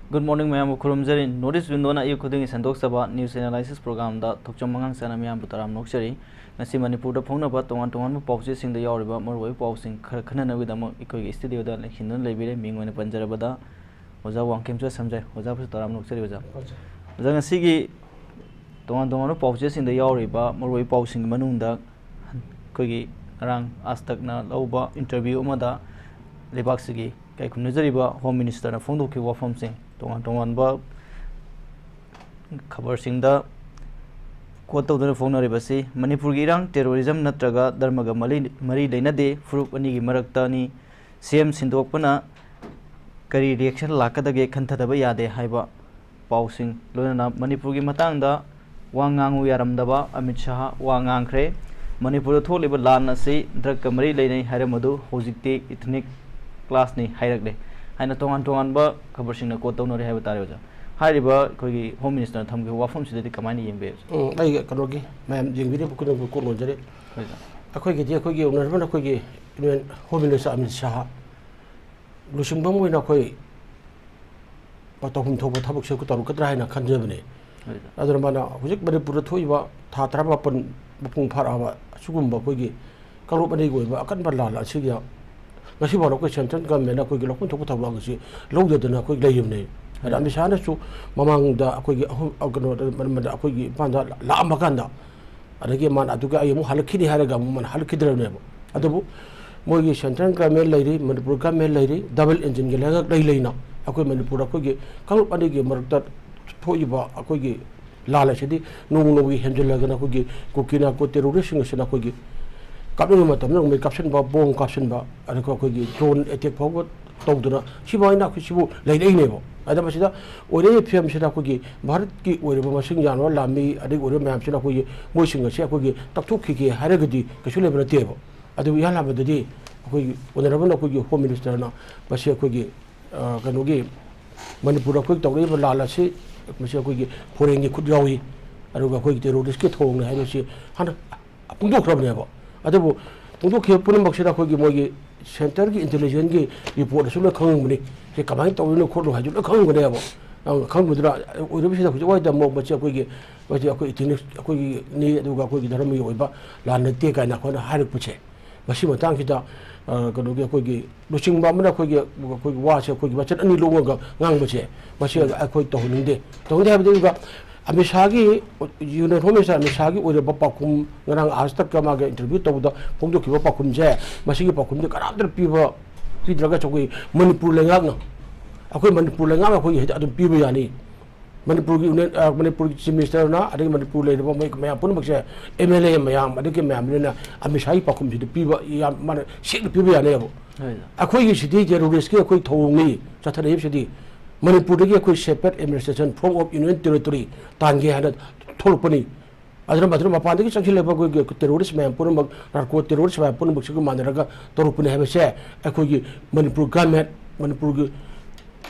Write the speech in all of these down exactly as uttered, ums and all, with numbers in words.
Good morning ꯃꯌꯥꯝꯕꯨ ꯈꯨꯔꯨꯝꯖꯔꯤ꯫ North East Window-ꯅ ꯑꯌꯨꯛ ꯈꯨꯗꯤꯡꯒꯤ ꯁꯟꯗꯣꯛꯆꯕ news analysis program-ꯗ ꯊꯣꯛꯆꯣꯝ ꯑꯉꯥꯡꯁꯥꯅ ꯃꯤꯌꯥꯝꯕꯨ ꯇꯔꯥꯝꯅ ꯑꯣꯛꯆꯔꯤ꯫ ꯉꯁꯤ ꯃꯅꯤꯄꯨꯔꯗ ꯐꯣꯡꯅꯕ ꯇꯣꯉꯥꯟ ꯇꯣꯉꯥꯟꯕ ꯄꯥꯎꯆꯦꯁꯤꯡꯗ ꯌꯥꯎꯔꯤꯕ ꯃꯔꯨꯑꯣꯏꯕ ꯄꯥꯎꯁꯤꯡ ꯈꯔ ꯈꯟꯅꯅꯕꯒꯤꯗꯃꯛ ꯑꯩꯈꯣꯏꯒꯤ studio-ꯗ ꯂꯦꯡꯁꯤꯟꯗꯨꯅ ꯂꯩꯕꯤꯔꯦ꯫ ꯃꯤꯡ ꯑꯣꯏꯅ ꯄꯟꯖꯔꯕꯗ ꯑꯣꯖꯥ ꯋꯥꯡꯈꯦꯝꯆꯠ ꯁꯝꯖꯥꯏ꯫ ꯑꯣꯖꯥꯕꯨꯁꯨ ꯇꯔꯥꯝꯅ ꯑꯣꯛꯆꯔꯤ ꯑꯣꯖꯥ꯫ ꯑꯣꯖꯥ, ꯉꯁꯤꯒꯤ ꯇꯣꯉꯥꯟ ꯇꯣꯉꯥꯟꯕ ꯄꯥꯎꯆꯦꯁꯤꯡꯗ ꯌꯥꯎꯔꯤꯕ ꯃꯔꯨꯑꯣꯏꯕ ꯄꯥꯎꯁꯤꯡꯒꯤ ꯃꯅꯨꯡꯗ ꯑꯩꯈꯣꯏꯒꯤ ꯉꯔꯥꯡ ꯑꯥꯖ ꯇꯛꯅ ꯂꯧꯕ interview ꯑꯃꯗ ꯂꯩꯕꯥꯛꯁꯤꯒꯤ ꯏꯀꯥꯏ ꯈꯨꯝꯅꯖꯔꯤꯕ Home Minister-ꯅ ꯐꯣꯡꯗꯣꯛꯈꯤꯕ ꯋꯥꯐꯝꯁꯤꯡ, ꯇꯣꯉꯥꯟ ꯇꯣꯉꯥꯟꯕ ꯈꯕꯔꯁꯤꯡꯗ quote ꯇꯧꯗꯨꯅ ꯐꯣꯡꯅꯔꯤꯕꯁꯤ, ꯃꯅꯤꯄꯨꯔꯒꯤ ꯏꯔꯥꯡ terrorism ꯅꯠꯇ꯭ꯔꯒ ꯙꯔꯃꯒ ꯃꯔꯤ, ꯃꯔꯤ ꯂꯩꯅꯗꯦ, ꯐꯨꯔꯨꯞ ꯑꯅꯤꯒꯤ ꯃꯔꯛꯇꯅꯤ, C M ꯁꯤꯟꯗꯣꯛꯄꯅ ꯀꯔꯤ reaction ꯂꯥꯛꯀꯗꯒꯦ ꯈꯟꯊꯗꯕ ꯌꯥꯗꯦ ꯍꯥꯏꯕ ꯄꯥꯎꯁꯤꯡ, ꯂꯣꯏꯅꯅ ꯃꯅꯤꯄꯨꯔꯒꯤ ꯃꯇꯥꯡꯗ ꯋꯥ ꯉꯥꯡꯉꯨ ꯌꯥꯔꯝꯗꯕ ꯑꯃꯤꯠ ꯁꯥꯍ ꯋꯥ ꯉꯥꯡꯈ꯭ꯔꯦ꯫ ꯃꯅꯤꯄꯨꯔꯗ ꯊꯣꯛꯂꯤꯕ ꯂꯥꯟ ꯑꯁꯤ drug-ꯀ ꯃꯔꯤ ꯂꯩꯅꯩ ꯍꯥꯏꯔꯝꯕꯗꯨ ꯍꯧꯖꯤꯛꯇꯤ ethnic clash-ꯅꯤ ꯍꯥꯏꯔꯛꯂꯦ ꯍꯥꯏꯅ ꯇꯣꯉꯥꯟ ꯇꯣꯉꯥꯟꯕ ꯈꯕꯔꯁꯤꯡꯅ quote ꯇꯧꯅꯔꯤ ꯍꯥꯏꯕ ꯇꯥꯔꯦ ꯑꯣꯖꯥ꯫ ꯍꯥꯏꯔꯤꯕ ꯑꯩꯈꯣꯏꯒꯤ Home Minister-ꯅ ꯊꯝꯈꯤꯕ ꯋꯥꯐꯝꯁꯤꯗꯗꯤ ꯀꯃꯥꯏꯅ ꯌꯦꯡꯕꯤꯕ? ꯎꯝ, ꯑꯩ ꯀꯩꯅꯣꯒꯤ ꯃꯌꯥꯝ ꯌꯦꯡꯕꯤꯔꯤꯕ ꯈꯨꯗꯤꯡꯃꯛ quote ꯂꯣꯟꯖꯔꯤ꯫ ꯍꯣꯏ ꯑꯣꯖꯥ꯫ ꯑꯩꯈꯣꯏꯒꯤꯗꯤ ꯑꯩꯈꯣꯏꯒꯤ Honourable ꯑꯩꯈꯣꯏꯒꯤ Union Home Minister Amit Shah ꯂꯨꯆꯤꯡꯕ ꯑꯃ ꯑꯣꯏꯅ ꯑꯩꯈꯣꯏ ꯇꯧꯐꯝ ꯊꯣꯛꯄ ꯊꯕꯛꯁꯦ ꯑꯩꯈꯣꯏ ꯇꯧꯔꯛꯀꯗ꯭ꯔꯥ ꯍꯥꯏꯅ ꯈꯟꯖꯕꯅꯦ꯫ ꯍꯣꯏ ꯑꯣꯖꯥ꯫ ꯑꯗꯨꯅ ꯃꯥꯅ ꯍꯧꯖꯤꯛ ꯃꯅꯤꯄꯨꯔꯗ ꯊꯣꯛꯏꯕ ꯊꯥ ꯇꯔꯥꯃꯥꯄꯟ ꯃꯄꯨꯡ ꯐꯥꯔꯛꯑꯕ ꯑꯁꯤꯒꯨꯝꯕ ꯑꯩꯈꯣꯏꯒꯤ ꯀꯥꯡꯂꯨꯞ ꯑꯅꯤꯒꯤ ꯑꯣꯏꯕ ꯑꯀꯟꯕ ꯂꯥꯟ ꯑꯁꯤꯒꯤ ꯉꯁꯤ ꯐꯥꯎꯕ ꯑꯩꯈꯣꯏ central government-ꯅ ꯑꯩꯈꯣꯏꯒꯤ ꯂꯧꯐꯝ ꯊꯣꯛꯄ ꯊꯧꯗꯥꯡ ꯑꯁꯤ ꯂꯧꯗꯗꯅ ꯑꯩꯈꯣꯏ ꯂꯩꯔꯤꯕꯅꯦ꯫ ꯑꯗ ꯎꯝ꯫ ꯑꯃꯤꯠ ꯁꯥꯍꯅꯁꯨ ꯃꯃꯥꯡꯗ ꯑꯩꯈꯣꯏꯒꯤ ꯑꯍꯨꯝ, ꯑ, ꯀꯩꯅꯣꯗ, ꯃ-, ꯃ-, ꯑꯩꯈꯣꯏꯒꯤ ꯏꯝꯐꯥꯜꯗ ꯂꯥꯛꯑꯝꯕ ꯀꯥꯟꯗ, ꯑꯗꯒꯤ ꯃꯥꯅ ꯑꯗꯨꯒ ꯑꯩ ꯑꯃꯨꯛ ꯍꯜꯂꯛꯈꯤꯅꯤ ꯍꯥꯏꯔꯒ ꯑꯃꯨꯛ ꯃꯥꯅ ꯍꯜꯂꯛꯈꯤꯗ꯭ꯔꯕꯅꯦꯕ꯫ ꯑꯗꯨꯕꯨ ꯃꯣꯏꯒꯤ central government ꯂꯩꯔꯤ, ꯃꯅꯤꯄꯨꯔ government ꯂꯩꯔꯤ, double engine-ꯒꯤ ꯂꯩꯉꯥꯛ ꯂꯩ ꯂꯩꯅ ꯑꯩꯈꯣꯏ ꯃꯅꯤꯄꯨꯔꯗ ꯑꯩꯈꯣꯏꯒꯤ ꯀꯥꯡꯂꯨꯞ ꯑꯅꯤꯒꯤ ꯃꯔꯛꯇ ꯊꯣꯛꯏꯕ ꯑꯩꯈꯣꯏꯒꯤ ꯂꯥꯜ ꯑꯁꯤꯗꯤ ꯅꯣꯡꯃ ꯅꯣꯡꯃꯒꯤ ꯍꯦꯟꯖꯤꯜꯂꯒꯅ ꯑꯩꯈꯣꯏꯒꯤ ꯀꯨꯀꯤ ꯅꯥꯔꯀꯣ terrorist-ꯁꯤꯡ ꯑꯁꯤꯅ ꯑꯩꯈꯣꯏꯒꯤ ꯀꯥꯞꯅꯤꯡꯕ ꯃꯇꯝꯗ ꯅꯣꯡꯃꯩ ꯀꯥꯞꯁꯤꯟꯕ, bomb ꯀꯥꯞꯁꯤꯟꯕ, ꯑꯗꯨꯒ ꯑꯩꯈꯣꯏꯒꯤ drone attack ꯐꯥꯎꯕ ꯇꯧꯗꯅ ꯁꯤꯐꯥꯎ ꯑꯩꯅ ꯑꯩꯈꯣꯏ ꯁꯤꯕꯨ ꯂꯩꯔꯛꯏꯅꯦꯕ꯫ ꯑꯗ ꯃꯁꯤꯗ ꯑꯣꯏꯔꯛꯏꯕ ꯐꯤꯕꯝꯁꯤꯗ ꯑꯩꯈꯣꯏꯒꯤ ꯚꯥꯔꯠꯀꯤ ꯑꯣꯏꯔꯤꯕ ꯃꯁꯤꯡ ꯌꯥꯝꯂꯕ ꯂꯥꯟꯃꯤ, ꯑꯗꯒꯤ ꯑꯣꯏꯔꯤꯕ ꯃꯌꯥꯝꯁꯤꯅ ꯑꯩꯈꯣꯏꯒꯤ ꯃꯣꯏꯁꯤꯡ ꯑꯁꯤ ꯑꯩꯈꯣꯏꯒꯤ ꯇꯛꯊꯣꯛꯈꯤꯒꯦ ꯍꯥꯏꯔꯒꯗꯤ ꯀꯩꯁꯨ ꯂꯩꯕ ꯅꯠꯇꯦꯕ꯫ ꯑꯗꯨꯕꯨ ꯏꯍꯥꯟ ꯍꯥꯟꯕꯗꯗꯤ ꯑꯩꯈꯣꯏꯒꯤ Honourable ꯑꯩꯈꯣꯏꯒꯤ Home Minister-ꯅ ꯃꯁꯤ ꯑꯩꯈꯣꯏꯒꯤ, ꯑ, ꯀꯩꯅꯣꯒꯤ ꯃꯅꯤꯄꯨꯔꯗ ꯑꯩꯈꯣꯏ ꯇꯧꯔꯛꯏꯕ ꯂꯥꯟ ꯑꯁꯤ ꯃꯁꯤ ꯑꯩꯈꯣꯏꯒꯤ foreign-ꯒꯤ ꯈꯨꯠ ꯌꯥꯎꯏ, ꯑꯗꯨꯒ ꯑꯩꯈꯣꯏꯒꯤ terrorist-ꯀꯤ ꯊꯧꯑꯣꯡꯅꯤ ꯍꯥꯏꯕꯁꯤ ꯍꯥꯟꯅ ꯐꯣꯡꯗꯣꯛꯈ꯭ꯔꯕꯅꯦꯕ꯫ ꯑꯗꯨꯕꯨ ꯐꯣꯡꯗꯣꯛꯈꯤꯕ ꯄꯨꯝꯅꯃꯛꯁꯤꯗ ꯑꯩꯈꯣꯏꯒꯤ ꯃꯣꯏꯒꯤ ꯁꯦꯟꯇꯔꯒꯤ ꯏꯟꯇꯦꯂꯤꯖꯦꯟꯁꯀꯤ ꯔꯤꯄꯣꯔꯠꯇꯁꯨ ꯂꯣꯏ ꯈꯪꯉꯝꯒꯅꯤ꯫ ꯁꯤ ꯀꯃꯥꯏꯅ ꯇꯧꯔꯤꯅꯣ ꯈꯣꯠꯂꯤꯅꯣ ꯍꯥꯏꯁꯨ ꯂꯣꯏ ꯈꯪꯉꯝꯒꯅꯦꯕ꯫ ꯑ, ꯈꯪꯕꯗꯨꯅ ꯑꯣꯏꯔꯤꯕꯁꯤꯗ ꯍꯧꯖꯤꯛ ꯋꯥꯏꯗ ꯑꯃꯨꯛ ꯃꯁꯤ ꯑꯩꯈꯣꯏꯒꯤ, ꯃꯁꯤ ꯑꯩꯈꯣꯏ ꯏꯊꯤꯅꯤꯛꯁ ꯑꯩꯈꯣꯏꯒꯤꯅꯤ, ꯑꯗꯨꯒ ꯑꯩꯈꯣꯏꯒꯤ ꯙꯔꯃꯒꯤ ꯑꯣꯏꯕ ꯂꯥꯟ ꯅꯠꯇꯦ ꯀꯥꯏꯅ ꯑꯩꯈꯣꯏꯅ ꯍꯥꯏꯔꯛꯄꯁꯦ, ꯃꯁꯤ ꯃꯇꯥꯡꯁꯤꯗ, ꯑ, ꯀꯩꯅꯣꯒꯤ ꯑꯩꯈꯣꯏꯒꯤ ꯂꯨꯆꯤꯡꯕ ꯑꯃꯅ ꯑꯩꯈꯣꯏꯒꯤ, ꯑꯩꯈꯣꯏꯒꯤ ꯋꯥꯁꯦ ꯑꯩꯈꯣꯏꯒꯤ ꯃꯆꯤꯟ ꯑꯅꯤ ꯂꯣꯡꯉꯒ ꯉꯥꯡꯕꯁꯦ, ꯃꯁꯤ ꯑꯩꯈꯣꯏ ꯇꯧꯍꯟꯅꯤꯡꯗꯦ꯫ ꯇꯧꯍꯟꯅꯤꯡꯗꯦ ꯍꯥꯏꯕꯗꯤ ꯑꯗꯨꯒ ꯑꯃꯤꯠ ꯁꯥꯍꯒꯤ, ꯌꯨꯅꯤꯌꯟ ꯍꯣꯝ ꯃꯤꯅꯤꯁꯇꯔ ꯑꯃꯤꯠ ꯁꯥꯍꯒꯤ ꯑꯣꯏꯔꯕ ꯄꯥꯎꯈꯨꯝ, ꯉꯔꯥꯡ ꯑꯥꯖ ꯇꯛꯀ ꯃꯥꯒ ꯏꯟꯇꯔꯚ꯭ꯌꯨ ꯇꯧꯕꯗ ꯐꯣꯡꯗꯣꯛꯈꯤꯕ ꯄꯥꯎꯈꯨꯝꯁꯦ, ꯃꯁꯤꯒꯤ ꯄꯥꯎꯈꯨꯝꯁꯦ ꯀꯅꯥꯝꯇꯅ ꯄꯤꯕ, ꯄꯤꯗ꯭ꯔꯒꯁꯨ ꯑꯩꯈꯣꯏ ꯃꯅꯤꯄꯨꯔ ꯂꯩꯉꯥꯛꯅ, ꯑꯩꯈꯣꯏ ꯃꯅꯤꯄꯨꯔ ꯂꯩꯉꯥꯛꯅ ꯑꯩꯈꯣꯏꯒꯤ ꯍꯦꯛꯇ ꯑꯗꯨꯝ ꯄꯤꯕ ꯌꯥꯅꯤ꯫ ꯃꯅꯤꯄꯨꯔꯒꯤ ꯌꯨꯅꯤꯌꯟ, ꯑ, ꯃꯅꯤꯄꯨꯔꯒꯤ ꯆꯤꯐ ꯃꯤꯅꯤꯁꯇꯔꯅ, ꯑꯗꯒꯤ ꯃꯅꯤꯄꯨꯔ ꯂꯩꯔꯤꯕ ꯃꯣꯏ ꯃꯌꯥꯝ ꯄꯨꯝꯅꯃꯛꯁꯦ, ꯑꯦꯝ ꯑꯦꯜ ꯑꯦ ꯃꯌꯥꯝ, ꯑꯗꯒꯤ ꯃꯌꯥꯝꯅꯤꯅ ꯑꯃꯤꯠ ꯁꯥꯍꯒꯤ ꯄꯥꯎꯈꯨꯝꯁꯤꯗꯤ ꯄꯤꯕ ꯌꯥꯝ, ꯃꯥꯅ ꯁꯦꯡꯅ ꯄꯤꯕ ꯌꯥꯅꯦꯕ꯫ ꯍꯣꯏ꯫ ꯑꯩꯈꯣꯏꯒꯤ ꯁꯤꯗꯤ ꯇꯦꯔꯣꯔꯤꯁꯀꯤ ꯑꯩꯈꯣꯏ ꯊꯧꯑꯣꯡꯅꯤ ꯆꯠꯊꯔꯛꯏꯕꯁꯤꯗꯤ꯫ ꯃꯅꯤꯄꯨꯔꯗꯒꯤ ꯑꯩꯈꯣꯏ separate administration, form of union territory ꯇꯥꯟꯒꯦ ꯍꯥꯏꯅ ꯊꯣꯛꯂꯛꯄꯅꯤ꯫ ꯑꯗꯨꯅ ꯃꯗꯨꯅ ꯃꯄꯥꯟꯗꯒꯤ ꯆꯪꯁꯤꯜꯂꯛꯄ ꯑꯩꯈꯣꯏꯒꯤ ꯇꯦꯔꯣꯔꯤꯁ ꯃꯌꯥꯝ ꯄꯨꯝꯅꯃꯛ, ꯅꯥꯔꯀꯣ ꯇꯦꯔꯣꯔꯤꯁ ꯃꯌꯥꯝ ꯄꯨꯝꯅꯃꯛꯁꯤꯒ ꯃꯥꯟꯅꯔꯒ ꯇꯧꯔꯛꯄꯅꯤ ꯍꯥꯏꯕꯁꯦ ꯑꯩꯈꯣꯏꯒꯤ ꯃꯅꯤꯄꯨꯔ ꯒꯃꯦꯟ, ꯃꯅꯤꯄꯨꯔꯒꯤ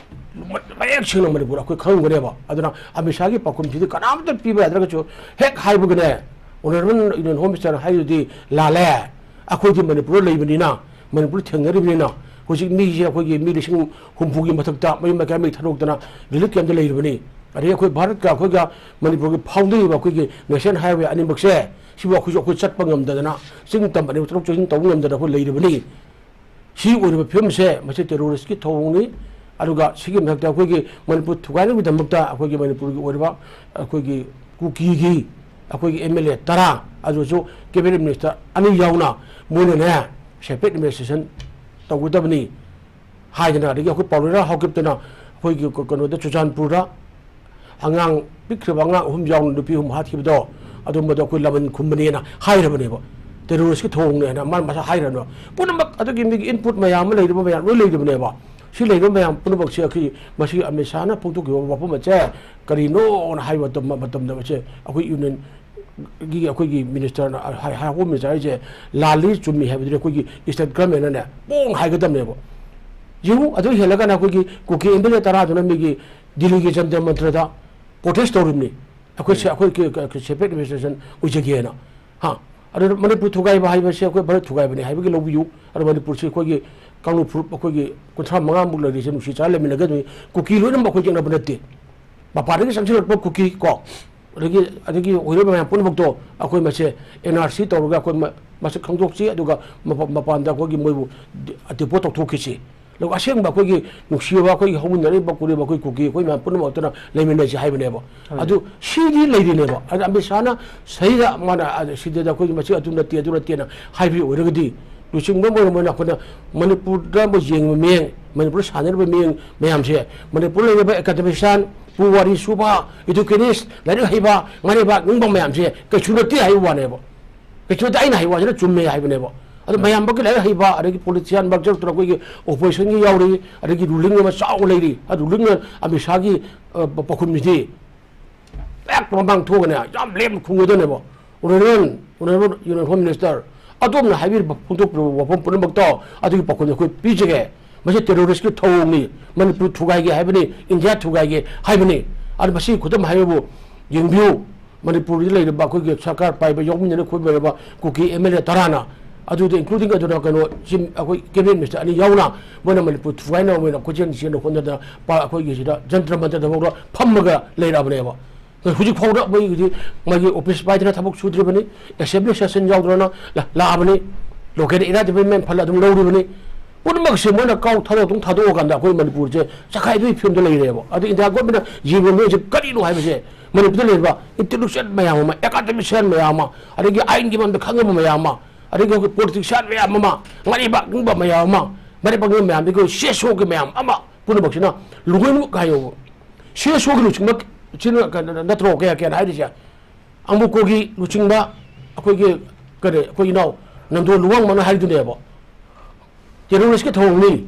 ꯃꯌꯦꯛ ꯁꯦꯡꯅ ꯃꯅꯤꯄꯨꯔ ꯑꯩꯈꯣꯏ ꯈꯪꯒꯅꯦꯕ꯫ ꯑꯗꯨꯅ ꯑꯃꯤꯠ ꯁꯥꯍꯒꯤ ꯄꯥꯎꯈꯨꯝꯁꯤꯗꯤ ꯀꯅꯥꯝꯇ ꯄꯤꯕ ꯌꯥꯗ꯭ꯔꯒꯁꯨ ꯍꯦꯛ ꯍꯥꯏꯕꯒꯅꯦ, ꯑꯣꯅꯔꯦꯕꯜ ꯌꯨꯅꯤꯌꯟ ꯍꯣꯝ ꯃꯤꯅꯤꯁꯇꯔ ꯍꯥꯏꯗꯨꯗꯤ ꯂꯥꯜꯂꯦ꯫ ꯑꯩꯈꯣꯏꯗꯤ ꯃꯅꯤꯄꯨꯔꯗ ꯂꯩꯕꯅꯤꯅ, ꯃꯅꯤꯄꯨꯔ ꯊꯦꯡꯅꯔꯤꯕꯅꯤꯅ, ꯍꯧꯖꯤꯛ ꯃꯤꯁꯦ ꯑꯩꯈꯣꯏꯒꯤ ꯃꯤ ꯂꯤꯁꯤꯡ ꯍꯨꯝꯐꯨꯒꯤ ꯃꯊꯛꯇ ꯃꯌꯨꯝ ꯃꯀꯩ ꯃꯩ ꯊꯥꯗꯣꯛꯇꯅ ꯔꯤꯂꯤꯐ ꯀꯦꯝꯞꯇ ꯂꯩꯔꯤꯕꯅꯤ꯫ ꯑꯗꯒꯤ ꯑꯩꯈꯣꯏ ꯚꯥꯔꯠꯀ ꯑꯩꯈꯣꯏꯒ ꯃꯅꯤꯄꯨꯔꯒꯤ ꯐꯥꯎꯅꯔꯤꯕ ꯑꯩꯈꯣꯏꯒꯤ ꯅꯦꯁꯅꯦꯜ ꯍꯥꯏꯋꯦ ꯑꯅꯤꯃꯛꯁꯦ, ꯁꯤꯕꯨ ꯑꯩꯈꯣꯏꯁꯨ ꯑꯩꯈꯣꯏ ꯆꯠꯄ ꯉꯝꯗꯗꯅ, ꯆꯤꯡ ꯇꯝ ꯑꯅꯤꯃꯛ ꯆꯠꯊꯣꯛ ꯆꯠꯁꯤꯟ ꯇꯧꯕ ꯉꯝꯗꯅ ꯑꯩꯈꯣꯏ ꯂꯩꯔꯤꯕꯅꯤ꯫ ꯁꯤ ꯑꯣꯏꯔꯤꯕ ꯐꯤꯕꯝꯁꯦ, ꯃꯁꯤ ꯇꯦꯔꯣꯔꯤꯁꯀꯤ ꯊꯧꯑꯣꯡꯅꯤ꯫ ꯑꯗꯨꯒ ꯁꯤꯒꯤ ꯃꯊꯛꯇ ꯑꯩꯈꯣꯏꯒꯤ ꯃꯅꯤꯄꯨꯔ ꯊꯨꯒꯥꯏꯅꯕꯒꯤꯗꯃꯛꯇ ꯑꯩꯈꯣꯏꯒꯤ ꯃꯅꯤꯄꯨꯔꯒꯤ ꯑꯣꯏꯔꯤꯕ ꯑꯩꯈꯣꯏꯒꯤ ꯀꯨꯀꯤꯒꯤ ꯑꯩꯈꯣꯏꯒꯤ ꯑꯦꯝ ꯑꯦꯜ ꯑꯦ ꯇꯔꯥ ꯑꯗꯨꯁꯨ ꯀꯦꯕꯤꯅꯦꯠ ꯃꯤꯅꯤꯁꯇꯔ ꯑꯅꯤ ꯌꯥꯎꯅ ꯃꯣꯏꯅꯅꯦ separate administration ꯇꯧꯒꯗꯕꯅꯤ ꯍꯥꯏꯗꯅ, ꯑꯗꯒꯤ ꯑꯩꯈꯣꯏ ꯄꯥꯎꯂꯣꯏꯔꯥ ꯍꯥꯎꯀꯤꯞꯇꯅ ꯑꯩꯈꯣꯏꯒꯤ ꯀ-, ꯀꯩꯅꯣꯗ, ꯆꯨꯔꯆꯥꯟꯄꯨꯔꯗ ꯑꯉꯥꯡ, ꯄꯤꯛꯈ꯭ꯔꯕ ꯑꯉꯥꯡ ꯑꯍꯨꯝ ꯌꯥꯎꯅ ꯅꯨꯄꯤ ꯑꯍꯨꯝ ꯍꯥꯠꯈꯤꯕꯗꯣ, ꯑꯗꯨꯝꯕꯗꯣ ꯑꯩꯈꯣꯏ ꯂꯃꯟ ꯈꯨꯝꯕꯅꯦꯅ ꯍꯥꯏꯔꯕꯅꯦꯕ꯫ ꯇꯦꯔꯣꯔꯤꯁꯀꯤ ꯊꯧꯑꯣꯡꯅꯦꯅ ꯃꯥꯅ ꯃꯁꯥ ꯍꯥꯏꯔꯕꯅꯦꯕ꯫ ꯄꯨꯝꯅꯃꯛ ꯑꯗꯨꯒꯤ ꯃꯤꯒꯤ ꯏꯟꯄꯨꯠ ꯃꯌꯥꯝ ꯑꯃ ꯂꯩꯔꯤꯕ ꯃꯌꯥꯝ ꯂꯣꯏ ꯂꯩꯔꯤꯕꯅꯦꯕ꯫ ꯁꯤ ꯂꯩꯔꯤꯕ ꯃꯌꯥꯝ ꯄꯨꯝꯅꯃꯛꯁꯦ ꯑꯩꯈꯣꯏ ꯃꯁꯤ ꯑꯃꯤꯠ ꯁꯥꯍꯅ ꯐꯣꯡꯗꯣꯛꯈꯤꯕ ꯋꯥꯐꯝ ꯑꯁꯦ ꯀꯔꯤꯅꯣꯅ ꯍꯥꯏꯕ ꯃꯇꯝ, ꯃꯇꯝꯗ ꯃꯁꯦ ꯑꯩꯈꯣꯏ ꯌꯨꯅꯤꯌꯟ ꯒꯤ ꯑꯩꯈꯣꯏꯒꯤ ꯃꯤꯅꯤꯁꯇꯔꯅ, ꯍꯥꯏ, ꯍꯥꯏ, ꯍꯣꯝ ꯃꯤꯅꯤꯁꯇꯔ ꯍꯥꯏꯁꯦ ꯂꯥꯜꯂꯤ ꯆꯨꯝꯃꯤ ꯍꯥꯏꯕꯗꯨꯗꯤ ꯑꯩꯈꯣꯏꯒꯤ ꯁ꯭ꯇꯦꯠ ꯒꯚꯔꯟꯃꯦꯟꯅꯅꯦ ꯄꯣꯡ ꯍꯥꯏꯒꯗꯕꯅꯦꯕ꯫ ꯌꯦꯡꯉꯨ, ꯑꯗꯨ ꯍꯦꯜꯂꯒꯅ ꯑꯩꯈꯣꯏꯒꯤ ꯀꯨꯀꯤ ꯑꯦꯝ ꯑꯦꯜ ꯑꯦ ꯇꯔꯥꯗꯨꯅ ꯃꯤꯒꯤ ꯗꯤꯜꯂꯤꯒꯤ ꯖꯟꯇꯔ ꯃꯟꯇꯔꯗ ꯄ꯭ꯔꯣꯇꯦꯁ ꯇꯧꯔꯤꯕꯅꯤ, ꯑꯩꯈꯣꯏ ꯁꯦ-, ꯑꯩꯈꯣꯏ ꯀ-, ꯀ-, ꯀ-, separate administration ꯑꯣꯏꯖꯒꯦꯅ꯫ ꯍꯥ? ꯑꯗꯨꯅ ꯃꯅꯤꯄꯨꯔ ꯊꯨꯒꯥꯏꯕ ꯍꯥꯏꯕꯁꯦ ꯑꯩꯈꯣꯏ ꯚꯥꯔꯠ ꯊꯨꯒꯥꯏꯕꯅꯤ ꯍꯥꯏꯕꯒꯤ ꯂꯧꯕꯤꯌꯨ꯫ ꯑꯗꯨ ꯃꯅꯤꯄꯨꯔꯁꯤ ꯑꯩꯈꯣꯏꯒꯤ ꯀꯥꯡꯂꯨꯞ ꯐꯨꯔꯨꯞ ꯑꯩꯈꯣꯏꯒꯤ ꯀꯨꯟꯊ꯭ꯔꯥ ꯃꯉꯥꯃꯨꯛ ꯂꯩꯔꯤꯁꯦ ꯅꯨꯡꯁꯤ ꯆꯥꯟꯅ ꯂꯩꯃꯤꯟꯅꯒꯗꯣꯏꯅꯤ꯫ ꯀꯨꯀꯤ ꯂꯣꯏꯅꯃꯛ ꯑꯩꯈꯣꯏ ꯌꯦꯛꯅꯕ ꯅꯠꯇꯦ꯫ ꯃꯄꯥꯟꯗꯒꯤ ꯆꯪꯁꯤꯜꯂꯛꯄ ꯀꯨꯀꯤ ꯀꯣ, ꯑꯗꯒꯤ, ꯑꯗꯒꯤ ꯑꯣꯏꯔꯤꯕ ꯃꯌꯥꯝ ꯄꯨꯝꯅꯃꯛꯇꯣ ꯑꯩꯈꯣꯏ ꯃꯁꯦ ꯑꯦꯟ ꯑꯥꯔ ꯁꯤ ꯇꯧꯔꯒ ꯑꯩꯈꯣꯏ ꯃ-, ꯃꯁꯛ ꯈꯪꯗꯣꯛꯁꯤ, ꯑꯗꯨꯒ ꯃꯄ-, ꯃꯄꯥꯟꯗ ꯑꯩꯈꯣꯏꯒꯤ ꯃꯣꯏꯕꯨ ꯗꯤ-, ꯗꯤꯄꯣꯔꯠ ꯇꯧꯊꯣꯛꯈꯤꯁꯤ꯫ ꯑꯗꯨꯒ ꯑꯁꯦꯡꯕ ꯑꯩꯈꯣꯏꯒꯤ ꯅꯨꯡꯁꯤꯕ, ꯑꯩꯈꯣꯏꯒꯤ ꯍꯧꯃꯤꯟꯅꯔꯤꯕ ꯀꯨꯔꯤꯕ ꯑꯩꯈꯣꯏ ꯀꯨꯀꯤ ꯑꯩꯈꯣꯏ ꯃꯌꯥꯝ ꯄꯨꯝꯅꯃꯛꯇꯨꯅ ꯂꯩꯃꯤꯟꯅꯁꯤ ꯍꯥꯏꯕꯅꯦꯕ꯫ ꯍꯣꯏ꯫ ꯑꯗꯨ ꯁꯤꯗꯤ ꯂꯩꯔꯤꯅꯦꯕ꯫ ꯑꯗ ꯑꯃꯤꯠ ꯁꯥꯍꯅ ꯁꯤꯗ ꯃꯥꯅ, ꯑ, ꯁꯤꯗ ꯑꯩꯈꯣꯏꯒꯤ ꯃꯁꯤ ꯑꯗꯨ ꯅꯠꯇꯦ, ꯑꯗꯨ ꯅꯠꯇꯦꯅ ꯍꯥꯏꯕꯒꯤ ꯑꯣꯏꯔꯒꯗꯤ, ꯂꯨꯆꯤꯡꯕ ꯑꯣꯏꯅ ꯃꯣꯏꯅ ꯑꯩꯈꯣꯏꯅ ꯃꯅꯤꯄꯨꯔꯗ ꯃꯣꯏ ꯌꯦꯡꯕ ꯃꯤꯠꯌꯦꯡ, ꯃꯅꯤꯄꯨꯔꯗ ꯁꯥꯟꯅꯔꯤꯕ ꯃꯤꯠꯌꯦꯡ ꯃꯌꯥꯝꯁꯦ, ꯃꯅꯤꯄꯨꯔꯗ ꯂꯩꯔꯤꯕ ꯑꯦꯀꯥꯗꯦꯃꯤꯁꯤꯌꯥꯟ, ꯄꯨ ꯋꯥꯔꯤ ꯁꯨꯕ, ꯏꯗꯨꯀꯦꯅꯤꯁ, ꯂꯥꯏꯔꯤꯛ ꯍꯩꯕ, ꯉꯥꯅꯦꯕ ꯅꯤꯡꯕ ꯃꯌꯥꯝꯁꯦ ꯀꯩꯁꯨ ꯅꯠꯇꯦ ꯍꯥꯏꯕ ꯋꯥꯅꯦꯕ꯫ ꯀꯩꯁꯨ ꯅꯠꯇꯦ, ꯑꯩꯅ ꯍꯥꯏꯕ ꯋꯥꯁꯤꯅ ꯆꯨꯝꯃꯦ ꯍꯥꯏꯕꯅꯦꯕ꯫ ꯑꯗꯣ ꯃꯌꯥꯝꯃꯛꯀꯤ ꯂꯥꯏꯔꯤꯛ ꯍꯩꯕ, ꯑꯗꯒꯤ ꯄꯣꯂꯤꯇꯤꯁꯤꯌꯥꯟ ꯃꯔꯛꯇ ꯑꯩꯈꯣꯏꯒꯤ ꯑꯣꯄꯣꯖꯤꯁꯟꯒꯤ ꯌꯥꯎꯔꯤ, ꯑꯗꯒꯤ ꯔꯨꯂꯤꯡ ꯑꯃ ꯆꯥꯎꯅ ꯂꯩꯔꯤ꯫ ꯑꯗꯨ ꯔꯨꯂꯤꯡꯅ ꯑꯃꯤꯠ ꯁꯥꯍꯒꯤ, ꯑ, ꯄ-, ꯄꯥꯎꯈꯨꯝꯁꯤꯗꯤ ꯍꯦꯛ ꯃꯃꯥꯡ ꯊꯣꯛꯑꯒꯅꯦ ꯌꯥꯝ ꯂꯦꯝꯅ ꯈꯨꯝꯒꯗꯕꯅꯦꯕ꯫ Honourable, honourable union home minister, ꯑꯗꯣꯝꯅ ꯍꯥꯏꯕꯤꯔꯤꯕ ꯐꯣꯡꯗꯣꯛꯄꯤꯔꯤꯕ ꯋꯥꯐꯝ ꯄꯨꯝꯅꯃꯛꯇꯣ ꯑꯗꯨꯒꯤ ꯄꯥꯎꯈꯨꯝꯗꯤ ꯑꯩꯈꯣꯏ ꯄꯤꯖꯒꯦ꯫ ꯃꯁꯤ ꯇꯦꯔꯣꯔꯤꯁꯀꯤ ꯊꯧꯑꯣꯡꯅꯤ, ꯃꯅꯤꯄꯨꯔ ꯊꯨꯒꯥꯏꯒꯦ ꯍꯥꯏꯕꯅꯤ, ꯏꯟꯗꯤꯌꯥ ꯊꯨꯒꯥꯏꯒꯦ ꯍꯥꯏꯕꯅꯤ꯫ ꯑꯗꯨ ꯃꯁꯤ ꯈꯨꯗꯝ ꯍꯥꯏꯕꯕꯨ ꯌꯦꯡꯕꯤꯌꯨ, ꯃꯅꯤꯄꯨꯔꯗ ꯂꯩꯔꯤꯕ ꯑꯩꯈꯣꯏꯒꯤ ꯁꯔꯀꯥꯔ ꯄꯥꯏꯕ ꯌꯥꯎꯃꯤꯟꯅꯔ ꯈꯣꯠꯃꯤꯟꯅꯔꯕ ꯀꯨꯀꯤ ꯑꯦꯝ ꯑꯦꯜ ꯑꯦ ꯇꯔꯥꯅ, ꯑꯗꯨꯗ including ꯑꯗꯨꯅ ꯀꯩꯅꯣ, ꯆꯤꯝ-, ꯑꯩꯈꯣꯏ ꯀꯦꯕꯤꯅꯦꯠ ꯃꯤꯅꯤꯁꯇꯔ ꯑꯅꯤ ꯌꯥꯎꯅ ꯃꯣꯏꯅ ꯃꯅꯤꯄꯨꯔ ꯊꯨꯒꯥꯏꯅꯕ ꯑꯣꯏꯅ ꯀꯣꯏꯆꯦꯟ ꯆꯦꯟꯅ ꯍꯣꯠꯅꯗꯅ ꯄ-, ꯑꯩꯈꯣꯏꯒꯤ ꯁꯤꯗ ꯖꯟꯇ꯭ꯔ ꯃꯟꯇ꯭ꯔꯗ ꯐꯥꯎꯗ ꯐꯝꯃꯒ ꯂꯩꯔꯛꯑꯕꯅꯦꯕ꯫ ꯍꯧꯖꯤꯛ ꯐꯥꯎꯗ ꯃꯣꯏꯒꯤꯗꯤ ꯃꯥꯒꯤ ꯑꯣꯐꯤꯁ ꯄꯥꯏꯗꯅ ꯊꯕꯛ ꯁꯨꯗ꯭ꯔꯤꯕꯅꯤ, ꯑꯦꯁꯦꯝꯕ꯭ꯂꯤ ꯁꯦꯁꯟ ꯌꯥꯎꯗ꯭ꯔꯅ ꯂ-, ꯂꯥꯛꯑꯕꯅꯤ, ꯂꯣꯀꯦꯜ ꯑꯦꯔꯤꯌꯥ ꯗꯤꯕꯦꯂꯞꯃꯦꯟ ꯐꯟ ꯑꯗꯨꯝ ꯂꯧꯔꯤꯕꯅꯤ꯫ ꯄꯨꯝꯅꯃꯛꯁꯦ ꯃꯣꯏꯅ ꯀꯥꯎ ꯊꯥꯗꯣꯛ ꯑꯗꯨꯝ ꯊꯥꯗꯣꯛꯑꯀꯥꯟꯗ ꯑꯩꯈꯣꯏ ꯃꯅꯤꯄꯨꯔꯁꯦ ꯆꯈꯥꯏꯕꯒꯤ ꯐꯤꯕꯝꯗ ꯂꯩꯔꯦꯕ꯫ ꯑꯗꯨ ꯏꯟꯗꯤꯌꯥ ꯒꯣꯔꯃꯦꯟꯅ ꯌꯦꯡꯕ ꯃꯤꯁꯦ ꯀꯔꯤꯅꯣ ꯍꯥꯏꯕꯁꯦ, ꯃꯅꯤꯄꯨꯔꯗ ꯂꯩꯔꯤꯕ ꯏꯟꯇꯦꯂꯦꯛꯆꯨꯋꯦꯜ ꯃꯌꯥꯝ ꯑꯃ, ꯑꯦꯀꯥꯗꯦꯃꯤꯁꯤꯌꯥꯟ ꯃꯌꯥꯝ ꯑꯃ, ꯑꯗꯒꯤ ꯑꯥꯏꯟꯒꯤ ꯃꯔꯝꯗ ꯈꯪꯉꯕ ꯃꯌꯥꯝ ꯑꯃ, ꯑꯗꯒꯤ ꯑꯩꯈꯣꯏ ꯄꯣꯂꯤꯇꯤꯁꯤꯌꯥꯟ ꯃꯌꯥꯝ ꯑꯃ, ꯃꯔꯩꯕꯥꯛ ꯅꯤꯡꯕ ꯃꯌꯥꯝ ꯑꯃ, ꯃꯔꯩꯕꯥꯛ ꯅꯤꯡꯕ ꯃꯌꯥꯝ, ꯑꯗꯒꯤ ꯁꯤ ꯑꯦꯁ ꯑꯣꯒꯤ ꯃꯌꯥꯝ ꯑꯃ ꯄꯨꯝꯅꯃꯛꯁꯤꯅ ꯂꯣꯏꯅꯃꯛ ꯍꯥꯏꯌꯣꯕ꯫ ꯁꯤ ꯑꯦꯁ ꯑꯣꯒꯤ ꯂꯨꯆꯤꯡꯕ ꯁꯤꯅ ꯀꯩꯅꯣ ꯅꯠꯇ꯭ꯔꯣ ꯀꯌꯥ ꯀꯌꯥꯅ ꯍꯥꯏꯔꯤꯁꯦ? ꯑꯃꯨꯀꯣꯒꯤ ꯂꯨꯆꯤꯡꯕ ꯑꯩꯈꯣꯏꯒꯤ, ꯀꯔꯤ, ꯑꯩꯈꯣꯏ ꯏꯅꯥꯎ ꯅꯟꯗꯣ ꯂꯨꯋꯥꯡꯃꯅ ꯍꯥꯏꯗꯨꯅꯦꯕ꯫ ꯇꯦꯔꯣꯔꯤꯁꯀꯤ ꯊꯧꯑꯣꯡꯅꯤ꯫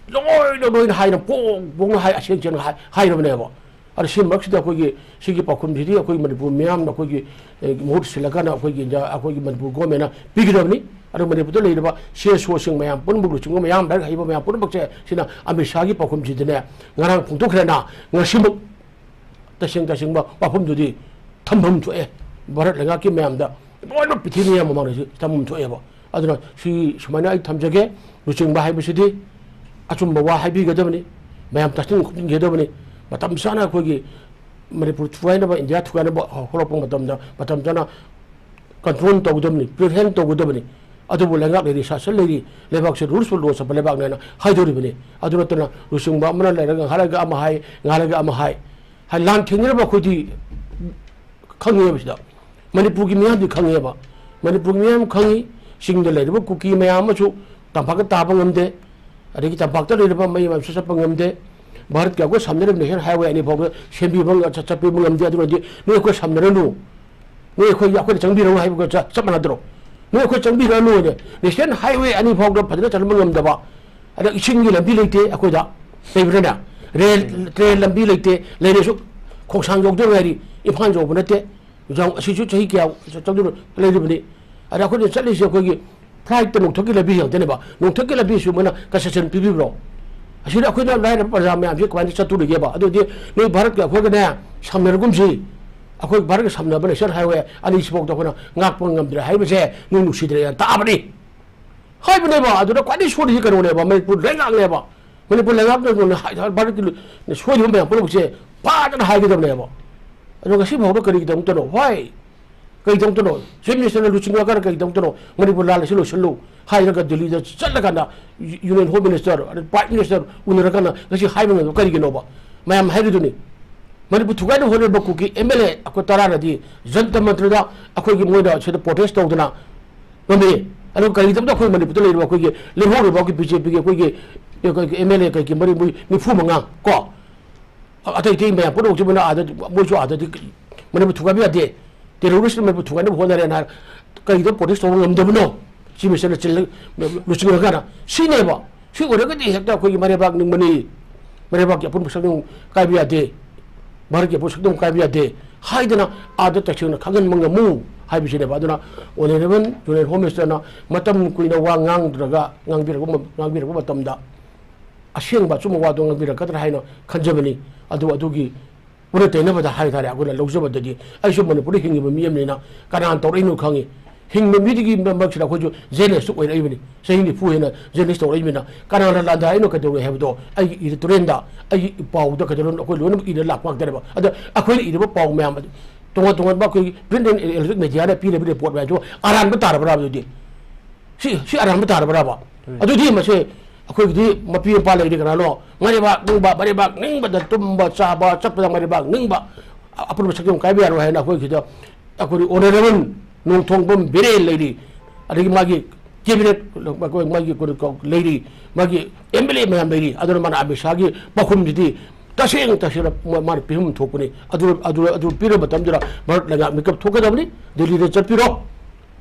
ꯂꯣꯏꯅ, ꯂꯣꯏꯅ ꯍꯥꯏꯅ ꯄꯣꯡ ꯄꯣꯡꯅ ꯍꯥꯏ, ꯑꯁꯦꯡ ꯁꯦꯡꯅ ꯍꯥꯏ-, ꯍꯥꯏꯔꯕꯅꯦꯕ꯫ ꯑꯗꯣ ꯁꯤ ꯃꯔꯛꯁꯤꯗ ꯑꯩꯈꯣꯏꯒꯤ ꯁꯤꯒꯤ ꯄꯥꯎꯈꯨꯝꯁꯤꯗꯤ ꯑꯩꯈꯣꯏ ꯃꯅꯤꯄꯨꯔ ꯃꯤꯌꯥꯝꯅ ꯑꯩꯈꯣꯏꯒꯤ, ꯑꯦ, ꯃꯍꯨꯠ ꯁꯤꯜꯂꯀꯥꯟꯗ ꯑꯩꯈꯣꯏꯒꯤ ꯏꯟꯗꯤꯌꯥ, ꯑꯩꯈꯣꯏꯒꯤ ꯃꯅꯤꯄꯨꯔ ꯒꯣꯔꯃꯦꯟꯅ ꯄꯤꯒꯗꯕꯅꯤ꯫ ꯑꯗꯣ ꯃꯅꯤꯄꯨꯔꯗ ꯂꯩꯔꯤꯕ ꯁꯤ ꯑꯦꯁ ꯑꯣꯁꯤꯡ ꯃꯌꯥꯝ ꯄꯨꯝꯅꯃꯛ, ꯂꯨꯆꯤꯡꯕ ꯃꯌꯥꯝ, ꯂꯥꯏꯔꯤꯛ ꯍꯩꯕ ꯃꯌꯥꯝ ꯄꯨꯝꯅꯃꯛꯁꯦ ꯁꯤꯅ ꯑꯃꯤꯠ ꯁꯥꯍꯒꯤ ꯄꯥꯎꯈꯨꯝꯁꯤꯗꯅꯦ ꯉꯔꯥꯡ ꯐꯣꯡꯗꯣꯛꯈ꯭ꯔꯦꯅ ꯉꯁꯤꯃꯛ ꯇꯁꯦꯡ ꯇꯁꯦꯡꯕ ꯋꯥꯐꯝꯗꯨꯗꯤ ꯊꯝꯐꯝ ꯊꯣꯛꯑꯦ꯫ ꯚꯥꯔꯠ ꯂꯩꯉꯥꯛꯀꯤ ꯃꯌꯥꯝꯗ ꯂꯣꯏꯅꯃꯛ ꯄ꯭ꯔꯤꯊꯤꯕꯤ ꯃꯌꯥꯝ ꯃꯃꯥꯡꯗ ꯁꯤ ꯊꯝꯐꯝ ꯊꯣꯛꯑꯦꯕ꯫ ꯑꯗꯨꯅ ꯁꯤ ꯁꯨꯃꯥꯏꯅ ꯑꯩ ꯊꯝꯖꯒꯦ꯫ ꯂꯨꯆꯤꯡꯕ ꯍꯥꯏꯕꯁꯤꯗꯤ ꯑꯆꯨꯝꯕ ꯋꯥ ꯍꯥꯏꯕꯤꯒꯗꯕꯅꯤ, ꯃꯌꯥꯝ ꯇꯥꯁꯤꯟ ꯈꯣꯝꯖꯤꯟꯒꯗꯕꯅꯤ, ꯃꯇꯝ ꯆꯥꯅ ꯑꯩꯈꯣꯏꯒꯤ ꯃꯅꯤꯄꯨꯔ ꯊꯨꯒꯥꯏꯅꯕ, ꯏꯟꯗꯤꯌꯥ ꯊꯨꯒꯥꯏꯅꯕ ꯍꯧꯔꯛꯄ ꯃꯇꯝꯗ ꯃꯇꯝ ꯆꯥꯅ ꯀꯟꯇ꯭ꯔꯣꯜ ꯇꯧꯒꯗꯕꯅꯤ, ꯄ꯭ꯔꯤꯚꯦꯟ ꯇꯧꯒꯗꯕꯅꯤ꯫ ꯑꯗꯨꯕꯨ ꯂꯩꯉꯥꯛ ꯂꯩꯔꯤ, ꯁꯥꯁꯟ ꯂꯩꯔꯤ, ꯂꯩꯕꯥꯛꯁꯦ ꯔꯨꯜꯁ ꯐꯣꯂꯣ ꯆꯠꯄ ꯂꯩꯕꯥꯛꯅꯦꯅ ꯍꯥꯏꯗꯣꯔꯤꯕꯅꯤ꯫ ꯑꯗꯨ ꯅꯠꯇꯅ ꯂꯨꯆꯤꯡꯕ ꯑꯃꯅ ꯂꯩꯔꯒ ꯉꯥꯏꯍꯥꯛ ꯂꯩꯔꯒ ꯑꯃ ꯍꯥꯏ, ꯉꯥꯏꯍꯥꯛ ꯂꯩꯔꯒ ꯑꯃ ꯍꯥꯏ, ꯍꯥꯏ ꯂꯥꯟ ꯊꯦꯡꯅꯔꯕ ꯑꯩꯈꯣꯏꯗꯤ ꯈꯪꯉꯦꯕ ꯁꯤꯗ꯫ ꯃꯅꯤꯄꯨꯔꯒꯤ ꯃꯤꯌꯥꯝꯗꯤ ꯈꯪꯉꯦꯕ꯫ ꯃꯅꯤꯄꯨꯔꯒꯤ ꯃꯤꯌꯥꯝ ꯈꯪꯉꯤ꯫ ꯆꯤꯡꯗ ꯂꯩꯔꯤꯕ ꯀꯨꯀꯤ ꯃꯌꯥꯝ ꯑꯃꯁꯨ ꯇꯝꯄꯥꯛꯇ ꯇꯥꯕ ꯉꯝꯗꯦ꯫ ꯑꯗꯒꯤ ꯇꯝꯄꯥꯛꯇ ꯂꯩꯔꯤꯕ ꯃꯌꯥꯝ ꯑꯃꯁꯨ ꯆꯠꯄ ꯉꯝꯗꯦ꯫ ꯚꯥꯔꯠꯀꯤ ꯑꯩꯈꯣꯏ ꯁꯝꯅꯔꯤꯕ ꯅꯦꯁꯅꯦꯜ ꯍꯥꯏꯋꯦ ꯑꯅꯤ ꯐꯥꯎꯕ ꯁꯦꯝꯕꯤꯕ ꯉ-, ꯆꯠ-, ꯆꯠꯄꯤꯕ ꯉꯝꯗꯦ꯫ ꯑꯗꯨꯅꯗꯤ ꯅꯣꯏ ꯑꯩꯈꯣꯏ ꯁꯝꯅꯔꯅꯨ, ꯅꯣꯏ ꯑꯩꯈꯣꯏ, ꯑꯩꯈꯣꯏꯗ ꯆꯪꯕꯤꯔꯛꯎ ꯍꯥꯏꯕꯒ ꯆ-, ꯆꯞ ꯃꯥꯟꯅꯗ꯭ꯔꯣ? ꯅꯣꯏ ꯑꯩꯈꯣꯏ ꯆꯪꯕꯤꯔꯛꯑꯅꯨ ꯍꯥꯏꯅ ꯅꯦꯁꯅꯦꯜ ꯍꯥꯏꯋꯦ ꯑꯅꯤ ꯐꯥꯎꯗ ꯐꯖꯅ ꯆꯠꯍꯟꯕ ꯉꯝꯗꯕ, ꯑꯗ ꯏꯁꯤꯡꯒꯤ ꯂꯝꯕꯤ ꯂꯩꯇꯦ ꯑꯩꯈꯣꯏꯗ, ꯂꯩꯕ꯭ꯔꯥꯅꯦ? ꯔꯦꯜ, ꯇ꯭ꯔꯦꯟ ꯂꯝꯕꯤ ꯂꯩꯇꯦ, ꯂꯩꯔꯁꯨ ꯈꯣꯡꯁꯥꯡ ꯌꯧꯗ ꯉꯥꯏꯔꯤ, ꯏꯝꯐꯥꯜ ꯌꯧꯕ ꯅꯠꯇꯦ꯫ ꯌꯥꯝ ꯑꯁꯤꯁꯨ ꯆꯍꯤ ꯀꯌꯥ ꯆꯠꯇꯨꯅ ꯂꯩꯔꯤꯕꯅꯤ꯫ ꯑꯗ ꯑꯩꯈꯣꯏꯅ ꯆꯠꯂꯤꯁꯦ ꯑꯩꯈꯣꯏꯒꯤ ꯐ꯭ꯂꯥꯏꯠꯇ ꯅꯣꯡꯊꯛꯀꯤ ꯂꯝꯕꯤ ꯉꯥꯛꯇꯅꯦꯕ꯫ ꯅꯣꯡꯊꯛꯀꯤ ꯂꯝꯕꯤꯁꯨ ꯃꯣꯏꯅ ꯀꯟꯁꯦꯁꯟ ꯄꯤꯕꯤꯕ꯭ꯔꯣ? ꯑꯁꯤꯗ ꯑꯩꯈꯣꯏꯅ ꯂꯥꯏꯔꯕ ꯄ꯭ꯔꯖꯥ ꯃꯌꯥꯝꯁꯦ ꯀꯃꯥꯏꯅ ꯆꯠꯇꯣꯔꯤꯒꯦꯕ? ꯑꯗꯨꯗꯤ ꯅꯣꯏ ꯚꯥꯔꯠꯀ ꯑꯩꯈꯣꯏꯒꯅꯦ ꯁꯝꯅꯔꯒꯨꯝꯁꯤ꯫ ꯑꯩꯈꯣꯏ ꯚꯥꯔꯠꯀ ꯁꯝꯅꯕ ꯅꯦꯁꯅꯦꯜ ꯍꯥꯏꯋꯦ ꯑꯅꯤꯁꯤꯐꯥꯎꯗ ꯑꯩꯈꯣꯏꯅ ꯉꯥꯛꯄ ꯉꯝꯗ꯭ꯔꯦ ꯍꯥꯏꯕꯁꯦ ꯅꯣꯏ ꯅꯨꯡꯁꯤꯗ꯭ꯔꯦꯅ ꯇꯥꯕꯅꯤ꯫ ꯍꯥꯏꯕꯅꯦꯕ꯫ ꯑꯗꯨꯗ ꯈ꯭ꯋꯥꯏꯗꯒꯤ ꯁꯣꯏꯔꯤꯁꯤ ꯀꯩꯅꯣꯅꯦꯕ? ꯃꯅꯤꯄꯨꯔ ꯂꯩꯉꯥꯛꯅꯦꯕ꯫ ꯃꯅꯤꯄꯨꯔ ꯂꯩꯉꯥꯛꯅ ꯍꯥꯏ-, ꯍꯥꯏ-, ꯚꯥꯔꯠꯀꯤ ꯂꯨ-, ꯁꯣꯏꯔꯤꯕ ꯃꯌꯥꯝ ꯄꯨꯝꯅꯃꯛꯁꯦ ꯐꯖꯅ ꯍꯥꯏꯒꯗꯕꯅꯦꯕ꯫ ꯑꯗꯣ ꯉꯁꯤ ꯐꯥꯎꯕꯗ ꯀꯔꯤꯒꯤꯗꯃꯛꯇꯅꯣ? Why? ꯀꯔꯤꯒꯤꯗꯃꯛꯇꯅꯣ? ꯆꯤꯐ ꯃꯤꯅꯤꯁꯇꯔꯅ ꯂꯨꯆꯤꯡꯉꯀꯥꯟꯗ ꯀꯔꯤꯒꯤꯗꯃꯛꯇꯅꯣ ꯃꯅꯤꯄꯨꯔ ꯂꯥꯟ ꯑꯁꯤ ꯂꯣꯏꯁꯤꯜꯂꯨ ꯍꯥꯏꯔꯒ ꯗꯤꯜꯂꯤꯗ ꯆꯠꯂꯀꯥꯟꯗ ꯌꯨ-, ꯌꯨꯅꯤꯌꯟ ꯍꯣꯝ ꯃꯤꯅꯤꯁꯇꯔ, ꯑꯗꯩ ꯄ꯭ꯔꯥꯏꯝ ꯃꯤꯅꯤꯁꯇꯔ ꯎꯅꯔꯀꯥꯟꯗ ꯉꯁꯤ ꯍꯥꯏꯕ ꯉꯝꯗꯕ ꯀꯔꯤꯒꯤꯅꯣꯕ? ꯃꯌꯥꯝ ꯍꯥꯏꯔꯤꯗꯨꯅꯤ꯫ ꯃꯅꯤꯄꯨꯔ ꯊꯨꯒꯥꯏꯅꯕ ꯍꯣꯠꯅꯔꯤꯕ ꯀꯨꯀꯤ ꯑꯦꯝ ꯑꯦꯜ ꯑꯦ ꯑꯩꯈꯣꯏ ꯇꯔꯥꯅꯗꯤ ꯖꯟꯇꯔ ꯃꯟꯇꯔꯗ ꯑꯩꯈꯣꯏꯒꯤ ꯃꯣꯏꯅ ꯁꯤꯗ ꯄ꯭ꯔꯣꯇꯦꯁ ꯇꯧꯗꯅ ꯉꯝꯃꯤ꯫ ꯑꯗꯨꯒ ꯀꯔꯤꯒꯤꯗꯃꯛꯇ ꯑꯩꯈꯣꯏ ꯃꯅꯤꯄꯨꯔꯗ ꯂꯩꯔꯤꯕ ꯑꯩꯈꯣꯏꯒꯤ ꯂꯦꯝꯍꯧꯔꯤꯕ ꯑꯩꯈꯣꯏꯒꯤ ꯕꯤ ꯖꯦ ꯄꯤꯒꯤ ꯑꯩꯈꯣꯏꯒꯤ, ꯑꯩꯈꯣꯏꯒꯤ ꯑꯦꯝ ꯑꯦꯜ ꯑꯦ ꯀꯩꯒꯤ ꯃꯔꯤ ꯃꯣꯏ ꯅꯤꯐꯨ ꯃꯉꯥ ꯀꯣ, ꯑꯇꯩ ꯑꯇꯩ ꯃꯌꯥꯝ ꯄꯨꯝꯅꯃꯛꯁꯤ ꯃꯣꯏꯅ ꯑꯥꯗ, ꯃꯣꯏꯁꯨ ꯑꯥꯗꯗꯤ ꯃꯅꯤꯄꯨꯔ ꯊꯨꯒꯥꯏꯕ ꯌꯥꯗꯦ, ꯇꯦꯔꯣꯔꯤꯁ ꯃꯅꯤꯄꯨꯔ ꯊꯨꯒꯥꯏꯅꯕ ꯍꯣꯠꯅꯔꯦꯅ ꯍꯥꯏꯔ ꯀꯔꯤꯒꯤꯗꯃꯛ ꯄ꯭ꯔꯣꯇꯦꯁ ꯇꯧꯕ ꯉꯝꯗꯕꯅꯣ? ꯆꯤꯐ ꯃꯤꯅꯤꯁꯇꯔꯅ ꯆꯤꯜꯂ-, ꯂꯨꯆꯤꯡꯉꯀꯥꯟꯗ ꯁꯤꯅꯦꯕ꯫ ꯁꯤ ꯑꯣꯏꯔꯒꯗꯤ ꯍꯦꯛꯇ ꯑꯩꯈꯣꯏꯒꯤ ꯃꯔꯩꯕꯥꯛ ꯅꯤꯡꯕꯅꯤ, ꯃꯔꯩꯕꯥꯛꯀꯤ ꯑꯄꯨꯟꯕ ꯁꯛꯇꯝ ꯀꯥꯏꯕ ꯌꯥꯗꯦ, ꯚꯥꯔꯠꯀꯤ ꯑꯄꯨꯟꯕ ꯁꯛꯇꯝ ꯀꯥꯏꯕ ꯌꯥꯗꯦ ꯍꯥꯏꯗꯅ ꯑꯥꯗ ꯇꯁꯦꯡꯅ ꯈꯪꯍꯟꯕ ꯉꯝꯃꯨ ꯍꯥꯏꯕꯁꯤꯅꯦꯕ꯫ ꯑꯗꯨꯅ ꯑꯣꯅꯔꯦꯕꯜ ꯌꯨꯅꯤꯌꯟ ꯍꯣꯝ ꯃꯤꯅꯤꯁꯇꯔꯅ ꯃꯇꯝ ꯀꯨꯏꯅ ꯋꯥ ꯉꯥꯡꯗ꯭ꯔꯒ ꯉꯥꯡꯕꯤꯔꯛꯄ ꯃ-, ꯉꯥꯡꯕꯤꯔꯛꯄ ꯃꯇꯝꯗ ꯑꯁꯦꯡꯕ ꯑꯆꯨꯝꯕ ꯋꯥꯗꯣ ꯉꯥꯡꯕꯤꯔꯛꯀꯗ꯭ꯔꯥ ꯍꯥꯏꯅ ꯈꯟꯖꯕꯅꯤ꯫ ꯑꯗꯨ ꯑꯗꯨꯒꯤ ꯄꯨꯟꯅ ꯇꯩꯅꯕꯗ ꯍꯥꯏ ꯇꯥꯔꯦ, ꯑꯩꯈꯣꯏꯅ ꯂꯧꯖꯕꯗꯗꯤ, ꯑꯩꯁꯨ ꯃꯅꯤꯄꯨꯔꯗ ꯍꯤꯡꯉꯤꯕ ꯃꯤ ꯑꯃꯅꯤꯅ ꯀꯅꯥꯅ ꯇꯧꯔꯛꯏꯅꯣ ꯈꯪꯉꯤ꯫ ꯍꯤꯡꯕ ꯃꯤꯗꯨꯒꯤ ꯃꯔꯛꯁꯤꯗ ꯑꯩꯈꯣꯏꯁꯨ ꯖꯔꯅꯦꯂꯤꯁꯇ ꯑꯣꯏꯔꯛꯏꯕꯅꯤ, ꯆꯍꯤ ꯅꯤꯐꯨ ꯍꯦꯟꯅ ꯖꯔꯅꯦꯂꯤꯁ ꯇꯧꯔꯛꯏꯕꯅꯤꯅ, ꯀꯅꯥꯅ ꯂꯥꯟꯗꯥꯔꯛꯏꯅꯣ, ꯀꯩꯗꯧꯔꯦ ꯍꯥꯏꯕꯗꯣ ꯑꯩꯒꯤ ꯏꯗꯤꯇꯣꯔꯤꯌꯦꯜꯗ, ꯑꯩꯒꯤ ꯄꯥꯎꯗ ꯀꯩꯗꯧꯔꯦ, ꯑꯩꯈꯣꯏ ꯂꯣꯏꯅꯃꯛ ꯏꯔ ꯂꯥꯛꯄ ꯉꯥꯛꯇꯅꯦꯕ꯫ ꯑꯗ ꯑꯩꯈꯣꯏꯅ ꯏꯔꯤꯕ ꯄꯥꯎ ꯃꯌꯥꯝ ꯑꯗꯨ, ꯇꯣꯉꯥꯟ ꯇꯣꯉꯥꯟꯕ ꯑꯩꯈꯣꯏꯒꯤ ꯄ꯭ꯔꯤꯟꯠ ꯑꯦꯟ ꯏꯂꯦꯛꯇ꯭ꯔꯣꯅꯤꯛ ꯃꯦꯗꯤꯌꯥꯅ ꯄꯤꯔꯤꯕ ꯔꯤꯄꯣꯔꯠ ꯃꯌꯥꯝꯁꯤꯕꯨ ꯑꯔꯥꯟꯕ ꯇꯥꯔꯕ꯭ꯔꯥ ꯑꯗꯨꯗꯤ? ꯁꯤ, ꯁꯤ ꯑꯔꯥꯟꯕ ꯇꯥꯔꯕ꯭ꯔꯥꯕ? ꯎꯝ꯫ ꯑꯗꯨꯗꯤ ꯃꯁꯦ ꯑꯩꯈꯣꯏꯒꯤꯗꯤ ꯃꯄꯤ ꯃꯄꯥ ꯂꯩꯔꯤ ꯀꯅꯥꯅꯣ? ꯃꯔꯩꯕꯥꯛ ꯅꯤꯡꯕ, ꯃꯔꯩꯕꯥꯛ ꯅꯤꯡꯕꯗ ꯇꯨꯝꯕ ꯆꯥꯕ ꯆꯠꯄꯗ ꯃꯔꯩꯕꯥꯛ ꯅꯤꯡꯕ, ꯑ-, ꯑꯄꯨꯟꯕ ꯁꯛꯇꯝ ꯀꯥꯏꯕ ꯌꯥꯔꯣꯏ ꯍꯥꯏꯅ ꯑꯩꯈꯣꯏꯒꯤꯗ ꯑꯩꯈꯣꯏ ꯑꯣꯅꯔꯦꯕꯜ ꯅꯣꯡꯊꯣꯡꯕꯝ ꯕꯤꯔꯦꯟ ꯂꯩꯔꯤ, ꯑꯗꯒꯤ ꯃꯥꯒꯤ ꯀꯦꯕꯤꯅꯦꯠ, ꯃꯥꯒꯤ, ꯃꯥꯒꯤ ꯀꯩꯅꯣ ꯂꯩꯔꯤ, ꯃꯥꯒꯤ ꯑꯦꯝ ꯑꯦꯜ ꯑꯦ ꯃꯌꯥꯝ ꯂꯩꯔꯤ꯫ ꯑꯗꯨꯅ ꯃꯥꯅ ꯑꯃꯤꯠ ꯁꯥꯍꯒꯤ ꯄꯥꯎꯈꯨꯝꯁꯤꯗꯤ ꯇꯁꯦꯡ ꯇꯁꯦꯡꯅ ꯃꯥ-, ꯃꯥꯅ ꯄꯤꯐꯝ ꯊꯣꯛꯄꯅꯤ꯫ ꯑꯗꯨ, ꯑꯗꯨ, ꯑꯗꯨ ꯄꯤꯔꯕ ꯃꯇꯝꯗꯨꯗ ꯚꯥꯔꯠ ꯂꯩꯉꯥꯛ ꯃꯤꯀꯞ ꯊꯣꯛꯀꯗꯕꯅꯤ꯫ ꯗꯤꯜꯂꯤꯗ ꯆꯠꯄꯤꯔꯣ,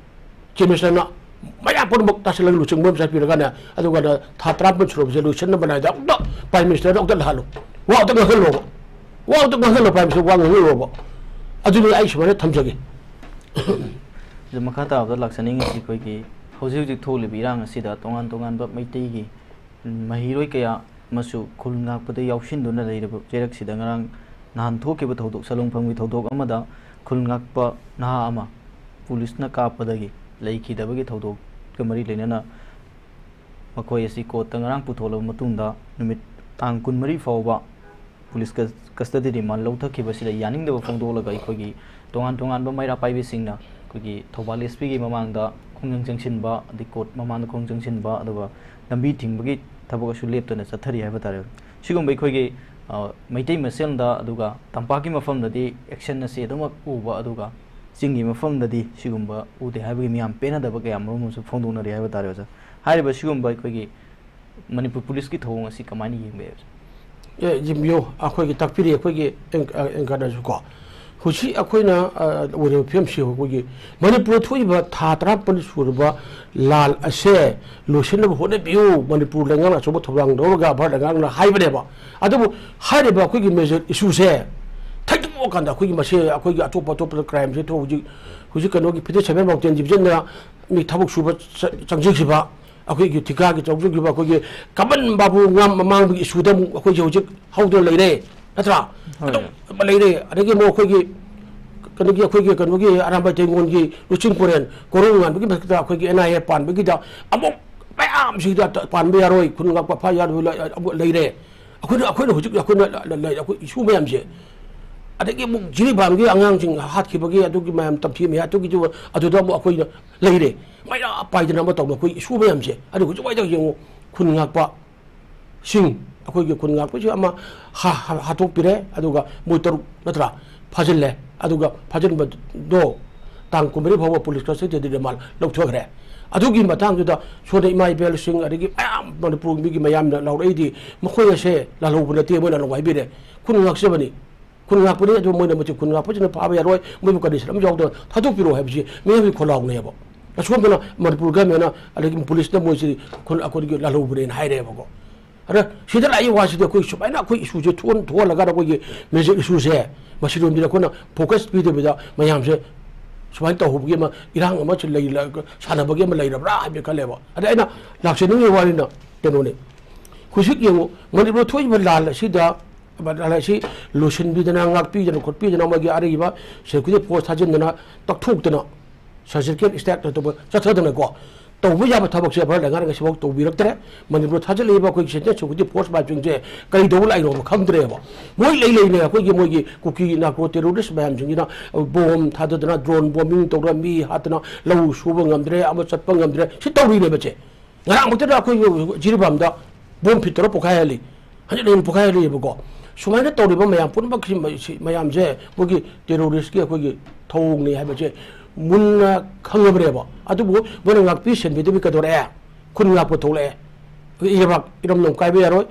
ꯆꯤꯐ ꯃꯤꯅꯤꯁꯇꯔꯅ ꯃꯌꯥꯝ ꯄꯨꯝꯅꯃꯛ ꯇꯥꯁꯤꯜꯂꯒ ꯂꯨꯆꯤꯡꯕ ꯑꯃ ꯆꯠꯄꯤꯔꯒꯅꯦ, ꯑꯗꯨꯒ ꯊꯥ ꯇꯔꯥꯃꯥꯄꯟ ꯁꯨꯔꯕꯁꯦ ꯂꯣꯏꯁꯤꯟꯅꯕ ꯅꯥꯏꯗ ꯑꯝꯇ ꯄ꯭ꯔꯥꯏꯝ ꯃꯤꯅꯤꯁꯇꯔꯗ ꯑꯝꯇ ꯂꯥꯛꯍꯜꯂꯨ, ꯋꯥ ꯑꯝꯇ ꯉꯥꯡꯍꯜꯂꯣꯕ, ꯋꯥ ꯑꯝꯇ ꯉꯥꯡꯍꯜꯂꯣ, ꯄ꯭ꯔꯥꯏꯝ ꯃꯤꯅꯤꯁꯇꯔ ꯋꯥ ꯉꯥꯡꯍꯜꯂꯣꯕ꯫ ꯑꯗꯨꯅꯤ ꯑꯩ ꯁꯨꯃꯥꯏꯅ ꯊꯝꯖꯒꯦ꯫ ꯑꯗꯨ ꯃꯈꯥ ꯇꯥꯕꯗ ꯂꯥꯛꯆꯅꯤꯡꯉꯤꯁꯤ ꯑꯩꯈꯣꯏꯒꯤ ꯍꯧꯖꯤꯛ ꯍꯧꯖꯤꯛ ꯊꯣꯛꯂꯤꯕ ꯏꯔꯥꯡ ꯑꯁꯤꯗ ꯇꯣꯉꯥꯟ ꯇꯣꯉꯥꯟꯕ ꯃꯩꯇꯩꯒꯤ ꯃꯍꯩꯔꯣꯏ ꯀꯌꯥ ꯑꯃꯁꯨ ꯈꯨꯜ ꯉꯥꯛꯄꯗ ꯌꯥꯎꯁꯤꯟꯗꯨꯅ ꯂꯩꯔꯕ ꯆꯩꯔꯛꯁꯤꯗ ꯉꯔꯥꯡ ꯅꯍꯥꯟ ꯊꯣꯛꯈꯤꯕ ꯊꯧꯗꯣꯛ, ꯁꯂꯨꯡꯐꯝꯒꯤ ꯊꯧꯗꯣꯛ ꯑꯃꯗ ꯈꯨꯜ ꯉꯥꯛꯄ ꯅꯍꯥ ꯑꯃ ꯄꯨꯂꯤꯁꯅ ꯀꯥꯞꯄꯗꯒꯤ ꯂꯩꯈꯤꯗꯕꯒꯤ ꯊꯧꯗꯣꯛꯀ ꯃꯔꯤ ꯂꯩꯅꯅ ꯃꯈꯣꯏ ꯑꯁꯤ ꯀꯣꯔꯠꯇ ꯉꯔꯥꯡ ꯄꯨꯊꯣꯛꯂꯕ ꯃꯇꯨꯡꯗ ꯅꯨꯃꯤꯠ ꯇꯥꯡ ꯀꯨꯟꯃꯔꯤ ꯐꯥꯎꯕ ꯄꯨꯂꯤꯁ ꯀꯁ-, ꯀꯁꯇꯗꯤ ꯔꯤꯃꯥꯟ ꯂꯧꯊꯈꯤꯕꯁꯤꯗ ꯌꯥꯅꯤꯡꯗꯕ ꯐꯣꯡꯗꯣꯛꯂꯒ ꯑꯩꯈꯣꯏꯒꯤ ꯇꯣꯉꯥꯟ ꯇꯣꯉꯥꯟꯕ ꯃꯩꯔꯥ ꯄꯥꯏꯕꯤꯁꯤꯡꯅ ꯑꯩꯈꯣꯏꯒꯤ ꯊꯧꯕꯥꯜ ꯑꯦꯁ ꯄꯤꯒꯤ ꯃꯃꯥꯡꯗ ꯈꯣꯡꯖꯪ ꯆꯪꯁꯤꯟꯕ, ꯑꯗꯩ ꯀꯣꯔꯠ ꯃꯃꯥꯡꯗ ꯈꯣꯡꯖꯪ ꯆꯪꯁꯤꯟꯕ, ꯑꯗꯨꯒ ꯂꯝꯕꯤ ꯊꯤꯡꯕꯒꯤ ꯊꯕꯛ ꯑꯁꯨ ꯂꯦꯞꯇꯅ ꯆꯠꯊꯔꯤ ꯍꯥꯏꯕ ꯇꯥꯔꯦ꯫ ꯁꯤꯒꯨꯝꯕ ꯑꯩꯈꯣꯏꯒꯤ, ꯑ, ꯃꯩꯇꯩ ꯃꯁꯦꯜꯗ, ꯑꯗꯨꯒ ꯇꯝꯄꯥꯛꯀꯤ ꯃꯐꯝꯗꯗꯤ action ꯑꯁꯤ ꯑꯗꯨꯃꯛ ꯎꯕ, ꯑꯗꯨꯒ ꯆꯤꯡꯒꯤ ꯃꯐꯝꯗꯗꯤ ꯁꯤꯒꯨꯝꯕ ꯎꯗꯦ ꯍꯥꯏꯕꯒꯤ ꯃꯤꯌꯥꯝ ꯄꯦꯟꯅꯗꯕ ꯀꯌꯥ ꯃꯔꯨꯝ ꯑꯃꯁꯨ ꯐꯣꯡꯗꯣꯛꯅꯔꯤ ꯍꯥꯏꯕ ꯇꯥꯔꯦ, ꯑꯣꯖꯥ꯫ ꯍꯥꯏꯔꯤꯕ ꯁꯤꯒꯨꯝꯕ ꯑꯩꯈꯣꯏꯒꯤ ꯃꯅꯤꯄꯨꯔ ꯄꯨꯂꯤꯁꯀꯤ ꯊꯧꯑꯣꯡ ꯑꯁꯤ ꯀꯃꯥꯏꯅ ꯌꯦꯡꯕ ꯌꯥꯏ, ꯑꯣꯖꯥ? ꯑꯦ, ꯌꯦꯡꯕꯤꯌꯨ, ꯑꯩꯈꯣꯏꯒꯤ ꯇꯥꯛꯄꯤꯔꯤ, ꯑꯩꯈꯣꯏꯒꯤ ꯑꯦꯡ-, ꯑ, ꯑꯦꯡꯀꯔꯅꯁꯨ ꯀꯣ, ꯍꯧꯖꯤꯛ ꯑꯩꯈꯣꯏꯅ, ꯑ, ꯑꯣꯏꯔꯤꯕ ꯐꯤꯕꯝꯁꯤ ꯑꯩꯈꯣꯏꯒꯤ ꯃꯅꯤꯄꯨꯔꯗ ꯊꯣꯛꯏꯕ ꯊꯥ ꯇꯔꯥꯃꯥꯄꯟ ꯁꯨꯔꯕ ꯂꯥꯟ ꯑꯁꯦ ꯂꯣꯏꯁꯤꯟꯅꯕ ꯍꯣꯠꯅꯕꯤꯌꯨ, ꯃꯅꯤꯄꯨꯔ ꯂꯩꯉꯥꯛꯅ ꯑꯆꯧꯕ ꯊꯧꯗꯥꯡ ꯂꯧꯔꯒ ꯚꯥꯔꯠ ꯂꯩꯉꯥꯛꯅ ꯍꯥꯏꯕꯅꯦꯕ꯫ ꯑꯗꯨꯕꯨ ꯍꯥꯏꯔꯤꯕ ꯑꯩꯈꯣꯏꯒꯤ ꯃꯦꯖꯔ ꯏꯁꯨꯁꯦ ꯊꯩꯗꯣꯛꯑꯀꯥꯟꯗ ꯑꯩꯈꯣꯏꯒꯤ ꯃꯁꯦ ꯑꯩꯈꯣꯏꯒꯤ ꯑꯇꯣꯞꯄ ꯑꯇꯣꯞꯄꯗ ꯀ꯭ꯔꯥꯏꯝꯁꯦ ꯊꯣꯛ-, ꯍꯧꯖꯤꯛ, ꯍꯧꯖꯤꯛ ꯀꯩꯅꯣꯒꯤ fifty seven mountain division ꯗ ꯃꯤ ꯊꯕꯛ ꯁꯨꯕ ꯆ-, ꯆꯪꯖꯈꯤꯕ, ꯑꯩꯈꯣꯏꯒꯤ ꯊꯤꯀꯥꯒꯤ ꯇꯧꯖꯈꯤꯕ ꯑꯩꯈꯣꯏꯒꯤ ꯀꯃꯟ ꯕꯥꯕꯨ ꯉꯥꯝ ꯃꯃꯥꯡꯒꯤ ꯏꯁꯨꯗ ꯑꯃꯨꯛ ꯑꯩꯈꯣꯏꯁꯦ ꯍꯧꯖꯤꯛ ꯍꯧꯗꯨꯅ ꯂꯩꯔꯦ꯫ ꯅꯠꯇ꯭ꯔꯥ? ꯑꯗꯨꯝ ꯂꯩꯔꯦ꯫ ꯑꯗꯒꯤ ꯑꯃꯨꯛ ꯑꯩꯈꯣꯏꯒꯤ ꯀꯩꯅꯣꯒꯤ, ꯑꯩꯈꯣꯏꯒꯤ ꯀꯩꯅꯣꯒꯤ ꯑꯔꯥꯝꯕꯥꯏ ꯇꯦꯡꯒꯣꯟꯒꯤ ꯂꯨꯆꯤꯡ ꯄꯨꯔꯦꯟ ꯀꯣꯔꯧ ꯉꯥꯟꯕꯒꯤ ꯃꯊꯛꯇ ꯑꯩꯈꯣꯏꯒꯤ ꯑꯦꯟ ꯑꯥꯏ ꯑꯦ ꯄꯥꯟꯕꯒꯤꯗ ꯑꯃꯨꯛ ꯃꯌꯥꯝꯁꯤꯗ ꯄꯥꯟꯕ ꯌꯥꯔꯣꯏ, ꯈꯨꯟ ꯉꯥꯛꯄ ꯐꯥ ꯌꯥꯔꯣꯏ, ꯑꯃꯨꯛ ꯂꯩꯔꯦ꯫ ꯑꯩꯈꯣꯏꯅ, ꯑꯩꯈꯣꯏꯅ ꯍꯧꯖꯤꯛ ꯑꯩꯈꯣꯏꯅ ꯂꯩ, ꯑꯩꯈꯣꯏ ꯏꯁꯨ ꯃꯌꯥꯝꯁꯦ꯫ ꯑꯗꯒꯤ ꯑꯃꯨꯛ ꯖꯤꯔꯤꯕꯥꯝꯒꯤ ꯑꯉꯥꯡꯁꯤꯡ ꯍꯥꯠꯈꯤꯕꯒꯤ ꯑꯗꯨꯒꯤ ꯃꯌꯥꯝ ꯇꯝꯊꯤ ꯃꯌꯥꯝ ꯑꯗꯨꯒꯤꯗꯨ, ꯑꯗꯨꯗ ꯑꯃꯨꯛ ꯑꯩꯈꯣꯏꯅ ꯂꯩꯔꯦ꯫ ꯃꯩꯔꯥ ꯄꯥꯏꯗꯅ ꯑꯃ ꯇꯧꯅ ꯑꯩꯈꯣꯏ ꯏꯁꯨ ꯃꯌꯥꯝꯁꯦ꯫ ꯑꯗꯨ ꯍꯧꯖꯤꯛ ꯋꯥꯏꯗ ꯌꯦꯡꯉꯨ, ꯈꯨꯟ ꯉꯥꯛꯄ ꯁꯤꯡ, ꯑꯩꯈꯣꯏꯒꯤ ꯈꯨꯟ ꯉꯥꯛꯄꯁꯤ ꯑꯃ ꯍꯥ-, ꯍꯥ-, ꯍꯥꯠꯇꯣꯛꯄꯤꯔꯦ, ꯑꯗꯨꯒ ꯃꯣꯏ ꯇꯔꯨꯛ ꯅꯠꯇ꯭ꯔꯥ ꯐꯥꯖꯤꯜꯂꯦ, ꯑꯗꯨꯒ ꯐꯥꯖꯤꯟꯕꯗꯣ ꯇꯥꯡ ꯀꯨꯟꯃꯔꯤ ꯐꯥꯎꯕ ꯄꯨꯂꯤꯁ ꯀꯁꯇꯗꯤꯗ ꯃꯥ ꯂꯧꯊꯣꯛꯈ꯭ꯔꯦ꯫ ꯑꯗꯨꯒꯤ ꯃꯇꯥꯡꯗꯨꯗ ꯁꯣꯝꯗ ꯏꯃꯥ ꯏꯕꯦꯜꯁꯤꯡ, ꯑꯗꯒꯤ ꯃꯌꯥꯝ ꯃꯅꯤꯄꯨꯔ ꯃꯤꯒꯤ ꯃꯌꯥꯝꯅ ꯂꯥꯎꯔꯛꯏꯗꯤ, "ꯃꯈꯣꯏ ꯑꯁꯦ ꯂꯥꯜꯍꯧꯕ ꯅꯠꯇꯦ, ꯃꯣꯏꯅ ꯂꯧ ꯍꯥꯏꯕꯤꯔꯦ, ꯈꯨꯟ ꯉꯥꯛꯆꯕꯅꯤ, ꯈꯨꯟ ꯉꯥꯛꯄꯅꯤ, ꯑꯗꯨ ꯃꯣꯏꯅ ꯃꯁꯤ ꯈꯨꯟ ꯉꯥꯛꯄꯁꯤꯅ ꯐꯥꯕ ꯌꯥꯔꯣꯏ, ꯃꯣꯏꯕꯨ ꯀꯟꯗꯤꯁꯟ ꯑꯃ ꯌꯥꯎꯗꯅ ꯊꯥꯗꯣꯛꯄꯤꯔꯣ" ꯍꯥꯏꯕꯁꯤ ꯃꯤꯑꯣꯏꯕꯒꯤ ꯈꯣꯜꯂꯥꯎꯅꯦꯕ꯫ ꯑꯁꯣꯝꯗꯅ ꯃꯅꯤꯄꯨꯔ ꯒꯃꯦꯟꯅ ꯑꯗꯒꯤ ꯄꯨꯂꯤꯁꯅ ꯃꯣꯏꯁꯤ ꯈꯨꯟ ꯑꯩꯈꯣꯏꯒꯤ ꯂꯥꯜꯍꯧꯕꯅꯦꯅ ꯍꯥꯏꯔꯦꯕꯀꯣ꯫ ꯑꯗ ꯁꯤꯗ ꯂꯥꯛꯏ ꯋꯥꯁꯤꯗꯤ ꯑꯩꯈꯣꯏ ꯁꯨꯃꯥꯏꯅ ꯑꯩꯈꯣꯏ ꯏꯁꯨꯁꯦ ꯊꯣꯛꯍꯟ-, ꯊꯣꯛꯍꯜꯂꯒ ꯑꯩꯈꯣꯏꯒꯤ ꯃꯦꯖꯔ ꯏꯁꯨꯁꯦ ꯃꯁꯤꯔꯣꯝꯗ ꯑꯩꯈꯣꯏꯅ ꯐꯣꯀꯁ ꯄꯤꯗꯕꯤꯗ ꯃꯌꯥꯝꯁꯦ ꯁꯨꯃꯥꯏꯅ ꯇꯧꯍꯧꯕꯒꯤ ꯑꯃ ꯏꯔꯥꯡ ꯑꯃꯁꯨ ꯂꯩ-, ꯁꯥꯟꯅꯕꯒꯤ ꯑꯃ ꯂꯩꯔꯕ꯭ꯔꯥ ꯍꯥꯏꯕ ꯈꯜꯂꯦꯕ꯫ ꯑꯗ ꯑꯩꯅ ꯂꯥꯛꯆꯅꯤꯡꯉꯤ ꯋꯥꯔꯤꯅ ꯀꯩꯅꯣꯅꯤ, ꯍꯧꯖꯤꯛ ꯌꯦꯡꯉꯨ, ꯃꯅꯤꯄꯨꯔꯗ ꯊꯣꯛꯏꯕ ꯂꯥꯟ ꯑꯁꯤꯗ ꯂꯥꯟ ꯑꯁꯤ ꯂꯣꯏꯁꯤꯟꯕꯤꯗꯅ, ꯉꯥꯛꯄꯤꯗꯅ ꯈꯣꯠꯄꯤꯗꯅ, ꯃꯣꯏꯒꯤ ꯑꯔꯩꯕ ꯁꯦꯀ꯭ꯌꯨꯔꯤꯇꯤ ꯐꯣꯔꯁ ꯊꯥꯖꯤꯟꯗꯅ, ꯇꯛꯊꯣꯛꯇꯅ, ꯁꯔꯖꯤꯀꯦꯜ ꯁ꯭ꯇ꯭ꯔꯥꯏꯛ ꯇꯧꯕ ꯆꯠꯊꯗꯅꯀꯣ, ꯇꯧꯕ ꯌꯥꯕ ꯊꯕꯛꯁꯦ ꯚꯥꯔꯠ ꯂꯩꯉꯥꯛꯅ ꯉꯁꯤꯐꯥꯎ ꯇꯧꯕꯤꯔꯛꯇ꯭ꯔꯦ꯫ ꯃꯅꯤꯄꯨꯔ ꯊꯥꯖꯤꯜꯂꯛꯏꯕ ꯑꯩꯈꯣꯏꯒꯤ ꯁꯦꯟꯇ꯭ꯔꯦꯜ ꯁꯦꯀ꯭ꯌꯨꯔꯤꯇꯤ ꯐꯣꯔꯁ ꯃꯌꯥꯝꯁꯤꯡꯁꯦ ꯀꯔꯤ ꯇꯧꯕ ꯂꯥꯛꯏꯅꯣ ꯈꯪꯗ꯭ꯔꯦꯕ꯫ ꯃꯣꯏ ꯂꯩ ꯂꯩꯅ ꯑꯩꯈꯣꯏꯒꯤ ꯃꯣꯏꯒꯤ ꯀꯨꯀꯤ ꯅꯥꯀ꯭ꯔꯣ ꯇꯦꯔꯣꯔꯤꯁ ꯃꯌꯥꯝꯁꯤꯡꯁꯤꯅ ꯕꯣꯝ ꯊꯥꯗꯗꯅ, ꯗ꯭ꯔꯣꯟ ꯕꯣꯝꯕꯤꯡ ꯇꯧꯗꯅ, ꯃꯤ ꯍꯥꯠꯇꯅ, ꯂꯧ ꯁꯨꯕ ꯉꯝꯗ꯭ꯔꯦ, ꯑꯃ ꯆꯠꯄ ꯉꯝꯗ꯭ꯔꯦ, ꯁꯤ ꯇꯧꯔꯤꯅꯦꯕ ꯁꯦ꯫ ꯉꯔꯥꯡꯃꯛꯇꯗ ꯑꯩꯈꯣꯏꯒꯤ ꯖꯤꯔꯤꯕꯥꯝꯗ ꯕꯣꯝ ꯐꯤꯠ ꯇꯧꯔ ꯄꯣꯈꯥꯏꯍꯜꯂꯤ, ꯍꯟꯖꯤꯟ ꯍꯟꯖꯤꯟ ꯄꯣꯈꯥꯏꯍꯜꯂꯤꯕꯀꯣ꯫ ꯁꯨꯃꯥꯏꯅ ꯇꯧꯔꯤꯕ ꯃꯌꯥꯝ ꯄꯨꯝꯅꯃꯛꯁꯤ, ꯃꯁꯤ ꯃꯌꯥꯝꯁꯦ ꯃꯣꯏꯒꯤ ꯇꯦꯔꯣꯔꯤꯁꯀꯤ ꯑꯩꯈꯣꯏꯒꯤ ꯊꯧꯑꯣꯡꯅꯤ ꯍꯥꯏꯕꯁꯦ ꯃꯨꯟꯅ ꯈꯪꯉꯕꯅꯦꯕ꯫ ꯑꯗꯨꯕꯨ ꯃꯣꯏꯅ ꯉꯥꯛꯄꯤ ꯁꯦꯟꯕꯤꯗꯕꯤ ꯀꯩꯗꯧꯔꯛꯑꯦ? ꯈꯨꯟ ꯉꯥꯛꯄ ꯊꯣꯛꯂꯛꯑꯦ꯫ ꯏꯔꯥꯛ ꯏꯔꯝꯗꯝ ꯀꯥꯏꯕ ꯌꯥꯔꯣꯏ,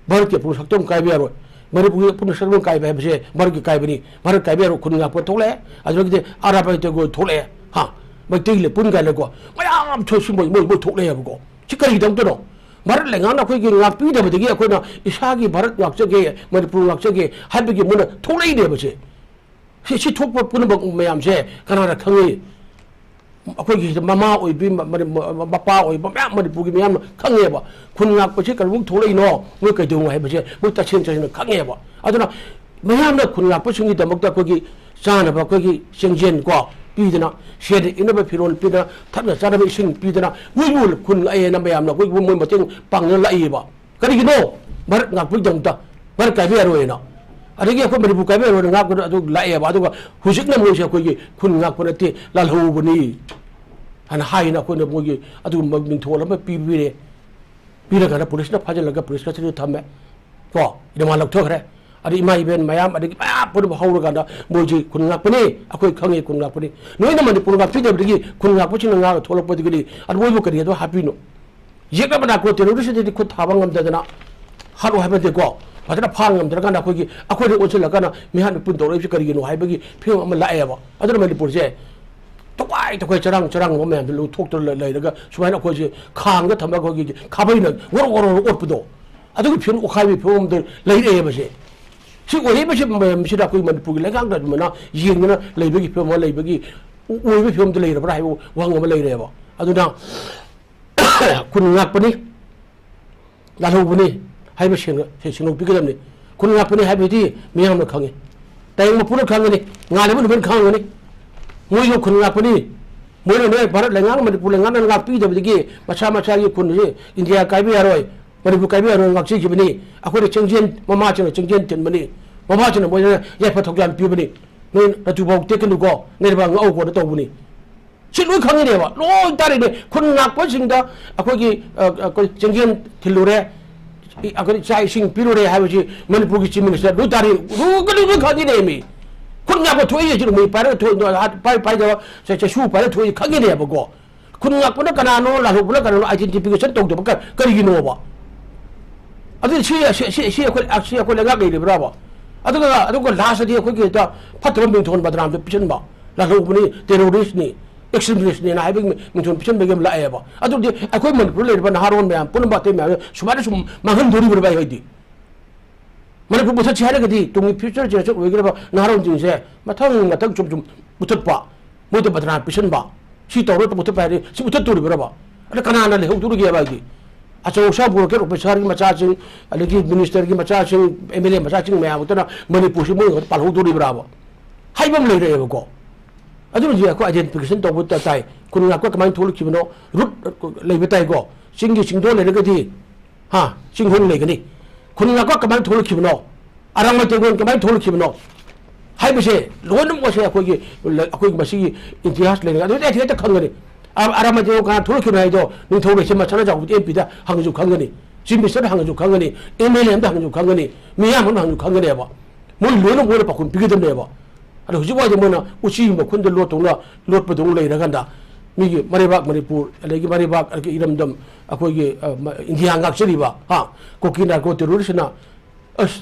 ꯚꯥꯔꯠꯀꯤ ꯑꯄꯨꯟꯕ ꯁꯛꯇꯝ ꯀꯥꯏꯕ ꯌꯥꯔꯣꯏ, ꯃꯅꯤꯄꯨꯔꯒꯤ ꯑꯄꯨꯟꯕ ꯁꯛꯇꯝ ꯀꯥꯏꯕ ꯍꯥꯏꯕꯁꯦ ꯚꯥꯔꯠꯀꯤ ꯀꯥꯏꯕꯅꯤ꯫ ꯚꯥꯔꯠ ꯀꯥꯏꯕ ꯌꯥꯔꯣꯏ, ꯈꯨꯟ ꯉꯥꯛꯄ ꯊꯣꯛꯂꯛꯑꯦ, ꯑꯗꯨꯗꯒꯤꯗꯤ ꯑꯔꯥꯕ ꯊꯣꯛꯂꯛꯑꯦ, ꯍꯥ, ꯃꯩꯇꯩ ꯂꯩꯄꯨꯟ ꯀꯥꯏꯅꯀꯣ, ꯃꯌꯥꯝ ꯊꯣꯛ-, ꯁꯤ ꯃꯣꯏ, ꯃꯣꯏ, ꯃꯣꯏ ꯊꯣꯛꯂꯛꯑꯦꯕꯀꯣ꯫ ꯁꯤ ꯀꯔꯤꯒꯤꯗꯃꯛꯇꯅꯣ? ꯚꯥꯔꯠ ꯂꯩꯉꯥꯛꯅ ꯑꯩꯈꯣꯏꯒꯤ ꯉꯥꯛꯄꯤꯗꯕꯗꯒꯤ ꯑꯩꯈꯣꯏꯅ ꯏꯁꯥꯒꯤ ꯚꯥꯔꯠ ꯉꯥꯛꯆꯒꯦ, ꯃꯅꯤꯄꯨꯔ ꯉꯥꯛꯆꯒꯦ ꯍꯥꯏꯕꯒꯤ ꯃꯣꯏꯅ ꯊꯣꯛꯂꯛꯏꯅꯦꯕ ꯁꯦ꯫ ꯁꯤ, ꯁꯤ ꯊꯣꯛꯄ ꯄꯨꯝꯅꯃꯛ ꯃꯌꯥꯝꯁꯦ ꯀꯅꯥꯅ ꯈꯪꯉꯤ? ꯑꯩꯈꯣꯏꯒꯤ ꯁꯤꯗ ꯃꯃꯥ ꯑꯣꯏꯕꯤ, ꯃ-, ꯃ-, ꯃ-, ꯃꯄꯥ ꯑꯣꯏꯕ ꯃꯌꯥꯝ ꯃꯅꯤꯄꯨꯔꯒꯤ ꯃꯌꯥꯝꯅ ꯈꯪꯉꯦꯕ꯫ ꯈꯨꯟ ꯉꯥꯛꯄꯁꯤ ꯀꯔꯤꯒꯨꯝꯕ ꯊꯣꯛꯂꯛꯏꯅꯣ, ꯃꯣꯏ ꯀꯩꯗꯧꯅꯣ ꯍꯥꯏꯕꯁꯦ ꯃꯣꯏ ꯇꯁꯦꯡ ꯇꯁꯦꯡꯅ ꯈꯪꯉꯦꯕ꯫ ꯑꯗꯨꯅ ꯃꯌꯥꯝꯅ ꯈꯨꯟ ꯉꯥꯛꯄꯁꯤꯡꯒꯤꯗꯃꯛꯇ ꯑꯩꯈꯣꯏꯒꯤ ꯆꯥꯅꯕ ꯑꯩꯈꯣꯏꯒꯤ ꯆꯦꯡꯖꯦꯟ ꯀꯣ ꯄꯤꯗꯅ, ꯁꯦꯠꯅ ꯏꯅꯕ ꯐꯤꯔꯣꯜ ꯄꯤꯗꯅ, ꯊꯛꯅ ꯆꯥꯅꯕ ꯏꯁꯤꯡ ꯄꯤꯗꯅ, ꯃꯣꯏꯕꯨ ꯈꯨꯟ ꯉꯥꯛꯑꯦꯅ ꯃꯌꯥꯝꯅ ꯑꯩꯈꯣꯏꯕꯨ ꯃꯣꯏ ꯃꯇꯦꯡ ꯄꯥꯡꯗꯅ ꯂꯥꯛꯏꯕ꯫ ꯀꯔꯤꯒꯤꯅꯣ? ꯚꯥꯔꯠ ꯉꯥꯛꯄꯒꯤꯗꯃꯛꯇ꯫ ꯚꯥꯔꯠ ꯀꯥꯏꯕ ꯌꯥꯔꯣꯏꯅ꯫ ꯑꯗꯒꯤ ꯑꯩꯈꯣꯏ ꯃꯅꯤꯄꯨꯔ ꯀꯥꯏꯕ ꯌꯥꯔꯣꯏꯅ ꯉꯥꯛꯄꯗ ꯑꯗꯨ ꯂꯥꯛꯑꯦꯕ꯫ ꯑꯗꯨꯒ ꯍꯧꯖꯤꯛꯅ ꯃꯣꯏꯁꯦ ꯑꯩꯈꯣꯏꯒꯤ ꯈꯨꯟ ꯉꯥꯛꯄ ꯅꯠꯇꯦ, ꯂꯥꯜꯍꯧꯕꯅꯤ ꯍꯥꯏꯅ ꯍꯥꯏꯅ ꯑꯩꯈꯣꯏꯅ ꯃꯣꯏꯒꯤ ꯑꯗꯨꯒꯨꯝꯕ ꯃꯤꯡꯊꯣꯜ ꯑꯃ ꯄꯤꯕꯤꯔꯦ꯫ ꯄꯤꯔꯀꯥꯟꯗ ꯄꯨꯂꯤꯁꯅ ꯐꯥꯖꯤꯜꯂꯒ ꯄꯨꯂꯤꯁ ꯀꯁꯇꯗꯤꯗ ꯊꯝꯃꯦ꯫ ꯀꯣ, ꯏꯃꯥ ꯂꯧꯊꯣꯛꯈ꯭ꯔꯦ꯫ ꯑꯗꯩ ꯏꯃꯥ ꯏꯕꯦꯟ ꯃꯌꯥꯝ, ꯑꯗꯒꯤ ꯃꯌꯥꯝ ꯄꯨꯝꯅꯃꯛ ꯍꯧꯔꯀꯥꯟꯗ ꯃꯣꯏꯁꯤ ꯈꯨꯟ ꯉꯥꯛꯄꯅꯤ, ꯑꯩꯈꯣꯏ ꯈꯪꯉꯤ ꯈꯨꯟ ꯉꯥꯛꯄꯅꯤ꯫ ꯅꯣꯏꯅ ꯃꯅꯤꯄꯨꯔ ꯉꯥꯛꯄꯤꯗꯕꯗꯒꯤ ꯈꯨꯟ ꯉꯥꯛꯄꯁꯤꯡꯅ ꯉꯥꯛꯑ ꯊꯣꯛꯂꯛꯄꯗꯒꯤꯗꯤ ꯑꯗꯨ ꯃꯣꯏꯕꯨ ꯀꯔꯤ ꯑꯗꯨ ꯍꯥꯞꯄꯤꯅꯣ? ꯌꯦꯛꯅꯕ ꯅꯥꯀꯣ ꯇꯦꯔꯣꯔꯤꯁꯇꯗꯤ ꯈꯨꯠ ꯊꯥꯕ ꯉꯝꯗꯗꯅ ꯍꯥꯠꯂꯣ ꯍꯥꯏꯕ ꯅꯠꯇꯦꯀꯣ, ꯐꯖꯅ ꯐꯥ ꯉꯝꯗ꯭ꯔꯀꯥꯟꯗ ꯑꯩꯈꯣꯏꯒꯤ, ꯑꯩꯈꯣꯏꯗ ꯑꯣꯟꯁꯤꯜꯂꯀꯥꯟꯗ ꯃꯤꯍꯥꯠ ꯃꯤꯄꯨꯟ ꯇꯧꯔꯛꯏꯕꯁꯤ ꯀꯔꯤꯒꯤꯅꯣ ꯍꯥꯏꯕꯒꯤ ꯐꯤꯕꯝ ꯑꯃ ꯂꯥꯛꯑꯦꯕ꯫ ꯑꯗꯨꯅ ꯃꯅꯤꯄꯨꯔꯁꯦ ꯇꯣꯈꯥꯏ ꯇꯣꯈꯥꯏ, ꯆꯔꯥꯡ ꯆꯔꯥꯡ ꯑꯃ ꯃꯌꯥꯝꯗ ꯂꯧꯊꯣꯛꯇꯅ ꯂꯩ-, ꯂꯩꯔꯒ ꯁꯨꯃꯥꯏꯅ ꯑꯩꯈꯣꯏꯁꯦ ꯈꯥꯡꯗ ꯊꯝꯃꯒ ꯑꯩꯈꯣꯏꯒꯤ ꯈꯥꯕꯩꯅ ꯋꯣꯔꯣ ꯋꯣꯔꯣ ꯋꯣꯔꯣ ꯑꯣꯠꯄꯗꯣ, ꯑꯗꯨꯒꯤ ꯐꯤꯕꯝ ꯑꯣꯠꯈꯥꯏꯕꯒꯤ ꯐꯤꯕꯝꯗ ꯂꯩꯔꯛꯑꯦꯕꯁꯦ꯫ ꯁꯤ ꯑꯣꯏꯔꯛꯏꯕꯁꯤ ꯃ-, ꯃꯁꯤꯗ ꯑꯩꯈꯣꯏ ꯃꯅꯤꯄꯨꯔꯒꯤ ꯂꯩꯉꯥꯛꯅ ꯑꯗꯨꯃꯥꯏꯅ ꯌꯦꯡꯗꯅ ꯂꯩꯕꯒꯤ ꯐꯤꯕꯝ ꯑꯃ ꯂꯩꯕꯒꯤ ꯑꯣꯏꯕ ꯐꯤꯕꯝꯗ ꯂꯩꯔꯕ꯭ꯔꯥ ꯍꯥꯏꯕ ꯋꯥꯍꯪ ꯑꯃ ꯂꯩꯔꯦꯕ꯫ ꯑꯗꯨꯅ ꯈꯨꯟ ꯉꯥꯛꯄꯅꯤ, ꯂꯥꯜꯍꯧꯕꯅꯤ ꯍꯥꯏꯕ ꯁꯦꯡꯅ ꯁꯦꯡꯗꯣꯛꯄꯤꯒꯗꯕꯅꯤ꯫ ꯈꯨꯟ ꯉꯥꯛꯄꯅꯤ ꯍꯥꯏꯕꯗꯤ ꯃꯤꯌꯥꯝꯅ ꯈꯪꯉꯤ, ꯇꯥꯏꯕꯪ ꯃꯄꯨꯅ ꯈꯪꯒꯅꯤ, ꯉꯥꯜꯂꯤꯕ ꯅꯨꯃꯤꯠꯅ ꯈꯪꯒꯅꯤ꯫ ꯃꯣꯏꯁꯨ ꯈꯨꯟ ꯉꯥꯛꯄꯅꯤ, ꯃꯣꯏꯅ ꯅꯣꯏ ꯚꯥꯔꯠ ꯂꯩꯉꯥꯛꯅ, ꯃꯅꯤꯄꯨꯔ ꯂꯩꯉꯥꯛꯅ ꯉꯥꯛꯄꯤꯗꯕꯗꯒꯤ ꯃꯁꯥ ꯃꯁꯥꯒꯤ ꯈꯨꯟꯁꯤ ꯏꯟꯗꯤꯌꯥ ꯀꯥꯏꯕ ꯌꯥꯔꯣꯏ, ꯃꯅꯤꯄꯨꯔ ꯀꯥꯏꯕ ꯌꯥꯔꯣꯏ ꯉꯥꯛꯆꯈꯤꯕꯅꯤ꯫ ꯑꯩꯈꯣꯏꯅ ꯆꯦꯡꯖꯦꯜ, ꯃꯃꯥꯁꯤꯡꯅ ꯆꯦꯡꯖꯦꯜ ꯊꯤꯟꯕꯅꯤ, ꯃꯃꯥꯁꯤꯡꯅ ꯃꯣꯏꯗ ꯌꯥꯏꯐ ꯊꯧꯖꯥꯜ ꯄꯤꯕꯅꯤ꯫ ꯅꯣꯏ ꯅꯇꯨꯐꯥꯎ ꯇꯦꯛꯀꯅꯨꯀꯣ, ꯅꯣꯏ ꯅꯄꯥ ꯉꯛꯎꯀꯣꯅ ꯇꯧꯕꯅꯤ꯫ ꯁꯤ ꯂꯣꯏ ꯈꯪꯉꯤꯅꯦꯕ, ꯂꯣꯏ ꯇꯥꯔꯤꯅꯦ꯫ ꯈꯨꯟ ꯉꯥꯛꯄꯁꯤꯡꯗ ꯑꯩꯈꯣꯏꯒꯤ, ꯑ, ꯑꯩꯈꯣꯏ ꯆꯦꯡꯖꯦꯜ ꯊꯤꯜꯂꯨꯔꯦ, ꯏ-, ꯑꯩꯈꯣꯏ ꯆꯥꯛ ꯏꯁꯤꯡ ꯄꯤꯔꯨꯔꯦ ꯍꯥꯏꯕꯁꯤ ꯃꯅꯤꯄꯨꯔꯒꯤ ꯆꯤꯐ ꯃꯤꯅꯤꯁꯇꯔ ꯂꯣꯏ ꯇꯥꯔꯤ, ꯂꯣꯏ ꯀꯔꯤ ꯂꯣꯏ ꯈꯪꯉꯤꯅꯦ ꯃꯤ꯫ ꯈꯨꯟ ꯉꯥꯛꯄ ꯊꯣꯛꯏ ꯍꯥꯏꯁꯤ ꯅꯣꯡꯃꯩ ꯄꯥꯏꯔꯒ ꯊꯣꯛꯏ, ꯍꯥꯠ-, ꯄꯥꯏ-, ꯄꯥꯏꯗꯕ ꯆ-, ꯆꯩꯁꯨ ꯄꯥꯏꯔꯒ ꯊꯣꯛꯏ ꯈꯪꯉꯤꯅꯦꯕꯀꯣ꯫ ꯈꯨꯟ ꯉꯥꯛꯄꯅ ꯀꯅꯥꯅꯣ, ꯂꯥꯜꯍꯧꯕꯅ ꯀꯅꯥꯅꯣ identification ꯇꯧꯗꯕ ꯀ-, ꯀꯔꯤꯒꯤꯅꯣꯕ? ꯑꯗꯨꯗꯤ ꯁꯤ, ꯁꯤ, ꯁꯤ, ꯁꯤ ꯑꯩꯈꯣꯏ, ꯁꯤ ꯑꯩꯈꯣꯏ ꯂꯩꯉꯥꯛ ꯂꯩꯔꯤꯕ꯭ꯔꯥꯕ? ꯑꯗꯨꯒ, ꯑꯗꯨꯒ ꯂꯥꯁꯇꯗꯤ ꯑꯩꯈꯣꯏꯒꯤ ꯍꯦꯛꯇ ꯐꯠꯇꯕ ꯃꯤꯡꯊꯣꯟ ꯕꯗꯅꯥꯝꯗ ꯄꯤꯁꯤꯟꯕ, ꯂꯥꯜꯍꯧꯕꯅꯤ, ꯇꯦꯔꯣꯔꯤꯁꯅꯤ, ꯑꯦꯛꯁꯇ꯭ꯔꯤꯃꯤꯁꯅꯦꯅ ꯍꯥꯏꯕꯒꯤ ꯃꯤꯡꯊꯣꯟ ꯄꯤꯁꯟꯕꯒꯤ ꯑꯃ ꯂꯥꯛꯑꯦꯕ꯫ ꯑꯗꯨꯗꯤ ꯑꯩꯈꯣꯏ ꯃꯅꯤꯄꯨꯔꯗ ꯂꯩꯔꯤꯕ ꯅꯍꯥꯔꯣꯟ ꯃꯌꯥꯝ ꯄꯨꯝꯅꯃꯛ ꯑꯇꯩ ꯃꯌꯥꯝ ꯁꯨꯃꯥꯏꯅ ꯁꯨꯝ ꯃꯥꯡꯍꯟꯗꯣꯔꯤꯕ꯭ꯔꯥ ꯚꯥꯏ ꯍꯣꯏꯗꯤ? ꯃꯅꯤꯄꯨꯔ ꯃꯨꯊꯠꯁꯤ ꯍꯥꯏꯔꯒꯗꯤ ꯇꯨꯡꯒꯤ future generation ꯑꯣꯏꯒꯗꯕ ꯅꯍꯥꯔꯣꯟꯁꯤꯡꯁꯦ ꯃꯊꯪ ꯃꯊꯪ ꯁꯨꯝ ꯁꯨꯝ ꯃꯨꯊꯠꯄ, ꯃꯣꯏꯗ ꯕꯗꯅꯥꯝ ꯄꯤꯁꯟꯕ, ꯁꯤ ꯇꯧꯔꯣꯏ ꯃꯨꯊꯠꯄ ꯍꯥꯏꯔꯗꯤ ꯁꯤ ꯃꯨꯊꯠꯇꯣꯔꯤꯕ꯭ꯔꯕ? ꯑꯗ ꯀꯅꯥꯅ ꯂꯩꯍꯧꯗꯣꯔꯤꯒꯦꯕ ꯍꯥꯏꯗꯤ? ꯑꯆꯧ ꯑꯁꯥꯡ bureaucrat officerꯒꯤ ꯃꯆꯥꯁꯤꯡ, ꯑꯗꯒꯤ ministerꯒꯤ ꯃꯆꯥꯁꯤꯡ, MLA ꯃꯆꯥꯁꯤꯡ ꯃꯌꯥꯝ ꯑꯗꯨꯅ ꯃꯅꯤꯄꯨꯔꯁꯤ ꯃꯣꯏ ꯉꯥꯛꯇ ꯄꯥꯜꯍꯧꯗꯣꯔꯤꯕ꯭ꯔꯥꯕ? ꯍꯥꯏꯕ ꯑꯃ ꯂꯩꯔꯛꯑꯦꯕꯀꯣ꯫ ꯑꯗꯨꯅꯗꯤ ꯑꯩꯈꯣꯏ identification ꯇꯧꯕ ꯇ-, ꯇꯥꯏ꯫ ꯈꯨꯟ ꯉꯥꯛꯄ ꯀꯃꯥꯏꯅ ꯊꯣꯛꯂꯛꯈꯤꯕꯅꯣ? Root ꯂꯩꯕ ꯇꯥꯏꯀꯣ꯫ ꯆꯤꯡꯒꯤ ꯆꯤꯡꯗꯣꯟ ꯂꯩꯔꯒꯗꯤ, ꯍꯥ, ꯆꯤꯡꯍꯣꯡ ꯂꯩꯒꯅꯤ꯫ ꯈꯨꯟ ꯉꯥꯛꯄ ꯀꯃꯥꯏꯅ ꯊꯣꯛꯂꯛꯈꯤꯕꯅꯣ? ꯑꯔꯥꯡꯕ ꯇꯦꯡꯒꯣꯜ ꯀꯃꯥꯏꯅ ꯊꯣꯛꯂꯛꯈꯤꯕꯅꯣ? ꯍꯥꯏꯕꯁꯦ ꯂꯣꯏꯅꯃꯛ ꯑꯁꯦ ꯑꯩꯈꯣꯏꯒꯤ, ꯑꯩꯈꯣꯏꯒꯤ ꯃꯁꯤꯒꯤ ꯏꯇꯤꯍꯥꯁ ꯂꯩꯔꯒ ꯑꯗꯨꯗꯤ ꯑꯩ ꯍꯦꯛꯇ ꯈꯪꯒꯅꯤ꯫ ꯑ-, ꯑꯔꯥꯡꯕ ꯇꯦꯡꯒꯣꯜ ꯀꯅꯥ ꯊꯣꯛꯂꯛꯈꯤꯕꯅꯣ ꯍꯥꯏꯗꯣ ꯅꯤꯡꯊꯧ ꯂꯩꯁꯦꯝꯕ ꯁꯅꯥꯖꯥꯎꯕꯗꯤ MPꯗ ꯍꯪꯉꯁꯨ ꯈꯪꯒꯅꯤ, chief ministerꯗ ꯍꯪꯉꯁꯨ ꯈꯪꯒꯅꯤ, MLA ꯑꯃꯗ ꯍꯪꯉꯁꯨ ꯈꯪꯒꯅꯤ, ꯃꯤꯌꯥꯝ ꯑꯃꯗ ꯍꯪꯉꯁꯨ ꯈꯪꯒꯅꯦꯕ꯫ ꯃꯣꯏ ꯂꯣꯏꯅ ꯃꯣꯏꯅ ꯄꯥꯎꯈꯨꯝ ꯄꯤꯒꯗꯕꯅꯦꯕ꯫ ꯑꯗꯣ ꯍꯧꯖꯤꯛ ꯋꯥꯏꯗꯤ ꯃꯣꯏꯅ ꯎꯆꯤ ꯃꯈꯨꯟꯗ ꯂꯣꯠꯇꯧꯅ, ꯂꯣꯠꯄꯗꯧꯅ ꯂꯩꯔꯀꯥꯟꯗ ꯃꯤꯒꯤ ꯃꯔꯩꯕꯥꯛ ꯃꯅꯤꯄꯨꯔ, ꯑꯗꯒꯤ ꯃꯔꯩꯕꯥꯛ, ꯑꯗꯒꯤ ꯏꯔꯝꯗꯝ, ꯑꯩꯈꯣꯏꯒꯤ, ꯑ, ꯃ-, ꯏꯟꯗꯤꯌꯥ ꯉꯥꯛꯆꯔꯤꯕ, ꯍꯥ, ꯀꯨꯀꯤ narco terroristꯅ, ꯑꯁ,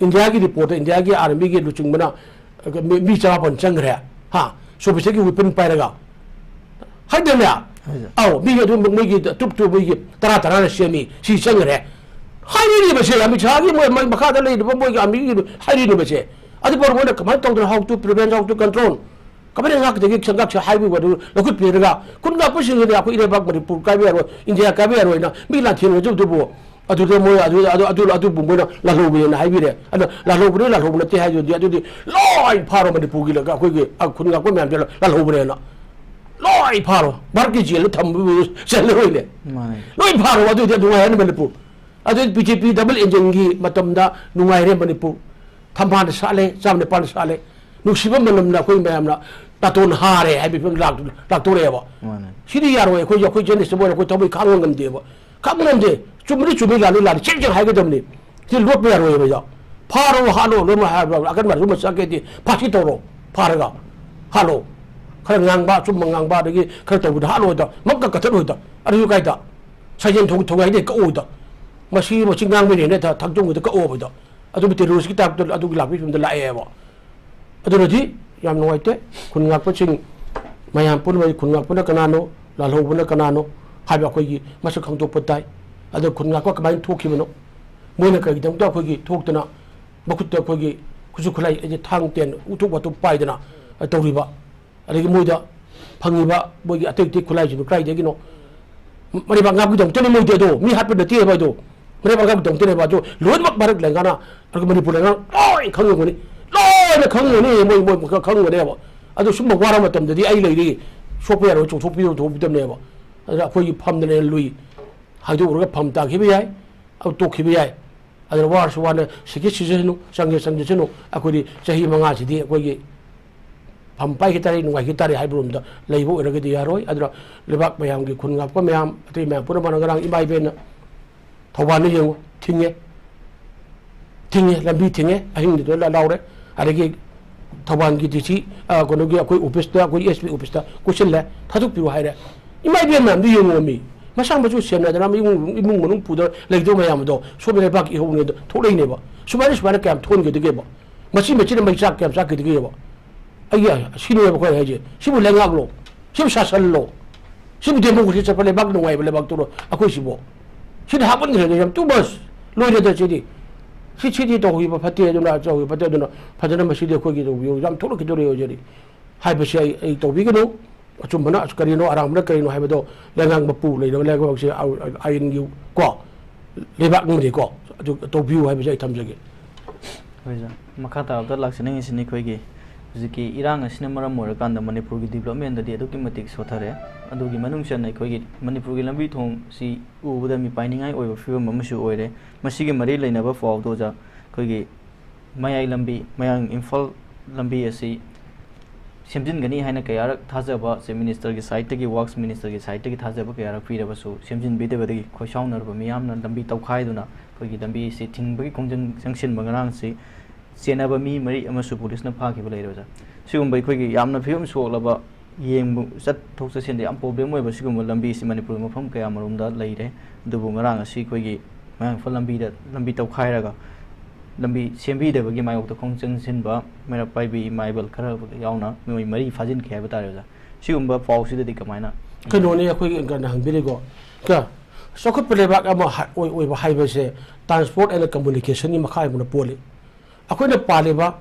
ꯏꯟꯗꯤꯌꯥꯒꯤ reportꯇ, ꯏꯟꯗꯤꯌꯥꯒꯤ armyꯒꯤ ꯂꯨꯆꯤꯡꯕꯅ, ꯑ, ꯃꯤ, ꯃꯤ ꯆꯃꯥꯄꯟ ꯆꯪꯈ꯭ꯔꯦ, ꯍꯥ, sophisticated weapon ꯄꯥꯏꯔꯒ꯫ ꯍꯥꯏꯗꯅꯦ? ꯍꯥꯏꯗꯦ꯫ ꯑꯧ, ꯃꯤ ꯑꯗꯨ ꯃꯣꯏꯒꯤ troop ꯇꯨ ꯃꯣꯏꯒꯤ ꯇꯔꯥ ꯇꯔꯥꯅ ꯁꯦꯝꯃꯤ, ꯁꯤ ꯆꯪꯈ꯭ꯔꯦ꯫ ꯍꯥꯏꯔꯤꯕꯁꯦ ꯑꯃꯤꯠ ꯁꯥꯍꯒꯤ ꯃꯣꯏ, ꯃꯣꯏ ꯃꯈꯥꯗ ꯂꯩꯔꯤꯕ ꯃꯣꯏꯒꯤ armyꯒꯤ ꯍꯥꯏꯔꯤꯕꯁꯦ꯫ ꯑꯗꯨ ꯃꯔꯨ ꯑꯣꯏꯅ ꯀꯃꯥꯏꯅ ꯇꯧꯗꯅ, how to prevent, how to control? ꯀꯃꯥꯏꯅ ꯉꯥꯛꯀꯗꯒꯦ ꯁꯪꯒꯥꯛꯁꯦ ꯍꯥꯏꯕꯒꯤ ꯋꯥꯗꯨ ꯂꯧꯈꯠꯄꯤꯔꯒ, ꯈꯨꯟ ꯉꯥꯛꯄꯁꯤꯡꯁꯤꯗꯤ ꯑꯩꯈꯣꯏ ꯏꯔꯩꯕꯥꯛ ꯃꯅꯤꯄꯨꯔ ꯀꯥꯏꯕ ꯌꯥꯔꯣꯏ, ꯏꯟꯗꯤꯌꯥ ꯀꯥꯏꯕ ꯌꯥꯔꯣꯏꯅ ꯃꯤ ꯂꯥꯟꯊꯦꯡꯅꯖꯕꯗꯨꯕꯨ, ꯑꯗꯨꯗ ꯃꯣꯏ ꯑꯗꯨ, ꯑꯗꯨ, ꯑꯗꯨ, ꯑꯗꯨꯕꯨ ꯃꯣꯏꯅ ꯂꯥꯜꯍꯧꯕꯅꯦꯅ ꯍꯥꯏꯕꯤꯔꯦ꯫ ꯑꯗ ꯂꯥꯜꯍꯧꯕꯅꯦ, ꯂꯥꯜꯍꯧꯕ ꯅꯠꯇꯦ ꯍꯥꯏꯗꯨꯗꯤ, ꯑꯗꯨꯗꯤ ꯂꯣꯏ ꯐꯥꯔꯣ ꯃꯅꯤꯄꯨꯔꯒꯤ ꯂ-, ꯑꯩꯈꯣꯏꯒꯤ, ꯑ, ꯈꯨꯟ ꯉꯥꯛꯄ ꯃꯌꯥꯝꯁꯦ ꯂꯥꯜꯍꯧꯕꯅꯦꯅ꯫ ꯂꯣꯏ ꯐꯥꯔꯣ꯫ ꯚꯥꯔꯠꯀꯤ ꯖꯦꯜꯗ ꯊꯝꯕꯕꯨ ꯆꯜꯂꯔꯣꯏꯅꯦ꯫ ꯃꯥꯅꯦ꯫ ꯂꯣꯏ ꯐꯥꯔꯣ, ꯑꯗꯨꯗꯤ ꯅꯨꯡꯉꯥꯏꯔꯅꯤ ꯃꯅꯤꯄꯨꯔ꯫ ꯑꯗꯨꯗꯤ BJP double engineꯒꯤ ꯃꯇꯝꯗ ꯅꯨꯡꯉꯥꯏꯔꯦ ꯃꯅꯤꯄꯨꯔ꯫ ꯊꯝꯕꯥꯜꯅ ꯁꯥꯠꯂꯦ, ꯆꯥꯝ ꯅꯤꯄꯥꯟ ꯁꯥꯠꯂꯦ꯫ ꯅꯨꯡꯁꯤꯕ ꯃꯅꯝꯅ ꯑꯩꯈꯣꯏ ꯃꯌꯥꯝꯅ ꯅꯥꯇꯣꯟ ꯍꯥꯔꯦ ꯍꯥꯏꯕ ꯐꯤꯕꯝ ꯂꯥꯛ-, ꯂꯥꯛꯇꯣꯔꯦꯕ꯫ ꯃꯥꯅꯦ꯫ ꯁꯤꯗꯤ ꯌꯥꯔꯣꯏ, ꯑꯩꯈꯣꯏ, ꯑꯩꯈꯣꯏ journalist ꯑꯃ ꯑꯣꯏꯅ ꯑꯩꯈꯣꯏ ꯊꯃꯣꯏ ꯈꯥꯡꯕ ꯉꯝꯗꯦꯕ꯫ ꯈꯥꯡꯕ ꯉꯝꯗꯦ꯫ ꯆꯨꯝꯕꯗꯤ ꯆꯨꯝꯃꯤ, ꯂꯥꯜꯂꯤ ꯂꯥꯜꯂꯤ, ꯆꯦꯡ ꯆꯦꯡ ꯍꯥꯏꯒꯗꯕꯅꯤ꯫ ꯁꯤ ꯂꯣꯠꯄ ꯌꯥꯔꯣꯏꯕ ꯌꯥ-, ꯐꯥꯔꯣ, ꯍꯥꯠꯂꯣ, ꯂꯣꯏꯅꯃꯛ ꯍꯥꯏꯕ, ꯑꯀꯟꯕ ꯑꯗꯨꯝꯕ ꯆꯠꯀꯦꯗꯤ ꯐꯥꯁꯤ ꯇꯧꯔꯣ, ꯐꯥꯔꯒ ꯍꯥꯠꯂꯣ꯫ ꯈꯔ ꯉꯥꯡꯕ, ꯑꯆꯨꯝꯕ ꯉꯥꯡꯕ, ꯑꯗꯒꯤ ꯈꯔ ꯇꯧꯕꯗ ꯍꯥꯠꯂꯣꯗ, ꯃꯛꯇ ꯀꯠꯊꯠꯂꯣꯏꯗ, ꯑꯗꯨꯁꯨ ꯀꯥꯏꯗ? ꯁꯩꯖꯦꯟ ꯊꯣꯡ-, ꯊꯣꯡꯒꯥꯏꯗꯩ ꯀꯛꯑꯣꯗ꯫ ꯃꯁꯤ, ꯃꯁꯤ ꯉꯥꯡꯕ ꯅꯦꯅꯦ ꯊ-, ꯊꯥꯡꯖꯣꯡꯒꯤꯗ ꯀꯛꯑꯣꯕꯗ꯫ ꯑꯗꯨꯕꯨ terroristꯀꯤ typeꯇ ꯑꯗꯨꯒꯤ ꯂꯥꯛꯄꯒꯤ ꯐꯤꯕꯝꯗ ꯂꯥꯛꯑꯦꯕ꯫ ꯑꯗꯨꯅꯗꯤ ꯌꯥꯝ ꯅꯨꯡꯉꯥꯏꯇꯦ꯫ ꯈꯨꯟ ꯉꯥꯛꯄꯁꯤꯡ ꯃꯌꯥꯝ ꯄꯨꯝꯅꯃꯛ, ꯈꯨꯟ ꯉꯥꯛꯄꯅ ꯀꯅꯥꯅꯣ, ꯂꯥꯜꯍꯧꯕꯅ ꯀꯅꯥꯅꯣ ꯍꯥꯏꯕ ꯑꯩꯈꯣꯏꯒꯤ ꯃꯁꯛ ꯈꯪꯗꯣꯛꯄ ꯇꯥꯏ꯫ ꯑꯗꯣ ꯈꯨꯟ ꯉꯥꯛꯄ ꯀꯃꯥꯏꯅ ꯊꯣꯛꯈꯤꯕꯅꯣ? ꯃꯣꯏꯅ ꯀꯔꯤꯒꯤꯗꯃꯛꯇ ꯑꯩꯈꯣꯏꯒꯤ ꯊꯣꯛꯇꯅ ꯃꯈꯨꯠꯇ ꯑꯩꯈꯣꯏꯒꯤ ꯈꯨꯠꯁꯨ ꯈꯨꯠꯂꯥꯏ, ꯍꯥꯏꯗꯤ ꯊꯥꯡ ꯇꯦꯟ ꯎꯇꯨꯞ ꯋꯥꯇꯨꯞ ꯄꯥꯏꯗꯅ, ꯑ, ꯇꯧꯔꯤꯕ? ꯑꯗꯒꯤ ꯃꯣꯏꯗ ꯐꯪꯉꯤꯕ ꯃꯣꯏꯒꯤ ꯑꯇꯩ ꯑꯇꯩ ꯈꯨꯠꯂꯥꯏꯁꯤꯡꯗꯣ ꯀꯗꯥꯏꯗꯒꯤꯅꯣ? ꯃꯔꯩꯕꯥꯛ ꯉꯥꯛꯄꯒꯤꯗꯃꯛꯇꯅꯤ ꯃꯣꯏꯗꯤ ꯑꯗꯣ, ꯃꯤ ꯍꯥꯠꯄ ꯅꯠꯇꯦꯕ ꯑꯗꯣ, ꯃꯔꯩꯕꯥꯛ ꯉꯥꯛꯄꯒꯤꯗꯃꯛꯇꯅꯦꯕ꯫ ꯑꯗꯣ ꯂꯣꯏꯅꯃꯛ ꯚꯥꯔꯠ ꯂꯩꯉꯥꯛꯅ, ꯑꯗꯨꯒ ꯃꯅꯤꯄꯨꯔ ꯂꯩꯉꯥꯛꯅ ꯂꯣꯏ ꯈꯪꯉꯝꯒꯅꯤ, ꯂꯣꯏꯅ ꯈꯪꯉꯝꯒꯅꯤ, ꯃꯣꯏ, ꯃꯣꯏ ꯈꯪꯉꯝꯒꯅꯦꯕ꯫ ꯑꯗꯣ ꯁꯨꯝꯕ ꯋꯥꯔ ꯃꯇꯝꯗꯗꯤ ꯑꯩ ꯂꯩꯔꯤ, ꯁꯣꯛꯄ ꯌꯥꯔꯣꯏ, ꯆꯣꯡꯊꯣꯛꯄꯤꯌꯨ, ꯆꯣꯡꯊꯣꯛꯄꯤꯗꯕꯅꯦꯕ꯫ ꯑꯗꯨꯅ ꯑꯩꯈꯣꯏꯒꯤ ꯐꯝꯗꯅ ꯂꯨꯏ ꯍꯥꯏꯗꯣꯛꯎꯔꯒ ꯐꯝ ꯇꯥꯈꯤꯕ ꯌꯥꯏ, ꯑꯗꯨ ꯇꯣꯛꯈꯤꯕ ꯌꯥꯏ꯫ ꯑꯗꯨꯅ ꯋꯥꯔꯁꯨ ꯋꯥꯅ ꯁꯤꯒꯦ ꯁꯤꯖꯁꯅꯨ, ꯆꯪꯒꯦ ꯆꯪꯖꯁꯅꯨ, ꯑꯩꯈꯣꯏꯗꯤ ꯆꯍꯤ ꯃꯉꯥꯁꯤꯗꯤ ꯑꯩꯈꯣꯏꯒꯤ ꯐꯝ ꯄꯥꯏꯈꯤ ꯇꯥꯔꯦ, ꯅꯨꯡꯉꯥꯏꯈꯤ ꯇꯥꯔꯦ ꯍꯥꯏꯕ ꯔꯣꯝꯗ ꯂꯩꯕ ꯑꯣꯏꯔꯒꯗꯤ ꯌꯥꯔꯣꯏ꯫ ꯑꯗꯨꯅ ꯂꯩꯕꯥꯛ ꯃꯌꯥꯝꯒꯤ ꯈꯨꯟ ꯉꯥꯛꯄ ꯃꯌꯥꯝ, ꯑꯇꯩ ꯃꯌꯥꯝ ꯄꯨꯝꯅꯃꯛꯅ ꯉꯔꯥꯡ ꯏꯃꯥ ꯏꯕꯦꯟꯅ ꯊꯧꯕꯥꯜꯗ ꯌꯦꯡꯉꯨ, ꯊꯤꯡꯉꯦ, ꯊꯤꯡꯉꯦ, ꯂꯝꯕꯤ ꯊꯤꯡꯉꯦ, ꯑꯍꯤꯡꯗꯨꯗ ꯂ-, ꯂꯥꯎꯔꯦ꯫ ꯑꯗꯒꯤ ꯊꯧꯕꯥꯜꯒꯤ ꯗꯤ ꯁꯤ, ꯑ, ꯀꯩꯅꯣꯒꯤ ꯑꯩꯈꯣꯏ ꯑꯣꯐꯤꯁꯇ, ꯑꯩꯈꯣꯏ ꯑꯦꯁ ꯄꯤ ꯑꯣꯐꯤꯁꯇ ꯀꯣꯏꯁꯤꯜꯂꯦ, ꯊꯥꯗꯣꯛꯄꯤꯔꯣ ꯍꯥꯏꯔꯦ꯫ ꯏꯃꯥ ꯏꯕꯦꯟ ꯃꯌꯥꯝꯗꯨ ꯌꯦꯡꯉꯣ ꯃꯤ, ꯃꯁꯥ ꯃꯁꯨ ꯁꯦꯟꯅꯗꯅ ꯏꯃꯨꯡ, ꯏꯃꯨꯡ ꯃꯅꯨꯡ ꯄꯨꯗꯅ ꯂꯩꯗꯧ ꯃꯌꯥꯝꯗꯣ ꯁꯣꯝꯗ ꯂꯩꯕꯥꯛꯀꯤ ꯏꯍꯧꯅꯦꯗ ꯊꯣꯛꯂꯛꯏꯅꯦꯕ꯫ ꯁꯨꯃꯥꯏꯅ, ꯁꯨꯃꯥꯏꯅ ꯀꯌꯥꯝ ꯊꯣꯛꯍꯟꯒꯗꯒꯦꯕ? ꯃꯆꯤ ꯃꯆꯤꯅ ꯃꯩ ꯆꯥꯛ ꯀꯌꯥꯝ ꯆꯥꯛꯀꯗꯒꯦꯕ? ꯑꯩ ꯁꯤꯅꯦꯕ ꯑꯩꯈꯣꯏ ꯍꯥꯏꯁꯦ꯫ ꯁꯤꯕꯨ ꯂꯩꯉꯥꯛꯂꯣ? ꯁꯤꯕꯨ ꯁꯥꯁꯟꯂꯣ? ꯁꯤꯕꯨ ꯗꯦꯃꯣꯀ꯭ꯔꯦꯁꯤ ꯆꯠꯄ ꯂꯩꯕꯥꯛ ꯅꯨꯡꯉꯥꯏꯕ ꯂꯩꯕꯥꯛꯇꯨꯔꯣ ꯑꯩꯈꯣꯏꯁꯤꯕꯣ? ꯁꯤꯗꯤ ꯍꯥꯞꯄꯟꯈ꯭ꯔꯦꯗ ꯌꯥꯝ, ꯇꯨ ꯕꯁ, ꯂꯣꯏꯔꯦꯗ ꯁꯤꯗꯤ꯫ ꯁꯤ, ꯁꯤꯗꯤ ꯇꯧꯍꯧꯕ ꯐꯠꯇꯦ, ꯑꯗꯨꯅ ꯇꯧꯍꯧꯕ ꯐꯠꯇꯦ, ꯑꯗꯨꯅ ꯐꯖꯅ ꯃꯁꯤꯗꯤ ꯑꯩꯈꯣꯏꯒꯤ ꯇꯧꯕꯤꯌꯨ, ꯌꯥꯝ ꯊꯣꯛꯂꯛꯈꯤꯗꯣꯔꯦ ꯍꯧꯖꯤꯛ꯫ ꯍꯥꯏꯕꯁꯤ ꯑꯩ, ꯑꯩ ꯇꯧꯕꯤꯒꯅꯨ꯫ ꯑꯆꯨꯝꯕꯅ ꯀꯔꯤꯅꯣ, ꯑꯔꯥꯟꯕꯅ ꯀꯔꯤꯅꯣ ꯍꯥꯏꯕꯗꯣ ꯂꯩꯉꯥꯛ ꯃꯄꯨ ꯂꯩꯔꯕ ꯂꯩꯉꯥꯛꯁꯦ ꯑ-, ꯑꯥꯏꯟꯒꯤ ꯀꯣ, ꯂꯩꯕꯥꯛ ꯑꯃꯗꯤꯀꯣ ꯑꯗꯨ ꯇꯧꯕꯤꯌꯨ ꯍꯥꯏꯕꯁꯦ ꯑꯩ ꯊꯝꯖꯒꯦ꯫ ꯍꯣꯏ ꯁꯥꯔ, ꯃꯈꯥ ꯇꯥꯕꯗ ꯂꯥꯛꯆꯅꯤꯡꯉꯤꯁꯤꯅ ꯑꯩꯈꯣꯏꯒꯤ ꯍꯧꯖꯤꯛꯀꯤ ꯏꯔꯥꯡ ꯑꯁꯤꯅ ꯃꯔꯝ ꯑꯣꯏꯔꯀꯥꯟꯗ ꯃꯅꯤꯄꯨꯔꯒꯤ ꯗꯤꯕ꯭ꯂꯞꯃꯦꯟꯗꯗꯤ ꯑꯗꯨꯛꯀꯤ ꯃꯇꯤꯛ ꯁꯣꯊꯔꯦ꯫ ꯑꯗꯨꯒꯤ ꯃꯅꯨꯡ ꯆꯟꯅ ꯑꯩꯈꯣꯏꯒꯤ ꯃꯅꯤꯄꯨꯔꯒꯤ ꯂꯝꯕꯤ ꯊꯣꯡꯁꯤ ꯎꯕꯗ ꯃꯤꯄꯥꯏꯅꯤꯡꯉꯥꯏ ꯑꯣꯏꯕ ꯐꯤꯕꯝ ꯑꯃꯁꯨ ꯑꯣꯏꯔꯦ꯫ ꯃꯁꯤꯒꯤ ꯃꯔꯤ ꯂꯩꯅꯕ ꯄꯥꯎꯗꯣ ꯑꯣꯖꯥ, ꯑꯩꯈꯣꯏꯒꯤ ꯃꯌꯥꯏ ꯂꯝꯕꯤ, ꯃꯌꯥꯡ ꯏꯝꯐꯥꯜ ꯂꯝꯕꯤ ꯑꯁꯤ ꯁꯦꯝꯖꯤꯟꯒꯅꯤ ꯍꯥꯏꯅ ꯀꯌꯥꯔꯛ ꯊꯥꯖꯕ ꯆꯤꯐ ꯃꯤꯅꯤꯁꯇꯔꯒꯤ ꯁꯥꯏꯠꯇꯒꯤ, ꯋꯥꯔꯛꯁ ꯃꯤꯅꯤꯁꯇꯔꯒꯤ ꯁꯥꯏꯠꯇꯒꯤ ꯊꯥꯖꯕ ꯀꯌꯥꯔꯛ ꯄꯤꯔꯕꯁꯨ ꯁꯦꯝꯖꯤꯟꯕꯤꯗꯕꯗꯒꯤ ꯈꯣꯏꯁꯥꯎꯅꯔꯕ ꯃꯤꯌꯥꯝꯅ ꯂꯝꯕꯤ ꯇꯧꯈꯥꯏꯗꯨꯅ ꯑꯩꯈꯣꯏꯒꯤ ꯂꯝꯕꯤ ꯑꯁꯤ ꯊꯤꯡꯕꯒꯤ ꯈꯣꯡꯖꯪ ꯆꯪꯁꯤꯟꯕ ꯉꯔꯥꯡꯁꯤ ꯆꯦꯟꯅꯕ ꯃꯤ ꯃꯔꯤ ꯑꯃꯁꯨ ꯄꯨꯂꯤꯁꯅ ꯐꯥꯈꯤꯕ ꯂꯩꯔꯦ ꯑꯣꯖꯥ꯫ ꯁꯤꯒꯨꯝꯕ ꯑꯩꯈꯣꯏꯒꯤ ꯌꯥꯝꯅ ꯐꯤꯕꯝ ꯁꯣꯛꯂꯕ ꯌꯦꯡꯕ, ꯆꯠꯊꯣꯛ ꯆꯠꯁꯤꯟꯗ ꯌꯥꯝ ꯄ꯭ꯔꯣꯕ꯭ꯂꯦꯝ ꯑꯣꯏꯕ ꯁꯤꯒꯨꯝꯕ ꯂꯝꯕꯤꯁꯤ ꯃꯅꯤꯄꯨꯔꯒꯤ ꯃꯐꯝ ꯀꯌꯥꯃꯔꯣꯝꯗ ꯂꯩꯔꯦ꯫ ꯑꯗꯨꯕꯨ ꯉꯔꯥꯡ ꯑꯁꯤ ꯑꯩꯈꯣꯏꯒꯤ ꯃꯌꯥꯡ ꯏꯝꯐꯥꯜ ꯂꯝꯕꯤꯗ, ꯂꯝꯕꯤ ꯇꯧꯈꯥꯏꯔꯒ ꯂꯝꯕꯤ ꯁꯦꯝꯕꯤꯗꯕꯒꯤ ꯃꯥꯌꯣꯛꯇ ꯈꯣꯡ ꯆꯪꯁꯤꯟꯕ ꯃꯩꯔꯥ ꯄꯥꯏꯕꯤ ꯏꯃꯥ ꯏꯕꯦꯜ ꯈꯔ ꯌꯥꯎꯅ ꯃꯤꯑꯣꯏ ꯃꯔꯤ ꯐꯥꯖꯤꯟꯈꯤ ꯍꯥꯏꯕ ꯇꯥꯔꯦ ꯑꯣꯖꯥ꯫ ꯁꯤꯒꯨꯝꯕ ꯄꯥꯎꯁꯤꯗꯗꯤ ꯀꯃꯥꯏꯅ? ꯀꯩꯅꯣꯅꯤ, ꯑꯩꯈꯣꯏꯒꯤ ꯀꯩꯅꯣ ꯍꯪꯕꯤꯔꯤꯀꯣ, ꯀ-, ꯆꯥꯎꯈꯠꯄ ꯂꯩꯕꯥꯛ ꯑꯃ ꯍꯥ-, ꯑꯣꯏ-, ꯑꯣꯏꯕ ꯍꯥꯏꯕꯁꯦ transport and communicationꯒꯤ ꯃꯈꯥ ꯌꯥꯝꯅ ꯄꯣꯜꯂꯤ꯫ ꯑꯩꯈꯣꯏꯅ ꯄꯥꯜꯂꯤꯕ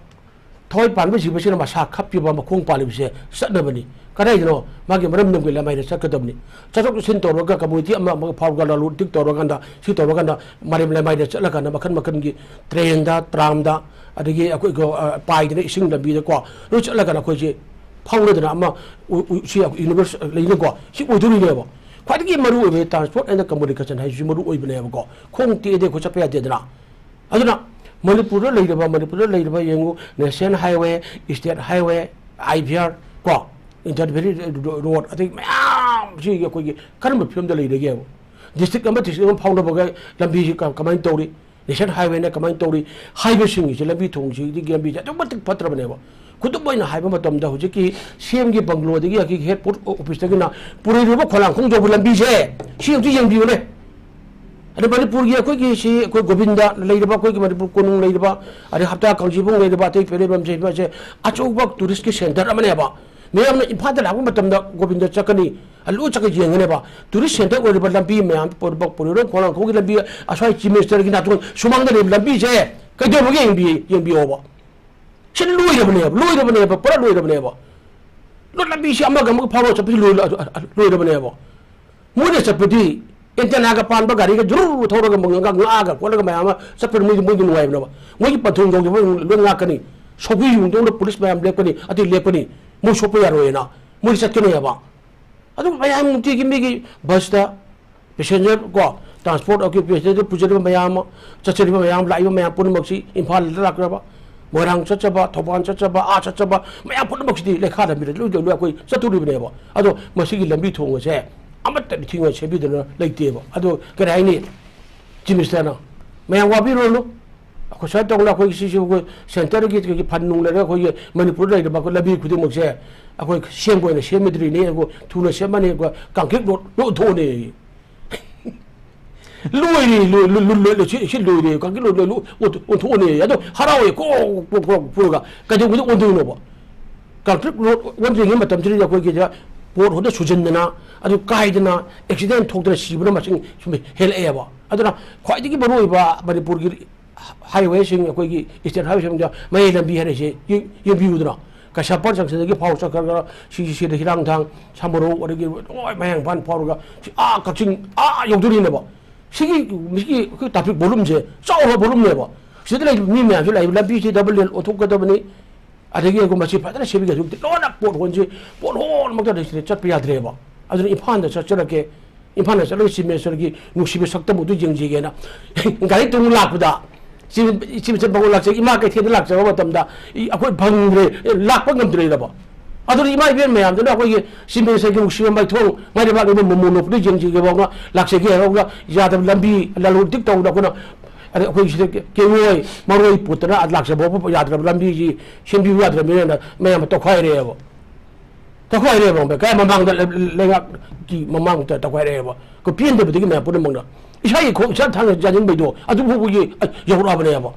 ꯊꯋꯥꯏ ꯄꯥꯟꯕ ꯖꯤꯕꯁꯤꯅ ꯃꯁꯥ ꯈꯞꯄꯤꯕ ꯃꯈꯣꯡ ꯄꯥꯜꯂꯤꯕꯁꯦ ꯆꯠꯅꯕꯅꯤ꯫ ꯀꯗꯥꯏꯗꯅꯣ? ꯃꯥꯒꯤ ꯃꯔꯝꯗꯝꯒꯤ ꯂꯃꯥꯏꯗ ꯆꯠꯀꯗꯕꯅꯤ꯫ ꯆꯠꯊꯣꯛ ꯆꯠꯁꯤꯟ ꯇꯧꯔꯒ ꯀꯝꯃꯨꯅꯤꯇꯤ ꯑꯃ ꯑꯃꯒ ꯐꯥꯎꯔꯒ ꯂꯥꯂꯣꯟ ꯏꯇꯤꯛ ꯇꯧꯔꯀꯥꯟꯗ, ꯁꯤ ꯇꯧꯔꯀꯥꯟꯗ ꯃꯥꯂꯦꯝ ꯂꯩꯃꯥꯏꯗ ꯆꯠꯂꯀꯥꯟꯗ ꯃꯈꯟ ꯃꯈꯟꯒꯤ ꯇ꯭ꯔꯦꯟꯗ, ꯇ꯭ꯔꯥꯝꯗ, ꯑꯗꯒꯤ ꯑꯩꯈꯣꯏ, ꯑ, ꯄꯥꯏꯗꯅ ꯏꯁꯤꯡ ꯂꯝꯕꯤꯗꯀꯣ ꯂꯣꯏ ꯆꯠꯂꯒꯅ ꯑꯩꯈꯣꯏꯁꯦ ꯐꯥꯎꯅꯗꯅ ꯑꯃ ꯎ-, ꯎ-, ꯁꯤ ꯌꯨꯅꯤꯚꯔꯁ ꯂꯩꯅꯀꯣ ꯁꯤ ꯑꯣꯏꯗꯣꯔꯤꯅꯦꯕ꯫ ꯈ꯭ꯋꯥꯏꯗꯒꯤ ꯃꯔꯨ ꯑꯣꯏꯕ transport and communication ꯍꯥꯏꯁꯤꯁꯨ ꯃꯔꯨ ꯑꯣꯏꯕꯅꯦꯕꯀꯣ꯫ ꯈꯣꯡ ꯇꯦꯛꯑꯗꯤ ꯑꯩꯈꯣꯏ ꯆꯠꯄ ꯌꯥꯗꯦꯗꯅ꯫ ꯑꯗꯨꯅ ꯃꯅꯤꯄꯨꯔꯗ ꯂꯩꯔꯤꯕ, ꯃꯅꯤꯄꯨꯔꯗ ꯂꯩꯔꯤꯕ ꯌꯦꯡꯉꯨ, national highway, state highway, I V R ꯀꯣ, inter valley road, ꯑꯗꯩ ꯃꯌꯥꯝꯁꯤ ꯑꯩꯈꯣꯏꯒꯤ ꯀꯔꯝꯕ ꯐꯤꯕꯝꯗ ꯂꯩꯔꯒꯦꯕ? District ꯑꯃ district ꯑꯃ ꯐꯥꯎꯅꯕꯒ ꯂꯝꯕꯤꯁꯤ ꯀ-, ꯀꯃꯥꯏꯅ ꯇꯧꯔꯤ? National highwayꯅ ꯀꯃꯥꯏꯅ ꯇꯧꯔꯤ? Highwayꯁꯤꯡꯁꯤ, ꯂꯝꯕꯤ ꯊꯣꯡꯁꯤꯒꯤ ꯂꯝꯕꯤꯁꯦ ꯑꯗꯨꯛꯀꯤ ꯃꯇꯤꯛ ꯐꯠꯇ꯭ꯔꯕꯅꯦꯕ꯫ ꯈꯨꯗꯝ ꯑꯣꯏꯅ ꯍꯥꯏꯕ ꯃꯇꯝꯗ ꯍꯧꯖꯤꯛꯀꯤ C M ꯒꯤ ꯕꯪꯒ꯭ꯂꯣꯗꯒꯤ ꯑꯩꯈꯣꯏꯒꯤ head post officeꯇꯒꯤꯅ ꯄꯨꯔꯩꯔꯣꯝ ꯈꯣꯂꯥꯡꯈꯣꯡ ꯌꯧꯕ ꯂꯝꯕꯤꯁꯦ ꯁꯤ ꯑꯝꯇ ꯌꯦꯡꯕꯤꯌꯨꯅꯦ꯫ ꯑꯗ ꯃꯅꯤꯄꯨꯔꯒꯤ ꯑꯩꯈꯣꯏꯒꯤ ꯁꯤ ꯑꯩꯈꯣꯏ ꯒꯣꯕꯤꯟꯗ ꯂꯩꯔꯤꯕ, ꯑꯩꯈꯣꯏꯒꯤ ꯃꯅꯤꯄꯨꯔ ꯀꯣꯅꯨꯡ ꯂꯩꯔꯤꯕ, ꯑꯗꯩ ꯍꯞꯇꯥ ꯀꯥꯡꯖꯩꯕꯨꯡ ꯂꯩꯔꯤꯕ, ꯑꯇꯩ ꯄꯦꯔꯦꯕꯝ ꯁꯦ ꯑꯆꯧꯕ touristꯀꯤ centre ꯑꯃꯅꯦꯕ꯫ ꯃꯤꯌꯥꯝꯅ ꯏꯝꯐꯥꯜꯗ ꯂꯥꯛꯄ ꯃꯇꯝꯗ ꯒꯣꯕꯤꯟꯗ ꯆꯠꯀꯅꯤ, ꯑꯂꯨ ꯆꯠꯀ ꯌꯦꯡꯒꯅꯦꯕ꯫ Tourist centre ꯑꯣꯏꯔꯤꯕ ꯂꯝꯕꯤ ꯃꯌꯥꯝ, ꯄꯨꯔ-, ꯄꯨꯔꯩꯔꯣꯝ ꯈꯣꯡꯅꯥꯡꯈꯣꯡꯒꯤ ꯂꯝꯕꯤ, ꯑꯁ꯭ꯋꯥꯏ Chief Ministerꯒꯤ ꯅꯥꯇꯣꯟ ꯁꯨꯃꯥꯡꯗ ꯂꯩꯕ ꯂꯝꯕꯤꯁꯦ ꯀꯩꯗꯧꯕꯒꯦ ꯌꯦꯡꯕꯤ-, ꯌꯦꯡꯕꯤꯌꯣꯕ꯫ ꯁꯤ ꯂꯣꯏꯔꯕꯅꯦꯕ, ꯂꯣꯏꯔꯕꯅꯦꯕ, ꯄꯨꯔꯥ ꯂꯣꯏꯔꯕꯅꯦꯕ꯫ ꯂꯣ-, ꯂꯝꯕꯤꯁꯤ ꯑꯃꯒ ꯑꯃꯒ ꯐꯥꯎꯔꯒ ꯆꯠꯄꯁꯤ ꯂꯣꯏ-, ꯂꯣꯏꯔꯕꯅꯦꯕ꯫ ꯃꯣꯏꯅ ꯆꯠꯄꯗꯤ antennaꯒ ꯄꯥꯟꯕ ꯒꯥꯔꯤꯒ ꯖꯨꯔꯨ ꯊꯧꯔꯒ ꯃꯣꯏ ꯉꯥ-, ꯉꯥꯛꯑꯒ ꯈꯣꯠꯂꯒ ꯃꯌꯥꯝ ꯑꯃ ꯆꯠꯄꯗ ꯃꯣꯏꯗꯤ, ꯃꯣꯏꯗꯤ ꯅꯨꯡꯉꯥꯏꯕꯅꯦꯕ꯫ ꯃꯣꯏꯒꯤ ꯄꯟꯊꯨꯡ ꯌꯧꯗ꯭ꯔꯤꯕ ꯂꯣꯏ ꯉꯥꯛꯀꯅꯤ꯫ ꯁꯧꯒ꯭ꯔꯤ ꯌꯨꯡꯗꯧꯅ ꯄꯨꯂꯤꯁ ꯃꯌꯥꯝ ꯂꯦꯞꯀꯅꯤ, ꯑꯇꯩ ꯂꯦꯞꯀꯅꯤ꯫ ꯃꯣꯏ ꯁꯣꯛꯄ ꯌꯥꯔꯣꯏꯅ꯫ ꯃꯣꯏ ꯆꯠꯀꯅꯤ ꯍꯥꯏꯕ꯫ ꯑꯗꯨ ꯃꯌꯥꯝ ꯅꯨꯡꯇꯤꯒꯤ ꯃꯤꯒꯤ busꯇ passenger ꯀꯣ, transport ꯑꯩꯈꯣꯏ passenger ꯄꯨꯖꯔꯤꯕ ꯃꯌꯥꯝ ꯑꯃ, ꯆꯠꯆꯔꯤꯕ ꯃꯌꯥꯝ, ꯂꯥꯛꯏꯕ ꯃꯌꯥꯝ ꯄꯨꯝꯅꯃꯛꯁꯤ ꯏꯝꯐꯥꯜꯗ ꯂꯥꯛꯆꯕ, ꯃꯣꯏꯔꯥꯡ ꯆꯠꯆꯕ, ꯊꯧꯕꯥꯜ ꯆꯠꯆꯕ, ꯑꯥ ꯆꯠꯆꯕ, ꯃꯌꯥꯝ ꯄꯨꯝꯅꯃꯛꯁꯤꯗꯤ ꯂꯩꯈꯥ ꯂꯝꯕꯤꯗ ꯂꯣꯏ, ꯂꯣꯏ, ꯂꯣꯏ ꯑꯩꯈꯣꯏ ꯆꯠꯇꯣꯔꯤꯕꯅꯦꯕ꯫ ꯑꯗꯣ ꯃꯁꯤꯒꯤ ꯂꯝꯕꯤ ꯊꯣꯡ ꯑꯁꯦ ꯑꯃꯠꯇ ꯅꯤꯡꯊꯤꯅ ꯁꯦꯝꯕꯤꯗꯅ ꯂꯩꯇꯦꯕ꯫ ꯑꯗꯣ ꯀꯔꯤ ꯍꯥꯏꯅꯤ? Chief Ministerꯅ ꯃꯌꯥꯝ ꯋꯥꯕꯤꯔꯨꯔꯅꯨ꯫ ꯑꯩꯈꯣꯏ ꯁꯨꯃꯥꯏꯅ ꯇꯧꯗꯅ ꯑꯩꯈꯣꯏꯒꯤ ꯁꯤꯁꯨ ꯑꯩꯈꯣꯏ centreꯒꯤ ꯀꯩꯒꯤ fund ꯅꯨꯡ ꯂꯩꯔꯒ ꯑꯩꯈꯣꯏꯒꯤ ꯃꯅꯤꯄꯨꯔꯗ ꯂꯩꯔꯤꯕ ꯑꯩꯈꯣꯏ ꯂꯝꯕꯤ ꯈꯨꯗꯤꯡꯃꯛꯁꯦ ꯑꯩꯈꯣꯏ ꯁꯦꯝꯕ ꯑꯣꯏꯅ ꯁꯦꯝꯃꯗ꯭ꯔꯤꯅꯦ, ꯑꯩꯈꯣꯏ ꯊꯨꯅ ꯁꯦꯝꯃꯅꯤ, ꯑꯩꯈꯣꯏ concrete road ꯂꯣꯏ ꯑꯣꯟꯊꯣꯛꯑꯅꯤ꯫ ꯂꯣꯏꯔꯦ, ꯂꯣꯏ-, ꯂꯣꯏ-, ꯂꯣꯏ-, ꯂꯣꯏ-, ꯁꯤ, ꯁꯤ ꯂꯣꯏꯔꯦ, concrete road ꯂꯣꯏ ꯑꯣꯟꯊꯣꯛ-, ꯑꯣꯟꯊꯣꯛꯑꯅꯤ꯫ ꯑꯗꯣ ꯍꯔꯥꯎꯋꯦ, ꯀ꯭ꯔꯣꯛ, ꯀ꯭ꯔꯣꯛ, ꯀ꯭ꯔꯣꯛ ꯄꯨꯔꯒ꯫ ꯀꯩꯗꯧꯉꯩꯗ ꯑꯣꯟꯗꯣꯏꯅꯣꯕ? Concrete road ꯑꯣꯟꯗ꯭ꯔꯤꯉꯩ ꯃꯇꯝꯁꯤꯗ ꯑꯩꯈꯣꯏꯒꯤꯗ ꯄꯣꯠ ꯍꯣꯗ ꯁꯨꯖꯟꯗꯅ, ꯑꯗꯨ ꯀꯥꯏꯗꯅ, accident ꯊꯣꯛꯇꯅ ꯁꯤꯕꯅ ꯃꯁꯤꯡ ꯁꯨꯝ ꯍꯦꯜꯂꯛꯑꯦꯕ꯫ ꯑꯗꯨꯅ ꯈ꯭ꯋꯥꯏꯗꯒꯤ ꯃꯔꯨꯑꯣꯏꯕ ꯃꯅꯤꯄꯨꯔꯒꯤ ꯍꯥꯏꯋꯦꯁꯤꯡ, ꯑꯩꯈꯣꯏꯒꯤ ꯏꯁꯇꯦꯠ ꯍꯥꯏꯋꯦꯁꯤꯡꯗ ꯃꯌꯥꯏ ꯂꯝꯕꯤ ꯍꯥꯏꯔꯤꯁꯦ ꯌꯦꯡ-, ꯌꯦꯡꯕꯤꯌꯨꯗꯅ꯫ ꯀꯩꯁꯥꯝꯄꯥꯠ ꯖꯪꯁꯟꯗꯒꯤ ꯐꯥꯎꯔ ꯆꯠꯈ꯭ꯔꯒ ꯁꯤ, ꯁꯤꯗ ꯍꯤꯔꯥꯡꯊꯥꯡ, ꯁꯥꯃꯔꯧ, ꯑꯗꯒꯤ ꯂꯣꯏ ꯃꯌꯥꯡ ꯏꯝꯐꯥꯜ ꯐꯥꯎꯔꯒ ꯁꯤ ꯑꯥ ꯀꯛꯆꯤꯡ ꯑꯥ ꯌꯧꯗꯣꯔꯤꯅꯦꯕ꯫ ꯁꯤꯒꯤ, ꯁꯤꯒꯤ ꯑꯩꯈꯣꯏ ꯇ꯭ꯔꯥꯐꯤꯛ ꯚꯣꯂꯨꯝꯁꯦ ꯆꯥꯎꯔꯕ ꯚꯣꯂꯨꯝꯅꯦꯕ꯫ ꯁꯤꯗ ꯂꯩꯔꯤꯕ ꯃꯤ ꯃꯌꯥꯝꯁꯤ ꯂꯩꯔꯤꯕ ꯂꯝꯕꯤꯁꯤ ꯗꯕꯜ ꯂꯦꯟ ꯑꯣꯟꯊꯣꯛꯀꯗꯕꯅꯤ꯫ ꯑꯗꯒꯤ ꯑꯩꯈꯣꯏ ꯃꯁꯤ ꯐꯖꯅ ꯁꯦꯝꯕꯤꯒꯦ꯫ ꯍꯧꯖꯤꯛꯇꯤ ꯂꯣꯏꯅ ꯄꯣꯠ ꯍꯣꯟꯁꯤ, ꯄꯣꯠ ꯍꯣꯟꯃꯛꯇꯗ ꯁꯤꯗ ꯆꯠꯄ ꯌꯥꯗ꯭ꯔꯦꯕ꯫ ꯑꯗꯨꯅ ꯏꯝꯐꯥꯜꯗ ꯆꯠꯆꯔꯒꯦ, ꯏꯝꯐꯥꯜꯗ ꯆꯠꯂꯒ ꯆꯤꯐ ꯃꯤꯅꯤꯁꯇꯔꯒꯤ ꯅꯨꯡꯁꯤꯕ ꯁꯛꯇꯝ ꯑꯗꯨ ꯌꯦꯡꯖꯒꯦꯅ ꯒꯥꯔꯤ ꯇꯣꯡ ꯂꯥꯛꯄꯗ, ꯆꯤꯐ, ꯆꯤꯐ ꯃꯤꯅꯤꯁꯇꯔ ꯃꯉꯣꯟ ꯂꯥꯛꯆꯩ, ꯏꯃꯥ ꯀꯩꯊꯦꯜꯗ ꯂꯥꯛꯆꯕ ꯃꯇꯝꯗ ꯑꯩ, ꯑꯩꯈꯣꯏ ꯐꯪꯗ꯭ꯔꯦ, ꯂꯥꯛꯄ ꯉꯝꯗ꯭ꯔꯦꯕ꯫ ꯑꯗꯨꯅ ꯏꯃꯥ ꯏꯕꯦꯟ ꯃꯌꯥꯝꯗꯨꯅ ꯑꯩꯈꯣꯏꯒꯤ ꯆꯤꯐ ꯃꯤꯅꯤꯁꯇꯔꯒꯤ ꯅꯨꯡꯁꯤꯕ ꯃꯥꯏꯊꯣꯡ, ꯃꯥꯏ ꯂꯩꯕꯥꯛ ꯂꯩꯕ ꯃꯣꯃꯣꯟ ꯅꯣꯛꯄꯗ ꯌꯦꯡꯖꯒꯦ ꯐꯥꯎꯅ ꯂꯥꯛꯆꯒꯦ ꯍꯥꯏꯔꯒ ꯌꯥꯗꯕ ꯂꯝꯕꯤ ꯂꯂꯣꯟ ꯏꯇꯤꯛ ꯇꯧꯗꯅ ꯑꯩꯈꯣꯏꯅ ꯑꯗ ꯑꯩꯈꯣꯏ ꯁꯤꯗ ꯀꯦꯡꯉꯣꯏ ꯃꯔꯣꯏ ꯄꯨꯠꯇꯅ ꯂꯥꯛꯆꯕ ꯌꯥꯗ꯭ꯔꯕ ꯂꯝꯕꯤꯁꯤ ꯁꯦꯝꯕꯤꯌꯨ ꯌꯥꯗ꯭ꯔꯕꯅꯤꯅ ꯃꯌꯥꯝ ꯇꯧꯈꯥꯏꯔꯦꯕ꯫ ꯇꯧꯈꯥꯏꯔꯦꯕ, ꯈꯪꯕ꯭ꯔꯥ? ꯀꯥꯏ ꯃꯃꯥꯡꯗ ꯂꯩ-, ꯂꯩꯉꯥꯛꯀꯤ ꯃꯃꯥꯡꯗ ꯇꯧꯈꯥꯏꯔꯛꯑꯦꯕ꯫ ꯑꯩꯈꯣꯏ ꯄꯦꯟꯗꯕꯗꯒꯤ ꯃꯌꯥꯝ ꯄꯨꯝꯅꯃꯛꯅ ꯏꯁꯥꯒꯤ ꯈꯣꯡ ꯏꯁꯥ ꯊꯥꯡꯅ ꯌꯥꯅꯤꯡꯕꯩꯗꯣ ꯑꯗꯨ ꯐꯥꯎꯕꯒꯤ, ꯑ, ꯌꯧꯔꯛꯑꯕꯅꯦꯕ꯫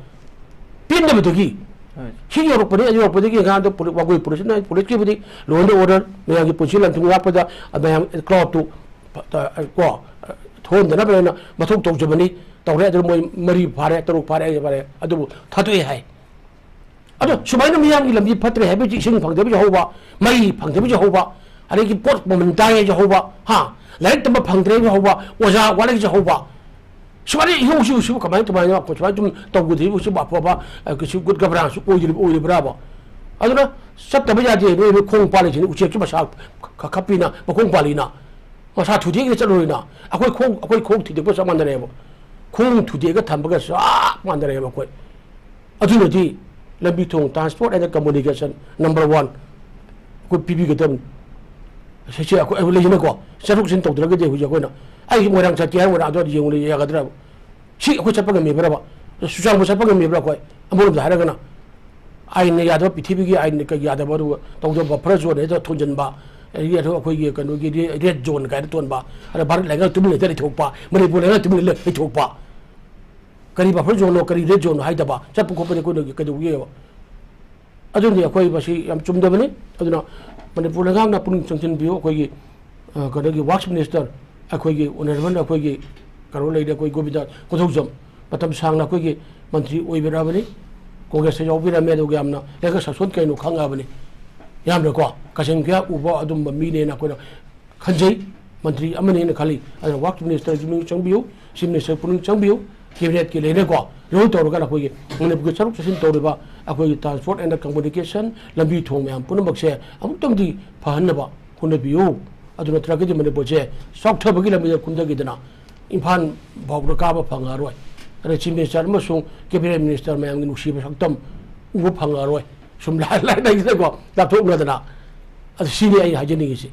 ꯄꯦꯟꯗꯕꯗꯒꯤ꯫ ꯍꯣꯏ꯫ ꯁꯤ ꯌꯧꯔꯛꯄꯅꯤ, ꯑꯗꯨ ꯌꯧꯔꯛꯄꯗꯒꯤ ꯑꯉꯥꯡꯗꯣ ꯄꯨꯂꯤ-, ꯋꯥꯒꯣꯏ ꯄꯨꯂꯤꯁꯅ, ꯄꯨꯂꯤꯁꯀꯤꯕꯨꯗꯤ law and order, ꯃꯌꯥꯝꯒꯤ ꯄꯨꯟꯁꯤ ꯂꯟ-ꯊꯨꯝ ꯉꯥꯛꯄꯗ, ꯑ, ꯃꯌꯥꯝ crowd ꯇꯨ, ꯑ, ꯀꯣ, ꯑ, ꯊꯣꯛꯍꯟꯗꯅꯕ ꯍꯥꯏꯅ ꯃꯊꯧ ꯇꯧꯖꯕꯅꯤ꯫ ꯇꯧꯔꯦ꯫ ꯑꯗꯨ ꯃꯣꯏ ꯃꯔꯤ ꯐꯥꯔꯦ, ꯇꯔꯨꯛ ꯐꯥꯔꯦ, ꯑꯩ ꯐꯥꯔꯦ, ꯑꯗꯨꯕꯨ ꯊꯥꯗꯣꯛꯑꯦ ꯍꯥꯏ꯫ ꯑꯗꯣ ꯁꯨꯃꯥꯏꯅ ꯃꯤꯌꯥꯝꯒꯤ ꯂꯝꯕꯤ ꯐꯠꯇ꯭ꯔꯦ ꯍꯥꯏꯕꯒꯤ, ꯏꯁꯤꯡ ꯐꯪꯗꯕꯁꯨ ꯍꯧꯕ, ꯃꯩ ꯐꯪꯗꯕꯁꯨ ꯍꯧꯕ, ꯑꯗꯒꯤ ꯄꯣꯠ ꯃꯃꯜ ꯇꯥꯡꯉꯦꯁꯨ ꯍꯧꯕ, ꯍꯥ, ꯂꯥꯏꯔꯤꯛ ꯇꯝꯕ ꯐꯪꯗ꯭ꯔꯦꯁꯨ ꯍꯧꯕ, ꯑꯣꯖꯥ ꯋꯥꯠꯂꯛꯏꯁꯨ ꯍꯧꯕ, ꯁꯨꯃꯥꯏꯅ ꯏꯍꯧꯁꯤꯕꯨ ꯁꯤꯕꯨ ꯀꯃꯥꯏꯅ, ꯀꯃꯥꯏꯅ ꯑꯩꯈꯣꯏ ꯁꯨꯃꯥꯏꯅ ꯁꯨꯝ ꯇꯧꯒꯗꯣꯔꯤꯕ ꯁꯤꯕꯨ ꯑꯐꯕ, ꯑ, ꯀꯩꯁꯨ good governance ꯑꯣꯏꯗꯣꯔꯤꯕ, ꯑꯣꯏꯔꯤꯕ꯭ꯔꯥꯕ? ꯑꯗꯨꯅ ꯆꯠꯇꯕ ꯌꯥꯗꯦ꯫ ꯅꯣꯏ ꯈꯣꯡ ꯄꯥꯜꯂꯤꯁꯤꯅ ꯎꯆꯦꯛꯁꯨ ꯃꯁꯥ ꯈ-, ꯈ-, ꯈꯞꯄꯤꯅ ꯃꯈꯣꯡ ꯄꯥꯜꯂꯤꯅ ꯃꯁꯥ ꯊꯨꯗꯦꯛꯑꯒ ꯆꯠꯂꯔꯣꯏꯅ꯫ ꯑꯩꯈꯣꯏ ꯈꯣꯡ, ꯑꯩꯈꯣꯏ ꯈꯣꯡ ꯊꯨꯗꯦꯛꯄ ꯆꯞ ꯃꯥꯟꯅꯔꯦꯕ꯫ ꯈꯣꯡ ꯊꯨꯗꯦꯛꯑꯒ ꯊꯝꯕꯒ ꯆꯞ ꯃꯥꯟꯅꯔꯦꯕ ꯑꯩꯈꯣꯏ꯫ ꯑꯗꯨꯅꯗꯤ ꯂꯝꯕꯤ ꯊꯣꯡ, transport and communication number one ꯑꯩꯈꯣꯏ ꯄꯤꯕꯤꯒꯗꯕꯅꯤ꯫ ꯁꯤꯁꯦ ꯑꯩꯈꯣꯏ, ꯑꯩꯈꯣꯏ ꯂꯩꯗꯅꯀꯣ, ꯆꯠꯊꯣꯛ ꯆꯠꯁꯤꯟ ꯇꯧꯗ꯭ꯔꯒꯗꯤ ꯍꯧꯖꯤꯛ ꯑꯩꯈꯣꯏꯅ, ꯑꯩ ꯃꯣꯏꯔꯥꯡ ꯆꯠꯀꯦ ꯍꯥꯏꯔ ꯃꯣꯏꯔꯥꯡ ꯑꯗꯨꯋꯥꯏꯗ ꯌꯦꯡꯉꯨ ꯌꯥꯒꯗ꯭ꯔꯕ? ꯁꯤ ꯑꯩꯈꯣꯏ ꯆꯠꯄ ꯉꯝꯃꯤꯕ꯭ꯔꯕ? ꯆꯨꯔꯆꯥꯟꯄꯨꯔ ꯆꯠꯄ ꯉꯝꯃꯤꯕ꯭ꯔꯥ ꯑꯩꯈꯣꯏ? ꯑꯃꯔꯣꯝꯗ ꯍꯥꯏꯔꯒꯅ ꯑꯥꯏꯟꯅ ꯌꯥꯗꯕ, ꯄ꯭ꯔꯤꯊꯤꯕꯤꯒꯤ ꯑꯥꯏꯟꯅ ꯀꯩ ꯌꯥꯗꯕ, ꯑꯗꯨꯒ ꯇꯧꯗꯕ buffer zone ꯍꯦꯛꯇ ꯊꯣꯟꯖꯤꯟꯕ, ꯑꯗꯒꯤ ꯑꯗꯨ ꯑꯩꯈꯣꯏꯒꯤ ꯀꯩꯅꯣꯒꯤ ꯔꯦ-, red zone ꯀꯥꯏꯅ ꯊꯣꯟꯕ, ꯑꯗ ꯚꯥꯔꯠ ꯂꯩꯉꯥꯛ ꯇꯨꯃꯤꯟ ꯂꯩꯊꯣꯛꯄ, ꯃꯅꯤꯄꯨꯔ ꯂꯩꯉꯥꯛ ꯇꯨꯃꯤꯟ ꯂꯩꯊꯣꯛꯄ꯫ ꯀꯔꯤ buffer zoneꯅꯣ, ꯀꯔꯤ red zoneꯅꯣ ꯍꯥꯏꯗꯕ, ꯆꯠꯄ ꯈꯣꯠꯄꯗꯤ ꯑꯩꯈꯣꯏꯅ ꯀꯩꯗꯧꯒꯦꯕ? ꯑꯗꯨꯅꯤ ꯑꯩꯈꯣꯏ ꯃꯁꯤ ꯌꯥꯝ ꯆꯨꯝꯗꯕꯅꯤ꯫ ꯑꯗꯨꯅ ꯃꯅꯤꯄꯨꯔ ꯂꯩꯉꯥꯛꯅ ꯄꯨꯛꯅꯤꯡ ꯆꯪꯁꯤꯟꯕꯤꯌꯨ꯫ ꯑꯩꯈꯣꯏꯒꯤ, ꯑ, ꯀꯩꯅꯣꯒꯤ works minister, ꯑꯩꯈꯣꯏꯒꯤ honourable ꯑꯩꯈꯣꯏꯒꯤ ꯀꯩꯅꯣ ꯂꯩꯔꯦ, ꯑꯩꯈꯣꯏ ꯒꯣꯕꯤꯟꯗ ꯀꯣꯟꯊꯧꯖꯝ, ꯃꯇꯝ ꯁꯥꯡꯅ ꯑꯩꯈꯣꯏꯒꯤ ꯃꯟꯇ꯭ꯔꯤ ꯑꯣꯏꯕꯤꯔꯛꯑꯕꯅꯤ, ꯀꯣꯡꯒ꯭ꯔꯦꯁꯇ ꯌꯥꯎꯕꯤꯔꯝꯃꯦ, ꯑꯗꯨꯒ ꯌꯥꯝꯅ ꯂꯩꯉꯥꯛ ꯁꯥꯁꯣꯟ ꯀꯩꯅꯣ ꯈꯪꯉꯛꯑꯕꯅꯤ꯫ ꯌꯥꯝꯅꯀꯣ ꯀꯆꯤꯟ ꯀꯣꯏꯌꯥ ꯎꯕ ꯑꯗꯨꯝꯕ ꯃꯤꯅꯦꯅ ꯑꯩꯈꯣꯏꯅ ꯈꯟꯖꯩ꯫ ꯃꯟꯇ꯭ꯔꯤ ꯑꯃꯅꯦꯅ ꯈꯜꯂꯤ꯫ ꯑꯗꯨꯅ ꯋꯥꯛ ꯃꯤꯅꯤꯁꯇꯔꯒꯤ ꯃꯤꯡ ꯆꯪꯕꯤꯌꯨ, ꯆꯤꯐ ꯃꯤꯅꯤꯁꯇꯔ ꯄꯨꯛꯅꯤꯡ ꯆꯪꯕꯤꯌꯨ, ꯀꯦꯕꯤꯅꯦꯠꯀꯤ ꯂꯩꯔꯦꯀꯣ, ꯂꯣꯏ ꯇꯧꯔꯒ ꯑꯩꯈꯣꯏꯒꯤ ꯃꯅꯤꯄꯨꯔꯒꯤ ꯆꯠꯊꯣꯛ ꯆꯠꯁꯤꯟ ꯇꯧꯔꯤꯕ ꯑꯩꯈꯣꯏꯒꯤ ꯇ꯭ꯔꯥꯟꯁꯄꯣꯔꯠ ꯑꯦꯟ ꯀꯝꯃꯨꯅꯤꯀꯦꯁꯟ, ꯂꯝꯕꯤ ꯊꯣꯡ ꯃꯌꯥꯝ ꯄꯨꯝꯅꯃꯛꯁꯦ ꯑꯃꯨꯛꯇꯪꯗꯤ ꯐꯍꯟꯅꯕ ꯍꯣꯠꯅꯕꯤꯌꯨ꯫ ꯑꯗꯨ ꯅꯠꯇ꯭ꯔꯒꯗꯤ ꯃꯅꯤꯄꯨꯔꯁꯦ ꯆꯥꯎꯊꯕꯒꯤ ꯂꯝꯕꯤꯗ ꯀꯨꯝꯊꯈꯤꯗꯅ ꯏꯝꯐꯥꯜ ꯐꯥꯎꯕꯗ ꯀꯥꯕ ꯐꯪꯉꯔꯣꯏ꯫ ꯑꯗ ꯆꯤꯐ ꯃꯤꯅꯤꯁꯇꯔ ꯑꯃꯁꯨꯡ ꯀꯦꯕꯤꯅꯦꯠ ꯃꯤꯅꯤꯁꯇꯔ ꯃꯌꯥꯝꯒꯤ ꯅꯨꯡꯁꯤꯕ ꯁꯛꯇꯝ ꯎꯕ ꯐꯪꯉꯔꯣꯏ꯫ ꯁꯨꯝ ꯂꯥꯏ ꯂꯥꯏꯅꯩꯗꯅꯀꯣ ꯂꯥꯞꯊꯣꯛꯅꯗꯅ꯫ ꯑꯗꯨ ꯁꯤꯅꯤ ꯑꯩ ꯍꯥꯏꯖꯅꯤꯡꯉꯤꯁꯤ꯫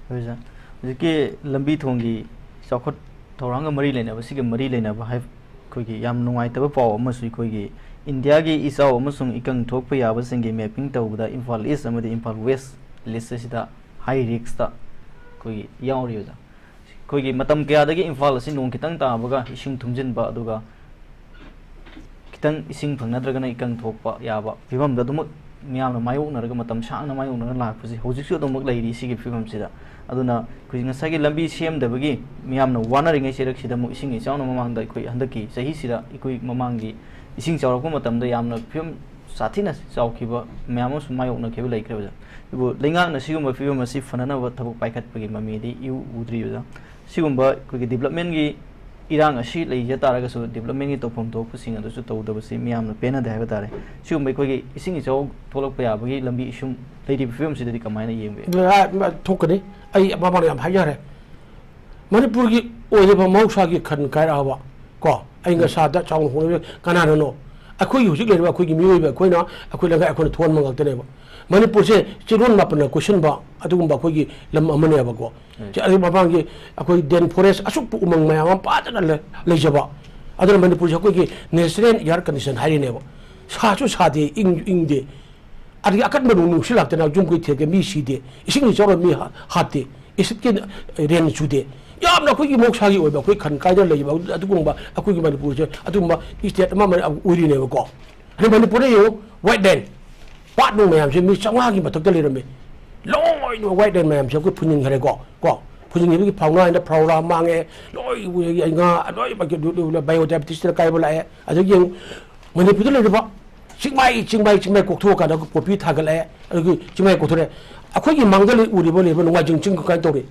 ꯍꯣꯏ ꯁꯥꯔ, ꯍꯧꯖꯤꯛꯀꯤ ꯂꯝꯕꯤ ꯊꯣꯡꯒꯤ ꯆꯥꯎꯈꯠ ꯊꯧꯔꯥꯡꯒ ꯃꯔꯤ ꯂꯩꯅꯕ, ꯁꯤꯒ ꯃꯔꯤ ꯂꯩꯅꯕ ꯍꯥꯏ-, ꯑꯩꯈꯣꯏꯒꯤ ꯌꯥꯝ ꯅꯨꯡꯉꯥꯏꯇꯕ ꯄꯥꯎ ꯑꯃꯁꯨ, ꯑꯩꯈꯣꯏꯒꯤ ꯏꯟꯗꯤꯌꯥꯒꯤ ꯏꯆꯥꯎ ꯑꯃꯁꯨꯡ ꯏꯀꯪ ꯊꯣꯛꯄ ꯌꯥꯕꯁꯤꯡꯒꯤ ꯃꯦꯞꯄꯤꯡ ꯇꯧꯕꯗ ꯏꯝꯐꯥꯜ ꯏꯁ ꯑꯃꯗꯤ ꯏꯝꯐꯥꯜ ꯋꯦꯁ ꯂꯤꯁ ꯑꯁꯤꯗ ꯍꯥꯏ ꯔꯤꯛꯁꯇ ꯑꯩꯈꯣꯏꯒꯤ ꯌꯥꯎꯔꯤ ꯑꯣꯖꯥ꯫ ꯑꯩꯈꯣꯏꯒꯤ ꯃꯇꯝ ꯀꯌꯥꯗꯒꯤ ꯏꯝꯐꯥꯜ ꯑꯁꯤ ꯅꯣꯡ ꯈꯤꯇꯪ ꯇꯥꯕꯒ ꯏꯁꯤꯡ ꯊꯨꯝꯖꯤꯟꯕ, ꯑꯗꯨꯒ ꯈꯤꯇꯪ ꯏꯁꯤꯡ ꯐꯪꯅꯗ꯭ꯔꯒꯅ ꯏꯀꯪ ꯊꯣꯛꯄ ꯌꯥꯕ ꯐꯤꯕꯝꯗ ꯑꯗꯨꯃꯛ ꯃꯤꯌꯥꯝꯅ ꯃꯥꯌꯣꯛꯅꯔꯒ, ꯃꯇꯝ ꯁꯥꯡꯅ ꯃꯥꯌꯣꯛꯅꯔꯒ ꯂꯥꯛꯄꯁꯤ ꯍꯧꯖꯤꯛꯁꯨ ꯑꯗꯨꯃꯛ ꯂꯩꯔꯤ꯫ ꯁꯤꯒꯤ ꯐꯤꯕꯝꯁꯤꯗ ꯑꯗꯨꯅ ꯑꯩꯈꯣꯏ ꯉꯁꯥꯏꯒꯤ ꯂꯝꯕꯤ ꯁꯦꯝꯗꯕꯒꯤ ꯃꯤꯌꯥꯝꯅ ꯋꯥꯅꯔꯤꯉꯩ ꯆꯩꯔꯛꯁꯤꯗ ꯑꯃꯨꯛ ꯏꯁꯤꯡ ꯏꯆꯥꯎꯅ ꯃꯃꯥꯡꯗ, ꯑꯩꯈꯣꯏ ꯍꯟꯗꯛꯀꯤ ꯆꯍꯤꯁꯤꯗ ꯑꯩꯈꯣꯏ ꯃꯃꯥꯡꯒꯤ ꯏꯁꯤꯡ ꯆꯥꯎꯔꯛꯄ ꯃꯇꯝꯗ ꯌꯥꯝꯅ ꯐꯤꯕꯝ ꯁꯥꯊꯤꯅ ꯆꯥꯎꯈꯤꯕ ꯃꯌꯥꯝ ꯑꯃꯁꯨ ꯃꯥꯌꯣꯛꯅꯈꯤꯕ ꯂꯩꯈ꯭ꯔꯦ ꯑꯣꯖꯥ꯫ ꯑꯗꯨꯕꯨ ꯂꯩꯉꯥꯛꯅ ꯁꯤꯒꯨꯝꯕ ꯐꯤꯕꯝ ꯑꯁꯤ ꯐꯅꯅꯕ ꯊꯕꯛ ꯄꯥꯏꯈꯠꯄꯒꯤ ꯃꯃꯤꯗꯤ ꯏꯎ ꯎꯗ꯭ꯔꯤ ꯑꯣꯖꯥ꯫ ꯁꯤꯒꯨꯝꯕ ꯑꯩꯈꯣꯏꯒꯤ ꯗꯤꯕꯂꯞꯃꯦꯟꯒꯤ ꯏꯔꯥꯡ ꯑꯁꯤ ꯂꯩꯖ ꯇꯥꯔꯒꯁꯨ, ꯗꯤꯕꯂꯞꯃꯦꯟꯒꯤ ꯇꯧꯐꯝ ꯊꯣꯛꯄꯁꯤꯡ ꯑꯗꯨꯁꯨ ꯇꯧꯗꯕꯁꯤ ꯃꯤꯌꯥꯝꯅ ꯄꯦꯟꯅꯗꯦ ꯍꯥꯏꯕ ꯇꯥꯔꯦ꯫ ꯁꯤꯒꯨꯝꯕ ꯑꯩꯈꯣꯏꯒꯤ ꯏꯁꯤꯡ ꯏꯆꯥꯎ ꯊꯣꯛꯂꯛꯄ ꯌꯥꯕꯒꯤ ꯂꯝꯕꯤ ꯏꯁꯨꯝ ꯂꯩꯔꯤꯕ ꯐꯤꯕꯝꯁꯤꯗꯗꯤ ꯀꯃꯥꯏꯅ ꯌꯦꯡꯕꯤ? ꯑ, ꯊꯣꯛꯀꯅꯤ꯫ ꯑꯩ ꯃꯃꯥꯡꯗ ꯌꯥꯝ ꯍꯥꯏꯖꯔꯦ꯫ ꯃꯅꯤꯄꯨꯔꯒꯤ ꯑꯣꯏꯔꯤꯕ ꯃꯍꯧꯁꯥꯒꯤ ꯈꯟ ꯀꯥꯏꯔꯛꯑꯕ ꯀꯣ, ꯑꯏꯪ ꯑꯁꯥꯗ ꯆꯥꯎꯅ ꯍꯣꯡꯂꯛꯂꯤꯕ ꯀꯅꯥꯅꯅꯣ? ꯑꯩꯈꯣꯏꯒꯤ ꯍꯧꯖꯤꯛ ꯂꯩꯔꯤꯕ ꯑꯩꯈꯣꯏꯒꯤ ꯃꯤꯑꯣꯏꯕ ꯑꯩꯈꯣꯏꯅ, ꯑꯩꯈꯣꯏ ꯂꯩꯉꯥꯛ ꯑꯩꯈꯣꯏꯅ ꯊꯣꯛꯍꯟꯕ ꯉꯥꯛꯇꯅꯦꯕ꯫ ꯃꯅꯤꯄꯨꯔꯁꯦ ꯆꯤꯡꯂꯣꯟ ꯃꯥꯄꯟꯅ ꯀꯣꯏꯁꯤꯟꯕ ꯑꯗꯨꯒꯨꯝꯕ ꯑꯩꯈꯣꯏꯒꯤ ꯂꯝ ꯑꯃꯅꯦꯕꯀꯣ꯫ ꯎꯝ꯫ ꯆꯦ-, ꯑꯗꯨ ꯃꯃꯥꯡꯒꯤ ꯑꯩꯈꯣꯏ ꯗꯦꯟ ꯐꯣꯔꯦꯁ ꯑꯁꯨꯛꯄ ꯎꯃꯪ ꯃꯌꯥꯝ ꯑꯃ ꯄꯥꯗꯅ ꯂꯩ-, ꯂꯩꯖꯕ꯫ ꯑꯗꯨꯅ ꯃꯅꯤꯄꯨꯔꯁꯦ ꯑꯩꯈꯣꯏꯒꯤ ꯅꯦꯆꯔꯦꯜ ꯏꯌꯥꯔ ꯀꯟꯗꯤꯁꯟ ꯍꯥꯏꯔꯤꯅꯦꯕ꯫ ꯁꯥꯁꯨ ꯁꯥꯗꯦ, ꯏꯪꯁꯨ ꯏꯪꯗꯦ꯫ ꯑꯗꯒꯤ ꯑꯀꯟꯕ ꯅꯣꯡ ꯅꯨꯡꯁꯤꯠ ꯂꯥꯛꯇꯅ ꯌꯨꯝ ꯀꯩ ꯊꯦꯛꯀꯦ ꯃꯤ ꯁꯤꯗꯦ, ꯏꯁꯤꯡ ꯏꯆꯥꯎꯅ ꯃꯤ ꯍꯥ-, ꯍꯥꯠꯇꯦ, ꯑꯦꯁꯤꯠꯀꯤ ꯔꯦꯟ ꯆꯨꯗꯦ꯫ ꯌꯥꯝꯅ ꯑꯩꯈꯣꯏꯒꯤ ꯃꯍꯧꯁꯥꯒꯤ ꯑꯣꯏꯕ ꯑꯩꯈꯣꯏ ꯈꯟ ꯀꯥꯏꯗꯅ ꯂꯩꯕ ꯑꯗꯨꯒꯨꯝꯕ ꯑꯩꯈꯣꯏꯒꯤ ꯃꯅꯤꯄꯨꯔꯁꯦ ꯑꯗꯨꯒꯨꯝꯕ ꯏꯁꯇꯦꯠ ꯑꯃ ꯑꯃ ꯑꯣꯏꯔꯤꯅꯦꯕꯀꯣ꯫ ꯑꯗꯩ ꯃꯅꯤꯄꯨꯔꯗ ꯌꯦꯡꯉꯨ, ꯋꯥꯏꯠ ꯂꯦꯟ, ꯄꯥꯠ ꯅꯨꯡ ꯃꯌꯥꯝꯁꯦ ꯃꯤ ꯆꯥꯝꯃꯉꯥꯒꯤ ꯃꯊꯛꯇ ꯂꯩꯔꯝꯃꯤ꯫ ꯂꯣꯏꯅꯃꯛ ꯋꯥꯏꯠ ꯂꯦꯟ ꯃꯌꯥꯝꯁꯦ ꯑꯩꯈꯣꯏ ꯐꯨꯟꯖꯤꯟꯈ꯭ꯔꯦꯀꯣ, ꯀꯣ꯫ ꯐꯨꯖꯤꯟꯈꯤꯕꯒꯤ ꯐꯥꯎꯅꯥ ꯍꯥꯏꯅ ꯐ꯭ꯔꯥꯎꯔꯥ ꯃꯥꯡꯉꯦ, ꯂꯣꯏ ꯎ-, ꯉꯥ ꯂꯣꯏ ꯕꯥꯏꯑꯣꯗꯥꯏꯕꯔꯁꯤꯇꯤꯗ ꯀꯥꯏꯕ ꯂꯥꯛꯑꯦ꯫ ꯑꯗꯒꯤ ꯌꯦꯡꯉꯨ, ꯃꯅꯤꯄꯨꯔꯗ ꯂꯩꯔꯤꯕ ꯆꯤꯡꯃꯥꯏ, ꯆꯤꯡꯃꯥꯏ, ꯆꯤꯡꯃꯥꯏ ꯀꯣꯛꯊꯣꯛꯑꯀꯥꯟꯗ ꯄꯣꯄꯤ ꯊꯥꯒꯠꯂꯛꯑꯦ, ꯑꯗꯒꯤ ꯆꯤꯡꯃꯥꯏ ꯀꯣꯛꯊꯣꯔꯛꯑꯦ꯫ ꯑꯩꯈꯣꯏꯒꯤ ꯃꯥꯡꯗ ꯂꯩ ꯎꯔꯤꯕ, ꯂꯩꯕ ꯅꯣꯡꯃꯥꯏꯖꯤꯡ ꯆꯤꯡ ꯀꯃꯥꯏꯅ ꯇꯧꯔꯤ?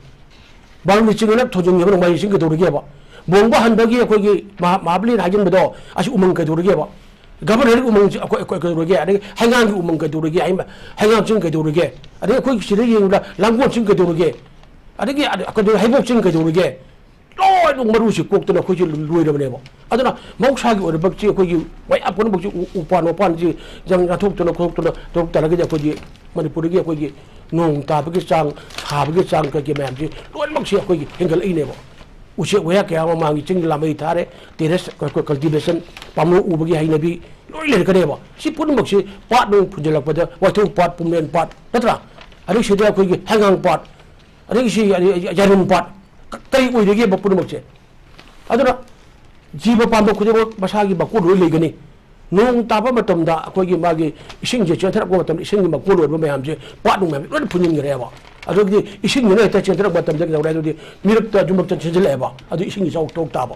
ꯕꯥꯔꯨꯅꯤ ꯆꯤꯡ ꯑꯅ ꯊꯣꯟꯖꯤꯟꯈꯤꯕ ꯅꯣꯡꯃꯥꯏꯖꯤꯡ ꯆꯤꯡ ꯀꯩꯗꯧꯔꯤꯒꯦꯕ? ꯂꯨꯍꯣꯡꯕ ꯍꯟꯕꯒꯤ ꯑꯩꯈꯣꯏꯒꯤ ꯃꯍꯥ-, ꯃꯍꯥꯕꯂꯤꯅ ꯍꯥꯏꯖꯤꯟꯕꯗꯣ, ꯑꯁꯤ ꯎꯃꯪ ꯀꯩꯗꯧꯔꯤꯒꯦꯕ? ꯒꯚꯔꯅꯔꯒꯤ ꯎꯃꯪꯁꯤ ꯑꯩꯈꯣꯏ, ꯑꯩꯈꯣꯏ ꯀꯩꯗꯧꯔꯒꯦ? ꯑꯗꯒꯤ ꯍꯩꯉꯥꯡꯒꯤ ꯎꯃꯪ ꯀꯩꯗꯧꯔꯒꯦ? ꯍꯩꯃ-, ꯍꯩꯉꯥꯡ ꯆꯤꯡ ꯀꯩꯗꯧꯔꯒꯦ? ꯑꯗꯒꯤ ꯑꯩꯈꯣꯏ ꯁꯤꯗ ꯌꯦꯡꯕꯗ ꯂꯥꯡꯒꯣꯜ ꯆꯤꯡ ꯀꯩꯗꯧꯔꯒꯦ? ꯑꯗꯒꯤ ꯑ-, ꯀꯩꯗꯧ-, ꯍꯩꯕꯣꯛ ꯆꯤꯡ ꯀꯩꯗꯧꯔꯒꯦ? ꯂꯣꯏꯅꯃꯛ ꯃꯔꯨꯁꯤ ꯀꯣꯛꯇꯅ ꯑꯩꯈꯣꯏꯁꯤ ꯂꯣꯏꯔꯕꯅꯦꯕ꯫ ꯑꯗꯨꯅ ꯃꯍꯧꯁꯥꯒꯤ ꯑꯣꯏꯔꯕ ꯆꯤꯡ ꯑꯩꯈꯣꯏꯒꯤ ꯃꯌꯥꯝ ꯄꯨꯝꯅꯃꯛꯁꯤ ꯎ-, ꯎꯄꯥꯟ ꯋꯥꯄꯥꯟꯁꯤ ꯌꯥꯝ ꯌꯥꯟꯊꯣꯛꯇꯅ ꯈꯣꯠꯇꯣꯛꯇꯅ ꯇꯧꯔꯛ ꯇꯥꯔꯒꯗꯤ ꯑꯩꯈꯣꯏꯒꯤ ꯃꯅꯤꯄꯨꯔꯗꯒꯤ ꯑꯩꯈꯣꯏꯒꯤ ꯅꯣꯡ ꯇꯥꯕꯒꯤ ꯆꯥꯡ, ꯊꯥꯕꯒꯤ ꯆꯥꯡ ꯀꯩꯀꯩ ꯃꯌꯥꯝꯁꯤ ꯂꯣꯏꯅꯃꯛꯁꯤ ꯑꯩꯈꯣꯏꯒꯤ ꯍꯦꯟꯒꯠꯂꯛꯏꯅꯦꯕ꯫ ꯎꯆꯦꯛ ꯋꯥꯌꯥ ꯀꯌꯥ ꯑꯃ ꯃꯥꯡꯉꯤ, ꯆꯤꯡ ꯂꯥꯃꯩ ꯊꯥꯔꯦ, ꯇꯦꯔꯦꯁ ꯀꯜꯇꯤꯚꯦꯁꯟ, ꯄꯥꯝꯂꯧ ꯎꯕꯒꯤ ꯍꯩꯅꯕꯤ ꯂꯣꯏ ꯂꯩꯔꯛꯀꯅꯦꯕ꯫ ꯁꯤ ꯄꯨꯝꯅꯃꯛꯁꯤ ꯄꯥꯠ ꯅꯨꯡ ꯐꯨꯟꯖꯜꯂꯛꯄꯗ ꯋꯥꯏꯊꯧ ꯄꯥꯠ, ꯄꯨꯝꯂꯦꯟ ꯄꯥꯠ ꯅꯠꯇ꯭ꯔꯥ? ꯑꯗꯩ ꯁꯤꯗ ꯑꯩꯈꯣꯏꯒꯤ ꯍꯩꯉꯥꯡ ꯄꯥꯠ, ꯑꯗꯒꯤ ꯁꯤ ꯌꯥꯔꯤꯟ ꯄꯥꯠ, ꯀ-, ꯀꯔꯤ ꯑꯣꯏꯔꯤꯒꯦꯕ ꯄꯨꯝꯅꯃꯛꯁꯦ? ꯑꯗꯨꯅ ꯖꯤꯕ ꯄꯥꯟꯕ ꯈꯨꯗꯤꯡꯃꯛ ꯃꯁꯥꯒꯤ ꯃꯀꯣꯟ ꯂꯣꯏ ꯂꯩꯒꯅꯤ꯫ ꯅꯣꯡ ꯇꯥꯕ ꯃꯇꯝꯗ ꯑꯩꯈꯣꯏꯒꯤ ꯃꯥꯒꯤ ꯏꯁꯤꯡꯁꯦ ꯆꯦꯟꯊꯔꯛꯄ ꯃꯇꯝꯗ ꯏꯁꯤꯡꯒꯤ ꯃꯀꯣꯟ ꯑꯣꯏꯕ ꯃꯌꯥꯝꯁꯦ ꯄꯥꯠ ꯅꯨꯡ ꯃꯌꯥꯝꯁꯦ ꯂꯣꯏꯅ ꯐꯨꯟꯖꯤꯟꯈ꯭ꯔꯦꯕ꯫ ꯑꯗꯨꯗꯤ ꯏꯁꯤꯡꯗꯨꯅ ꯍꯦꯛꯇ ꯆꯦꯟꯊꯔꯛꯄ ꯃꯇꯝꯗ ꯀꯩꯗꯧꯔꯦ? ꯑꯗꯨꯗꯤ ꯃꯤꯔꯛꯇ ꯌꯨꯝꯂꯛꯇ ꯆꯦꯟꯁꯤꯜꯂꯛꯑꯦꯕ꯫ ꯑꯗꯨ ꯏꯁꯤꯡꯒꯤ ꯏꯆꯥꯎ ꯊꯣꯛ ꯇꯥꯕ꯫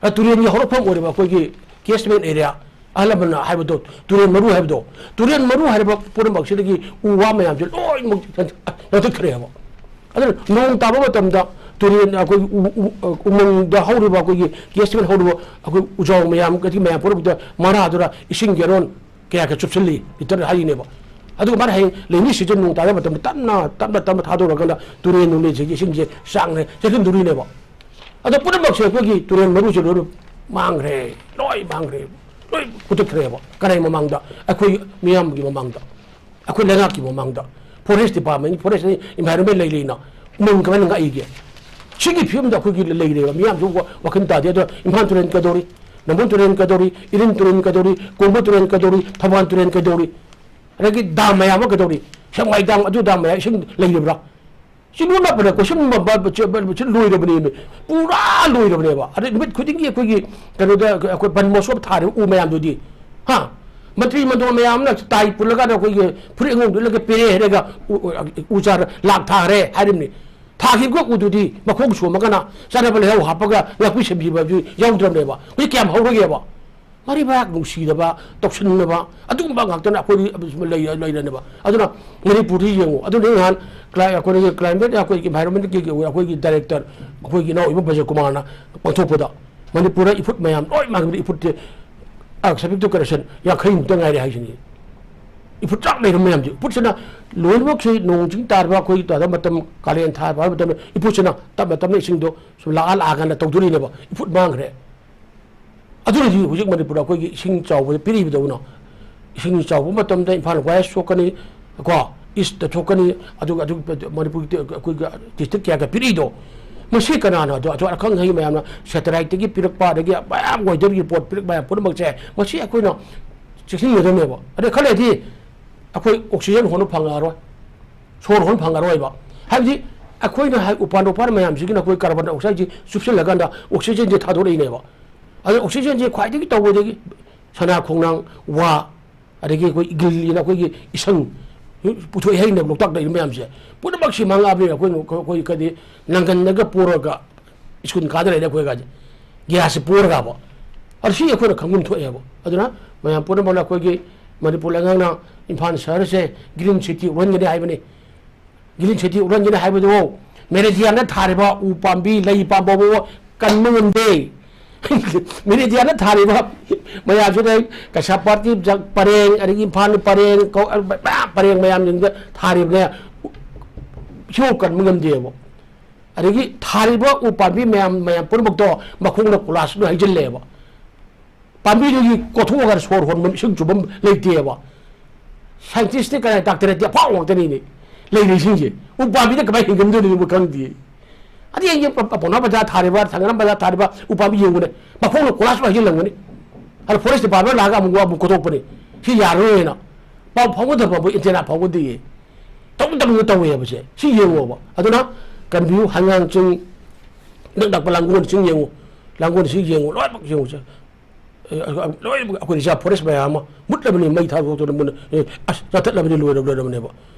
ꯑ, ꯇꯨꯔꯦꯟꯒꯤ ꯍꯧꯔꯛꯐꯝ ꯑꯣꯏꯔꯤꯕ ꯑꯩꯈꯣꯏꯒꯤ ꯀꯦꯁꯃꯦꯟ ꯑꯦꯔꯤꯌꯥ, ꯑꯍꯜ ꯂꯃꯟꯅ ꯍꯥꯏꯕꯗꯣ, ꯇꯨꯔꯦꯟ ꯃꯔꯨ ꯍꯥꯏꯕꯗꯣ, ꯇꯨꯔꯦꯟ ꯃꯔꯨ ꯍꯥꯏꯔꯤꯕ ꯄꯨꯝꯅꯃꯛꯁꯤꯗꯒꯤ ꯎ ꯋꯥ ꯃꯌꯥꯝꯁꯦ ꯂꯣꯏꯅꯃꯛ ꯌꯥꯟꯊꯠꯈ꯭ꯔꯦꯕ꯫ ꯑꯗꯨꯅ ꯅꯣꯡ ꯇꯥꯕ ꯃꯇꯝꯗ ꯇꯨꯔꯦꯟ, ꯑꯩꯈꯣꯏꯒꯤ ꯎ-, ꯎ-, ꯎꯃꯪꯗ ꯍꯧꯔꯤꯕ, ꯑꯩꯈꯣꯏꯒꯤ ꯀꯦꯁꯃꯦꯟ ꯍꯧꯔꯤꯕ ꯑꯩꯈꯣꯏ ꯎꯖꯥꯎ ꯃꯌꯥꯝ, ꯀꯔꯤ ꯃꯌꯥꯝ ꯄꯨꯝꯅꯃꯛꯇ ꯃꯔꯥꯗꯨꯅ ꯏꯁꯤꯡ ꯒꯦꯂꯣꯟ ꯀꯌꯥ ꯀꯌꯥ ꯆꯨꯞꯁꯤꯜꯂꯤ, ꯂꯤꯇꯔ ꯍꯥꯏꯔꯤꯅꯦꯕ꯫ ꯑꯗꯨꯒ ꯃꯥꯅ ꯍꯌꯦꯡ ꯔꯦꯅꯤ ꯁꯤꯖꯟ ꯅꯣꯡ ꯇꯥꯕ ꯃꯇꯝꯗ ꯇꯞꯅ, ꯇꯞꯅ, ꯇꯞꯅ ꯊꯥꯗꯣꯔꯀꯥꯟꯗ ꯇꯨꯔꯦꯟ ꯅꯨꯡꯂꯦꯟꯁꯤꯒꯤ ꯏꯁꯤꯡꯁꯦ ꯆꯥꯡꯅ ꯆꯦꯟꯁꯤꯟꯗꯣꯔꯤꯅꯦꯕ꯫ ꯑꯗꯣ ꯄꯨꯝꯅꯃꯛꯁꯦ ꯑꯩꯈꯣꯏꯒꯤ ꯇꯨꯔꯦꯟ ꯃꯔꯨꯁꯦ ꯂꯣꯏꯅ ꯃꯥꯡꯈ꯭ꯔꯦ, ꯂꯣꯏ ꯃꯥꯡꯈ꯭ꯔꯦ, ꯂꯣꯏ ꯄꯨꯊꯣꯛꯈ꯭ꯔꯦꯕ꯫ ꯀꯅꯥꯏ ꯃꯃꯥꯡꯗ? ꯑꯩꯈꯣꯏ ꯃꯤꯌꯥꯝꯒꯤ ꯃꯃꯥꯡꯗ, ꯑꯩꯈꯣꯏ ꯂꯩꯉꯥꯛꯀꯤ ꯃꯃꯥꯡꯗ꯫ ꯐꯣꯔꯦꯁ ꯗꯤꯄꯥꯔꯠꯃꯦꯟ, ꯐꯣꯔꯦꯁ ꯏꯟꯚꯥꯏꯔꯣꯟꯃꯦꯟ ꯂꯩ ꯂꯩꯅ ꯎꯃꯪ ꯀꯃꯥꯏꯅ ꯉꯥꯛꯏꯒꯦ? ꯁꯤꯒꯤ ꯐꯤꯕꯝꯗ ꯑꯩꯈꯣꯏꯒꯤ ꯂꯩꯔꯦꯕ꯫ ꯃꯤꯌꯥꯝꯁꯨ ꯋꯥ-, ꯋꯥꯈꯜ ꯇꯥꯗꯦ꯫ ꯑꯗꯣ ꯏꯝꯐꯥꯜ ꯇꯨꯔꯦꯜ ꯀꯩꯗꯧꯔꯤ? ꯅꯝꯕꯣꯜ ꯇꯨꯔꯦꯜ ꯀꯩꯗꯧꯔꯤ? ꯏꯔꯤꯜ ꯇꯨꯔꯦꯜ ꯀꯩꯗꯧꯔꯤ? ꯀꯣꯡꯕ ꯇꯨꯔꯦꯜ ꯀꯩꯗꯧꯔꯤ? ꯊꯧꯕꯥꯜ ꯇꯨꯔꯦꯜ ꯀꯩꯗꯧꯔꯤ? ꯑꯗꯒꯤ ꯗꯥꯝ ꯃꯌꯥꯝ ꯑꯃ ꯀꯩꯗꯧꯔꯤ? ꯁꯦꯛꯃꯥꯏ ꯗꯥꯝ, ꯑꯗꯨ ꯗꯥꯝ ꯃꯌꯥꯝ ꯏꯁꯤꯡ ꯂꯩꯔꯤꯕ꯭ꯔꯥ? ꯁꯤ ꯂꯣꯏꯅ ꯐꯅ ꯀꯣꯏꯁꯟꯕ ꯁꯤ ꯂꯣꯏꯔꯕꯅꯦꯃꯤ꯫ ꯄꯨꯔꯥ ꯂꯣꯏꯔꯕꯅꯦꯕ꯫ ꯑꯗꯩ ꯅꯨꯃꯤꯠ ꯈꯨꯗꯤꯡꯒꯤ ꯑꯩꯈꯣꯏꯒꯤ ꯀꯩꯅꯣꯗ ꯑꯩꯈꯣꯏ ꯕꯟ ꯃꯍꯣꯠꯁꯣꯞ ꯊꯥꯔꯤꯕ ꯎ ꯃꯌꯥꯝꯗꯨꯗꯤ, ꯍꯥ? ꯃꯟꯇ꯭ꯔꯤ ꯃꯟꯗꯣꯜ ꯃꯌꯥꯝꯅ ꯇꯥꯏ ꯄꯨꯜꯂꯀꯥꯟꯗ ꯑꯩꯈꯣꯏꯒꯤ ꯐꯨꯔꯤꯠ ꯑꯉꯧꯕ ꯂꯤꯠꯂꯒ ꯄꯦꯔꯦ ꯍꯥꯏꯔꯒ ꯎ, ꯎ, ꯎ ꯆꯥꯔ ꯂꯥꯛ ꯊꯥꯈ꯭ꯔꯦ ꯍꯥꯏꯔꯤꯕꯅꯤ꯫ ꯊꯥꯈꯤꯕ ꯎꯗꯨꯗꯤ ꯃꯈꯣꯡ ꯁꯣꯝꯃꯒꯅ ꯆꯥꯅꯕ ꯂꯩꯍꯥꯎ ꯍꯥꯞꯄꯒ ꯉꯥꯛꯄꯤ ꯁꯦꯟꯕꯤꯕ ꯑꯗꯨ ꯌꯥꯎꯗ꯭ꯔꯕꯅꯦꯕ꯫ ꯍꯧꯖꯤꯛ ꯀꯌꯥꯝ ꯍꯧꯔꯒꯦꯕ? ꯃꯔꯩꯕꯥꯛ ꯅꯨꯡꯁꯤꯗꯕ, ꯇꯧꯁꯤꯟꯅꯕ ꯑꯗꯨꯒꯨꯝꯕ ꯉꯥꯛꯇꯅ ꯑꯩꯈꯣꯏꯗꯤ ꯂꯩ-, ꯂꯩꯔꯅꯦꯕ꯫ ꯑꯗꯨꯅ ꯃꯅꯤꯄꯨꯔꯗꯤ ꯌꯦꯡꯉꯨ꯫ ꯑꯗꯨꯅ ꯉꯍꯥꯟ ꯀ꯭ꯂꯥꯏ-, ꯑꯩꯈꯣꯏꯒꯤ climate, ꯑꯩꯈꯣꯏꯒꯤ environment ꯀꯤ ꯑꯩꯈꯣꯏꯒꯤ director, ꯑꯩꯈꯣꯏꯒꯤ ꯏꯅꯥꯎ ꯏꯕꯣ ꯕꯖꯀꯨꯃꯥꯔꯅ ꯄꯥꯡꯊꯣꯛꯄꯗ ꯃꯅꯤꯄꯨꯔꯗ ꯏꯐꯨꯠ ꯃꯌꯥꯝ ꯂꯣꯏ ꯃꯥꯡꯈꯤꯕꯗ ꯏꯐꯨꯠꯇꯤ, ꯑ, subject to correction ꯌꯥꯡꯈꯩ ꯃꯨꯛꯇ ꯉꯥꯏꯔꯦ ꯍꯥꯏꯁꯤꯅꯤ꯫ ꯏꯐꯨꯠ ꯆꯥꯛ ꯂꯩꯔꯝꯕ ꯃꯌꯥꯝꯁꯦ, ꯏꯐꯨꯠꯁꯤꯅ ꯂꯣꯏꯅꯃꯛꯁꯤ ꯅꯣꯡ ꯆꯤꯡ ꯇꯥꯔꯕ ꯑꯩꯈꯣꯏꯒꯤ ꯇꯥꯗ ꯃꯇꯝ, ꯀꯥꯂꯦꯟ ꯊꯥ ꯐꯥꯕ ꯃꯇꯝꯗ ꯏꯐꯨꯠꯁꯤꯅ ꯇꯞꯅ ꯇꯞꯅ ꯏꯁꯤꯡꯗꯣ ꯁꯨꯝ ꯂꯥꯛꯑ ꯂꯥꯛꯑꯀꯥꯟꯗ ꯇꯧꯗꯣꯔꯤꯅꯦꯕ꯫ ꯏꯐꯨꯠ ꯃꯥꯡꯈ꯭ꯔꯦ꯫ ꯑꯗꯨꯅꯗꯤ ꯍꯧꯖꯤꯛ ꯃꯅꯤꯄꯨꯔꯗ ꯑꯩꯈꯣꯏꯒꯤ ꯏꯁꯤꯡ ꯆꯥꯎꯕꯗ ꯄꯤꯔꯛꯏꯕꯗꯧꯅ, ꯏꯁꯤꯡ ꯆꯥꯎꯕ ꯃꯇꯝꯗ ꯏꯝꯐꯥꯜ ꯋꯦꯁ ꯁꯣꯛꯀꯅꯤ, ꯀꯣ, ꯏꯁꯇ ꯊꯣꯛꯀꯅꯤ, ꯑꯗꯨꯒ, ꯑꯗꯨꯒ ꯃꯅꯤꯄꯨꯔꯒꯤ ꯑꯩꯈꯣꯏꯒꯤ district ꯀꯌꯥ ꯀꯌꯥ ꯄꯤꯔꯛꯏꯗꯣ, ꯃꯁꯤ ꯀꯅꯥꯅꯣ? ꯑꯗꯣ ꯑꯆꯣꯏ ꯑꯈꯪ ꯑꯍꯩ ꯃꯌꯥꯝꯅ satellite ꯇꯒꯤ ꯄꯤꯔꯛꯄ, ꯑꯗꯒꯤ ꯃꯌꯥꯝ weather report ꯄꯤꯔꯛꯄ ꯃꯌꯥꯝ ꯄꯨꯝꯅꯃꯛꯁꯦ, ꯃꯁꯤ ꯑꯩꯈꯣꯏꯅ ꯆꯦꯛꯁꯤꯟꯒꯗꯕꯅꯦꯕ꯫ ꯑꯗꯩ ꯈꯔ ꯂꯩꯔꯗꯤ ꯑꯩꯈꯣꯏ oxygen ꯍꯣꯟꯕ ꯐꯪꯉꯛꯑꯔꯣꯏ, ꯁꯣꯔ ꯍꯣꯟꯕ ꯐꯪꯉꯔꯣꯏꯕ꯫ ꯍꯥꯏꯕꯗꯤ ꯑꯩꯈꯣꯏꯅ ꯍꯥꯏ-, ꯎꯄꯥꯟ ꯋꯥꯄꯥꯟ ꯃꯌꯥꯝꯁꯤꯒꯤꯅ ꯑꯩꯈꯣꯏ carbon dioxide ꯁꯤ ꯆꯨꯞꯁꯤꯜꯂꯀꯥꯟꯗ oxygen ꯁꯦ ꯊꯥꯗꯣꯔꯛꯏꯅꯦꯕ꯫ ꯑꯗꯣ oxygen ꯁꯦ ꯈ꯭ꯋꯥꯏꯗꯒꯤ ꯇꯧꯕꯗꯒꯤ ꯁꯅꯥ ꯈꯣꯡꯅꯥꯡ, ꯋꯥ, ꯑꯗꯒꯤ ꯑꯩꯈꯣꯏ ꯏꯒꯤꯜ ꯑꯅ ꯑꯩꯈꯣꯏꯒꯤ ꯏꯁꯪ ꯄꯨꯊꯣꯛꯑꯦ ꯍꯥꯏꯅꯦꯕ, ꯂꯣꯛꯇꯥꯛ ꯂꯩꯔꯤꯕ ꯃꯌꯥꯝꯁꯦ ꯄꯨꯝꯅꯃꯛꯁꯤ ꯃꯥꯡꯉꯛꯑꯕꯅꯤꯅ ꯑꯩꯈꯣꯏ, ꯑꯩꯈꯣꯏ ꯀꯗꯤ ꯅꯪꯒꯟꯗꯒ ꯄꯣꯔꯒ school ꯀꯥꯗ ꯂꯩꯔꯦ ꯑꯩꯈꯣꯏ ꯒꯥꯁꯦ꯫ gas ꯁꯦ ꯄꯣꯔꯒꯕ꯫ ꯑꯗꯨ ꯁꯤ ꯑꯩꯈꯣꯏꯅ ꯈꯪꯐꯝ ꯊꯣꯛꯑꯦꯕ꯫ ꯑꯗꯨꯅ ꯃꯌꯥꯝ ꯄꯨꯝꯅꯃꯛꯅ ꯑꯩꯈꯣꯏꯒꯤ ꯃꯅꯤꯄꯨꯔ ꯂꯩꯉꯥꯛꯅ ꯏꯝꯐꯥꯜ ꯁꯍꯔꯁꯦ green city ꯑꯣꯜꯍꯟꯒꯅꯤ ꯍꯥꯏꯕꯅꯤ꯫ Green city ꯑꯣꯜꯍꯟꯒꯅꯤ ꯍꯥꯏꯕꯗꯨ meridian ꯗ ꯊꯥꯔꯤꯕ ꯎ ꯄꯥꯝꯕꯤ, ꯂꯩ ꯄꯥꯝꯕ ꯀꯟꯕ ꯉꯝꯗꯦ꯫ Meridian ꯗ ꯊꯥꯔꯤꯕ ꯃꯌꯥꯝꯁꯤꯗ ꯀꯩꯁꯥꯝꯄꯥꯠꯀꯤ ꯖ-, ꯄꯔꯦꯡ, ꯑꯗꯒꯤ ꯏꯝꯐꯥꯜ ꯄꯔꯦꯡ, ꯀꯧ-, ꯃꯌꯥꯝ ꯄꯔꯦꯡ ꯃꯌꯥꯝꯁꯤꯡꯗ ꯊꯥꯔꯤꯕꯅꯦ, ꯁꯤꯐꯥꯎ ꯀꯟꯕ ꯉꯝꯗꯦꯕ꯫ ꯑꯗꯒꯤ ꯊꯥꯔꯤꯕ ꯎ ꯄꯥꯝꯕꯤ ꯃꯌꯥꯝ, ꯃꯌꯥꯝ ꯄꯨꯝꯅꯃꯛꯇꯣ ꯃꯈꯣꯡꯅ ꯀꯣꯏꯂꯥꯁ ꯂꯣꯏ ꯍꯩꯖꯤꯜꯂꯦꯕ꯫ ꯄꯥꯝꯕꯤꯗꯨꯒꯤ ꯀꯣꯊꯣꯛꯑꯒ ꯁꯣꯔ ꯍꯣꯟꯕ, ꯏꯁꯤꯡ ꯆꯨꯐꯝ ꯂꯩꯇꯦꯕ꯫ Scientist ꯇꯤ ꯀꯅꯥ, doctor ꯗꯤ ꯑꯐꯥꯎꯕ ꯉꯥꯛꯇꯅꯤꯅꯦ ꯂꯩꯔꯤꯁꯤꯡꯁꯦ꯫ ꯎ ꯄꯥꯝꯕꯤꯗ ꯀꯃꯥꯏꯅ ꯍꯤꯡꯒꯟꯗꯣꯏꯅꯣ ꯈꯪꯗꯦ꯫ ꯑꯗꯩ ꯑꯩ ꯄ-, ꯄ-, ꯄꯥꯎꯅꯥ ꯕꯖꯥꯔ ꯊꯥꯔꯤꯕ, ꯊꯥꯡꯒ꯭ꯔꯝ ꯕꯖꯥꯔ ꯊꯥꯔꯤꯕ ꯎ ꯄꯥꯝꯕꯤ ꯌꯦꯡꯉꯨꯅꯦ, ꯃꯈꯣꯡꯅ ꯀꯣꯏꯂꯥꯁ ꯂꯣꯏ ꯍꯩꯖꯤꯜꯂꯝꯒꯅꯤ꯫ ꯑꯗ forest department ꯂꯥꯛꯑꯒ ꯑꯃꯨꯛ, ꯑꯃꯨꯛ ꯀꯣꯊꯣꯛꯄꯅꯤ꯫ ꯁꯤ ꯌꯥꯔꯔꯣꯏꯅ ꯄꯥꯎ ꯐꯥꯎꯒꯗꯕ ꯃꯣꯏ antenna ꯐꯥꯎꯒꯗꯦꯌꯦ꯫ ꯇꯧ ꯇꯧꯅ ꯇꯧꯋꯦꯕꯁꯦ꯫ ꯁꯤ ꯌꯦꯡꯉꯣꯕ꯫ ꯑꯗꯨꯅ ꯀꯟꯕꯤꯌꯨ, ꯍꯩꯉꯥꯡ ꯆꯤꯡ, ꯏꯅꯛ ꯅꯛꯄ ꯂꯥꯡꯒꯣꯜ ꯆꯤꯡ ꯌꯦꯡꯉꯨ, ꯂꯥꯡꯒꯣꯜ ꯆꯤꯡ ꯌꯦꯡꯉꯨ, ꯂꯣꯏꯅꯃꯛ ꯌꯦꯡꯉꯨꯁꯦ꯫ ꯑꯦ, ꯂꯣꯏꯅꯃꯛ ꯑꯩꯈꯣꯏ reserve forest ꯃꯌꯥꯝ ꯑꯃ ꯃꯨꯠꯂꯕꯅꯤ, ꯃꯩ ꯊꯥꯗꯣꯛꯇꯅ ꯃꯨꯟꯅ, ꯑꯦ, ꯑꯁ, ꯆꯥꯊꯠꯂꯕꯅꯤ, ꯂꯣꯏꯔꯕ-, ꯂꯣꯏꯔꯕꯅꯦꯕ꯫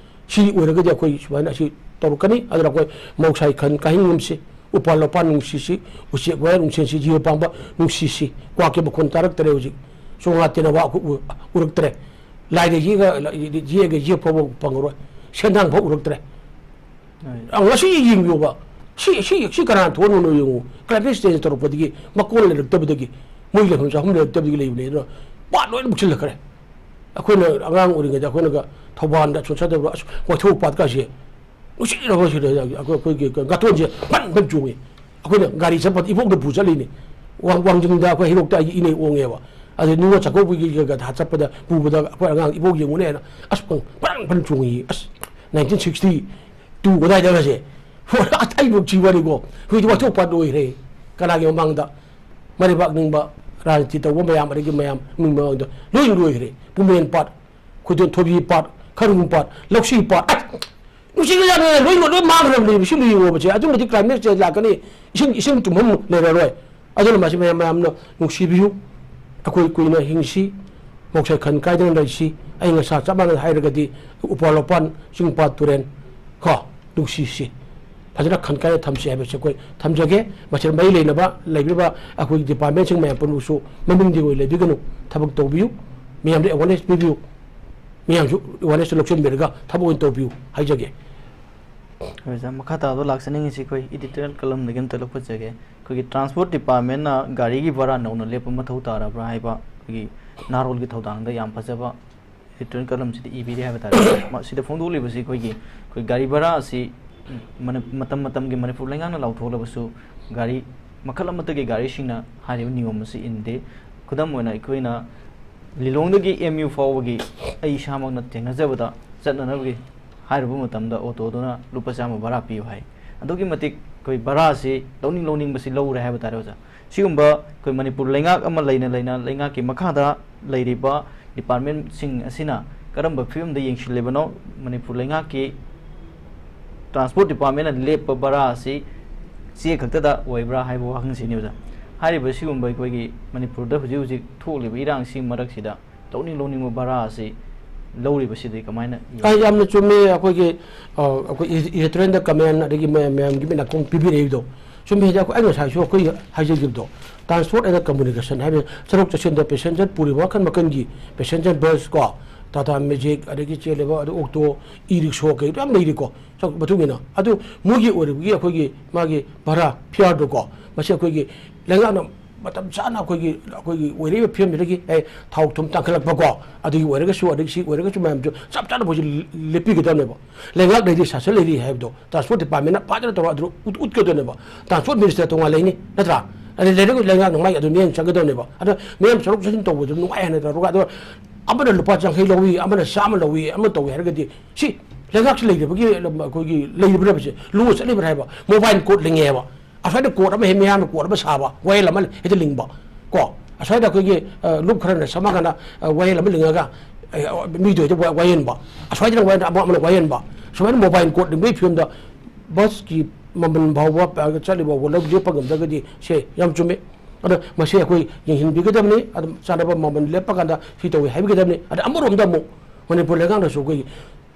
ꯁꯤ ꯑꯣꯏꯔꯒꯗꯤ ꯑꯩꯈꯣꯏ ꯁꯨꯃꯥꯏꯅ ꯑꯁꯤ ꯇꯧꯔꯛꯀꯅꯤ꯫ ꯑꯗꯨꯅ ꯑꯩꯈꯣꯏ ꯃꯍꯧꯁꯥꯒꯤ ꯈꯟ ꯀꯥꯏꯍꯟꯒꯨꯝꯁꯤ, ꯎꯄꯥꯜ ꯋꯥꯄꯥꯜ ꯅꯨꯡꯁꯤꯁꯤ, ꯎꯆꯦꯛ ꯋꯥꯌꯥ ꯅꯨꯡꯁꯤꯁꯤ, ꯖꯤꯕ ꯄꯥꯟꯕ ꯅꯨꯡꯁꯤꯁꯤ꯫ ꯀ꯭ꯋꯥꯛꯀꯤ ꯃꯈꯣꯟ ꯇꯥꯔꯛꯇꯔꯦ ꯍꯧꯖꯤꯛ꯫ ꯆꯣꯉꯥ ꯇꯦꯟꯅꯋꯥ ꯑꯩꯈꯣꯏ ꯎ-, ꯎꯔꯛꯇ꯭ꯔꯦ꯫ ꯂꯥꯏꯔ ꯌꯦꯛꯑꯒ, ꯌꯦꯛꯑꯒ ꯌꯦꯛ ꯐꯥꯎꯕ ꯐꯪꯉꯔꯣꯏ꯫ ꯁꯦꯟꯗꯥꯡ ꯐꯥꯎ ꯎꯔꯛꯇ꯭ꯔꯦ꯫ ꯑ, ꯉꯁꯤ ꯌꯦꯡꯕꯤꯌꯣꯕ꯫ ꯁꯤ, ꯁꯤ, ꯁꯤ ꯀꯅꯥꯅ ꯊꯣꯛꯍꯟꯕꯅꯣ ꯌꯦꯡꯉꯨ꯫ Climate change ꯇꯧꯔꯛꯄꯗꯒꯤ, ꯃꯀꯣꯟ ꯂꯩꯔꯛꯇꯕꯗꯒꯤ, ꯃꯣꯏ ꯂꯩꯐꯝ ꯆꯥꯐꯝ ꯂꯩꯔꯛꯇꯕꯗꯒꯤ ꯂꯩꯕꯅꯦ꯫ ꯑꯗꯨꯅ ꯄꯥꯠ ꯂꯣꯏꯅ ꯃꯨꯛꯁꯤꯜꯂꯛꯈ꯭ꯔꯦ꯫ ꯑꯩꯈꯣꯏꯅ ꯑꯉꯥꯡ ꯑꯣꯏꯔꯤꯉꯩꯗ ꯑꯩꯈꯣꯏꯅꯒ ꯊꯧꯕꯥꯜꯗ ꯑꯁꯣꯝ ꯁꯥꯏꯗ ꯑꯁ ꯋꯥꯏꯊꯧ ꯄꯥꯠꯀꯥꯁꯦ ꯅꯨꯡꯁꯤꯔꯕ ꯁꯤꯗ ꯑꯩꯈꯣꯏ, ꯑꯩꯈꯣꯏꯒꯤ ꯉꯥꯇꯣꯟꯁꯦ ꯐꯟ ꯐꯟ ꯆꯣꯡꯉꯤ꯫ ꯑꯩꯈꯣꯏꯅ ꯒꯥꯔꯤ ꯆꯠꯄꯗ ꯏꯕꯣꯛꯅ ꯄꯨ ꯆꯠꯂꯤꯅꯤ꯫ ꯋꯥꯡ-, ꯋꯥꯡꯖꯤꯡꯗ ꯑꯩꯈꯣꯏ ꯍꯩꯔꯣꯛꯇ ꯑꯩꯒꯤ ꯏꯅꯦ ꯑꯣꯡꯉꯦꯕ꯫ ꯑꯗꯨ ꯅꯤꯉꯣꯜ ꯆꯥꯛꯀꯧꯕꯒꯤ ꯀꯩꯀꯥ ꯆꯠꯄꯗ ꯄꯨꯕꯗ ꯑꯩꯈꯣꯏ ꯑꯉꯥꯡ ꯏꯕꯣꯛ ꯌꯦꯡꯉꯨꯅꯦꯅ ꯑꯁ ꯐꯟ ꯐꯟ ꯐꯟ ꯆꯣꯡꯉꯤ꯫ ꯑꯁ nineteen sixty two ꯑꯗꯥꯏꯗꯒꯁꯦ꯫ ꯑꯁ ꯑꯩꯕꯨ ꯁꯤꯕꯅꯤꯀꯣ꯫ ꯍꯧꯖꯤꯛꯇꯤ ꯋꯥꯏꯊꯧ ꯄꯥꯠ ꯂꯣꯏꯈ꯭ꯔꯦ꯫ ꯀꯅꯥꯒꯤ ꯃꯃꯥꯡꯗ? ꯃꯔꯩꯕꯥꯛ ꯅꯤꯡꯕ, ꯔꯥꯖꯅꯤꯇꯤ ꯇꯧꯕ ꯃꯌꯥꯝ, ꯑꯗꯒꯤ ꯃꯌꯥꯝ ꯃꯤ ꯃꯃꯥꯡꯗ ꯂꯣꯏ ꯂꯣꯏꯈ꯭ꯔꯦ꯫ ꯄꯨꯃꯦꯟ ꯄꯥꯠ, ꯈꯣꯏꯗꯣꯟ ꯊꯣꯏꯕꯤ ꯄꯥꯠ, ꯈꯔꯨꯡ ꯄꯥꯠ, ꯂꯧꯁꯤ ꯄꯥꯠ, ꯑꯁ! ꯅꯨꯡꯁꯤꯈ꯭ꯔꯖꯥꯠꯅꯤ, ꯂꯣꯏ, ꯂꯣꯏ ꯃꯥꯡꯈ꯭ꯔꯕꯅꯦ꯫ ꯁꯤ ꯌꯦꯡꯉꯣꯕꯁꯦ, ꯑꯗꯨꯅꯗꯤ climate change ꯂꯥꯛꯀꯅꯤ, ꯏꯁꯤꯡ, ꯏꯁꯤꯡ ꯇꯨꯝꯐꯝ ꯂꯩꯔꯔꯣꯏ꯫ ꯑꯗꯨꯅ ꯃꯁꯤ ꯃꯌꯥꯝ, ꯃꯌꯥꯝꯅ ꯅꯨꯡꯁꯤꯕꯤꯌꯨ꯫ ꯑꯩꯈꯣꯏ ꯀꯨꯏꯅ ꯍꯤꯡꯁꯤ, ꯃꯍꯧꯁꯥ ꯈꯟ ꯀꯥꯏꯗꯅ ꯂꯩꯁꯤ꯫ ꯑꯏꯪ ꯑꯁꯥ ꯆꯞ ꯃꯥꯟꯅꯅ ꯍꯥꯏꯔꯒꯗꯤ ꯎꯄꯥꯜ ꯋꯥꯄꯥꯜ, ꯆꯤꯡ ꯄꯥꯠ ꯇꯨꯔꯦꯜ ꯀꯣ, ꯅꯨꯡꯁꯤꯁꯤ꯫ ꯐꯖꯅ ꯈꯟ ꯀꯥꯏꯅ ꯊꯝꯁꯤ ꯍꯥꯏꯕꯁꯦ ꯑꯩꯈꯣꯏ ꯊꯝꯖꯒꯦ꯫ ꯃꯁꯤꯗ ꯃꯔꯤ ꯂꯩꯅꯕ ꯂꯩꯕꯤꯔꯤꯕ ꯑꯩꯈꯣꯏꯒꯤ departmentꯁꯤꯡ ꯃꯌꯥꯝ ꯄꯨꯝꯅꯃꯛꯁꯨ ꯃꯃꯤꯡꯗꯤ ꯑꯣꯏ ꯂꯩꯕꯤꯒꯅꯨ, ꯊꯕꯛ ꯇꯧꯕꯤꯌꯨ꯫ ꯃꯤꯌꯥꯝꯗ awareness ꯄꯤꯕꯤꯌꯨ꯫ ꯃꯤꯌꯥꯝꯁꯨ awareness ꯂꯧꯁꯤꯟꯕꯤꯔꯒ ꯊꯕꯛ ꯑꯣꯏꯅ ꯇꯧꯕꯤꯌꯨ ꯍꯥꯏꯖꯒꯦ꯫ ꯑꯣꯖꯥ, ꯃꯈꯥ ꯇꯥꯕꯗ ꯂꯥꯛꯆꯅꯤꯡꯉꯤꯁꯤ ꯑꯩꯈꯣꯏ editorial columnꯗꯒꯤ ꯑꯝꯇ ꯂꯧꯈꯠꯆꯒꯦ꯫ ꯑꯩꯈꯣꯏꯒꯤ transport departmentꯅ ꯒꯥꯔꯤꯒꯤ ꯚꯔꯥ ꯅꯧꯅ ꯂꯦꯞꯄ ꯃꯊꯧ ꯇꯥꯔꯕ꯭ꯔꯥ ꯍꯥꯏꯕ ꯑꯩꯈꯣꯏꯒꯤ ꯅꯍꯥꯔꯣꯜꯒꯤ ꯊꯧꯗꯥꯡꯗ ꯌꯥꯝ ꯐꯖꯕ editorial columnꯁꯤꯗ ꯏꯕꯤꯔꯤ ꯍꯥꯏꯕ ꯇꯥꯔꯦ꯫ ꯃ-, ꯁꯤꯗ ꯐꯣꯡꯗꯣꯛꯂꯤꯕꯁꯤ ꯑꯩꯈꯣꯏꯒꯤ, ꯑꯩꯈꯣꯏ ꯒꯥꯔꯤ ꯚꯔꯥ ꯑꯁꯤ ꯃꯅ-, ꯃꯇꯝ ꯃꯇꯝꯒꯤ ꯃꯅꯤꯄꯨꯔ ꯂꯩꯉꯥꯛꯅ ꯂꯥꯎꯊꯣꯛꯂꯕꯁꯨ ꯒꯥꯔꯤ ꯃꯈꯜ ꯑꯃꯠꯇꯒꯤ ꯒꯥꯔꯤꯁꯤꯡꯅ ꯍꯥꯏꯔꯤꯕ ꯅꯤꯌꯣꯝ ꯑꯁꯤ ꯏꯟꯗꯦ꯫ ꯈꯨꯗꯝ ꯑꯣꯏꯅ ꯑꯩꯈꯣꯏꯅ ꯂꯤꯂꯣꯡꯗꯒꯤ ꯑꯦꯝ ꯌꯨ ꯐꯥꯎꯕꯒꯤ ꯑꯩ ꯏꯁꯥꯃꯛꯅ ꯊꯦꯡꯅꯖꯕꯗ ꯆꯠꯅꯅꯕꯒꯤ ꯍꯥꯏꯔꯨꯕ ꯃꯇꯝꯗ ꯑꯣꯇꯣꯗꯨꯅ ꯂꯨꯄꯥ ꯆꯥꯝꯃ ꯚꯔꯥ ꯄꯤꯌꯨ ꯍꯥꯏ꯫ ꯑꯗꯨꯛꯀꯤ ꯃꯇꯤꯛ ꯑꯩꯈꯣꯏ ꯚꯔꯥꯁꯤ ꯂꯧꯅꯤꯡ ꯂꯧꯅꯤꯡꯕꯁꯤ ꯂꯧꯔꯦ ꯍꯥꯏꯕ ꯇꯥꯔꯦ ꯑꯣꯖꯥ꯫ ꯁꯤꯒꯨꯝꯕ ꯑꯩꯈꯣꯏ ꯃꯅꯤꯄꯨꯔ ꯂꯩꯉꯥꯛ ꯑꯃ ꯂꯩꯅ ꯂꯩꯅ ꯂꯩꯉꯥꯛꯀꯤ ꯃꯈꯥꯗ ꯂꯩꯔꯤꯕ departmentꯁꯤꯡ ꯑꯁꯤꯅ ꯀꯔꯝꯕ ꯐꯤꯕꯝꯗ ꯌꯦꯡꯁꯤꯜꯂꯤꯕꯅꯣ? ꯃꯅꯤꯄꯨꯔ ꯂꯩꯉꯥꯛꯀꯤ transport departmentꯅ ꯂꯦꯞꯄ ꯚꯔꯥ ꯑꯁꯤ ꯆꯦ ꯈꯛꯇꯗ ꯑꯣꯏꯕ꯭ꯔꯥ ꯍꯥꯏꯕ ꯋꯥꯍꯪꯁꯤꯅꯤ ꯑꯣꯖꯥ꯫ ꯍꯥꯏꯔꯤꯕ ꯁꯤꯒꯨꯝꯕ ꯑꯩꯈꯣꯏꯒꯤ ꯃꯅꯤꯄꯨꯔꯗ ꯍꯧꯖꯤꯛ ꯍꯧꯖꯤꯛ ꯊꯣꯛꯂꯤꯕ ꯏꯔꯥꯡꯁꯤꯒꯤ ꯃꯔꯛꯁꯤꯗ ꯂꯧꯅꯤꯡ ꯂꯧꯅꯤꯡꯕ ꯚꯔꯥ ꯑꯁꯤ ꯂꯧꯔꯤꯕꯁꯤꯗꯤ ꯀꯃꯥꯏꯅ ꯌꯦꯡ- ꯑꯩ ꯌꯥꯝꯅ ꯆꯨꯝꯃꯦ꯫ ꯑꯩꯈꯣꯏꯒꯤ ꯑ, ꯑꯩꯈꯣꯏ ꯏ- ꯏꯗꯤꯇꯣꯔꯤꯌꯦꯜꯗ ꯀꯃꯦꯟ ꯑꯗꯒꯤ ꯃꯌꯥꯝ- ꯃꯌꯥꯝꯒꯤ ꯃꯤꯠ ꯅꯥꯀꯣꯡ ꯄꯤꯕꯤꯔꯛꯏꯕꯗꯣ ꯆꯨꯝꯃꯦ꯫ ꯍꯥꯏꯗꯤ ꯑꯩꯈꯣꯏ ꯑꯩ ꯉꯁꯥꯏꯁꯨ ꯑꯩꯈꯣꯏ ꯍꯥꯏꯖꯈꯤꯕꯗꯣ, ꯇ꯭ꯔꯥꯟꯁꯄꯣꯔꯠ ꯑꯦꯟ ꯀꯝꯃꯨꯅꯤꯀꯦꯁꯟ ꯍꯥꯏꯕ ꯁꯔꯨꯛ ꯆꯠꯁꯤꯟꯗ ꯄꯦꯁꯦꯟꯖꯔ ꯄꯨꯔꯤꯕ ꯃꯈꯜ ꯃꯈꯜꯒꯤ ꯄꯦꯁꯦꯟꯖꯔ ꯕꯁ ꯀꯣ, ꯇꯥꯇꯥ ꯃꯦꯖꯤꯛ, ꯑꯗꯒꯤ ꯆꯦꯜꯂꯤꯕ ꯑꯗꯨ ꯑꯣꯛꯇꯣ, ꯏ ꯔꯤꯛꯁꯣ ꯀꯩ ꯌꯥꯝ ꯂꯩꯔꯤꯀꯣ꯫ ꯆꯥꯎ- ꯃꯇꯨꯡ ꯏꯟꯅ ꯑꯗꯨ ꯃꯣꯏꯒꯤ ꯑꯣꯏꯔꯤꯕꯒꯤ ꯑꯩꯈꯣꯏꯒꯤ ꯃꯥꯒꯤ ꯚꯔꯥ ꯐꯤꯌꯥꯔꯗꯣꯀꯣ, ꯃꯁꯤ ꯑꯩꯈꯣꯏꯒꯤ ꯂꯩꯉꯥꯛꯅ ꯃꯇꯝ ꯆꯥꯅ ꯑꯩꯈꯣꯏꯒꯤ ꯑꯩꯈꯣꯏꯒꯤ ꯑꯣꯏꯔꯛꯏꯕ ꯐꯤꯕꯝꯁꯤꯗꯒꯤ ꯑꯦ ꯊꯥꯎ ꯊꯨꯝ ꯇꯥꯡꯈꯠꯂꯛꯄꯀꯣ, ꯑꯗꯨꯒꯤ ꯑꯣꯏꯔꯒꯁꯨ ꯑꯗꯒꯤ ꯁꯤ ꯑꯣꯏꯔꯒꯁꯨ ꯃꯌꯥꯝꯁꯨ ꯆꯞ ꯆꯥꯅ ꯃꯣꯏꯁꯨ ꯂꯦꯞꯄꯤꯒꯗꯕꯅꯦꯕ꯫ ꯂꯩꯉꯥꯛ ꯂꯩꯔꯤ, ꯁꯥꯁꯟ ꯂꯩꯔꯤ ꯍꯥꯏꯕꯗꯣ ꯇ꯭ꯔꯥꯟꯁꯄꯣꯔꯠ ꯗꯤꯄꯥꯔꯠꯃꯦꯟꯅ ꯐꯖꯅ ꯇꯧꯔꯒ ꯑꯗꯨ ꯎꯠ- ꯎꯠꯀꯗꯕꯅꯦꯕ꯫ ꯇ꯭ꯔꯥꯟꯁꯄꯣꯔꯠ ꯃꯤꯅꯤꯁꯇꯔ ꯇꯣꯉꯥꯟ ꯂꯩꯅꯤ, ꯅꯠꯇ꯭ꯔꯥ? ꯑꯗꯩ ꯂꯩꯔꯒ ꯂꯩꯉꯥꯛꯅ ꯃꯥꯒꯤ ꯑꯗꯨ ꯃꯤꯠꯌꯦꯡ ꯆꯪꯒꯗꯕꯅꯦꯕ꯫ ꯑꯗꯣ ꯃꯌꯥꯝ ꯁꯔꯨꯛ ꯆꯠꯁꯤꯟ ꯇꯧꯕꯗꯨ ꯅꯨꯡꯉꯥꯏ ꯍꯥꯏꯅ ꯇꯧꯔꯒ ꯑꯗꯣ ꯑꯃꯅ ꯂꯨꯄꯥ ꯌꯥꯡꯈꯩ ꯂꯧꯏ, ꯑꯃꯅ ꯆꯥꯝꯃ ꯂꯧꯏ, ꯑꯃ ꯇꯧꯏ ꯍꯥꯏꯔꯒꯗꯤ ꯁꯤ ꯂꯩꯉꯥꯛꯁꯤ ꯂꯩꯔꯤꯕꯒꯤ ꯑꯩꯈꯣꯏꯒꯤ ꯂꯩꯔꯤꯕ꯭ꯔꯕꯁꯦ ꯂꯣ ꯆꯠꯂꯤꯕ꯭ꯔꯥ ꯍꯥꯏꯕ꯫ ꯃꯣꯕꯥꯏꯜ ꯀꯣꯔꯠ ꯂꯤꯡꯉꯦꯕ꯫ ꯑꯁ꯭ꯋꯥꯏꯗ ꯀꯣꯔꯠ ꯑꯃ ꯍꯦꯛ ꯃꯌꯥꯝꯅ ꯀꯣꯔꯠ ꯑꯃ ꯁꯥꯕ, ꯋꯥꯌꯦꯜ ꯑꯃ ꯍꯦꯛꯇ ꯂꯤꯡꯕ ꯀꯣ꯫ ꯑꯁ꯭ꯋꯥꯏꯗ ꯑꯩꯈꯣꯏꯒꯤ ꯑ, ꯂꯨꯞ ꯈꯔꯅ ꯁꯝꯃꯒꯅ ꯑ, ꯋꯥꯌꯦꯜ ꯑꯃ ꯂꯤꯡꯉꯒ ꯑ, ꯃꯤꯗꯣ ꯍꯦꯛꯇ ꯋꯥ- ꯋꯥꯌꯦꯟꯕ꯫ ꯑꯁ꯭ꯋꯥꯏꯗꯅ ꯋꯥꯌꯦꯟ ꯑꯃ ꯑꯃꯅ ꯋꯥꯌꯦꯟꯕ꯫ ꯁꯨꯃꯥꯏꯅ ꯃꯣꯕꯥꯏꯜ ꯀꯣꯔꯠ ꯂꯤꯡꯕꯒꯤ ꯐꯤꯕꯝꯗ ꯕꯁꯀꯤ ꯃꯃꯜ ꯐꯥꯎꯕ ꯆꯠꯂꯤꯕ ꯐꯥꯎꯕ ꯂꯧ ꯂꯦꯞꯄ ꯉꯝꯗ꯭ꯔꯒꯗꯤ ꯁꯦ ꯌꯥꯝ ꯆꯨꯝꯃꯦ꯫ ꯑꯗꯣ ꯃꯁꯤ ꯑꯩꯈꯣꯏ ꯌꯦꯡꯁꯤꯟꯕꯤꯒꯗꯕꯅꯤ꯫ ꯑꯗꯨꯝ ꯆꯥꯟꯅꯕ ꯃꯃꯜ ꯂꯦꯞꯄ ꯀꯥꯟꯗ ꯁꯤ ꯇꯧꯏ ꯍꯥꯏꯕꯤꯒꯗꯕꯅꯤ꯫ ꯑꯗ ꯑꯃꯔꯣꯝꯗ ꯑꯃꯨꯛ ꯃꯅꯤꯄꯨꯔ ꯂꯩꯉꯥꯛꯅꯁꯨ ꯑꯩꯈꯣꯏꯒꯤ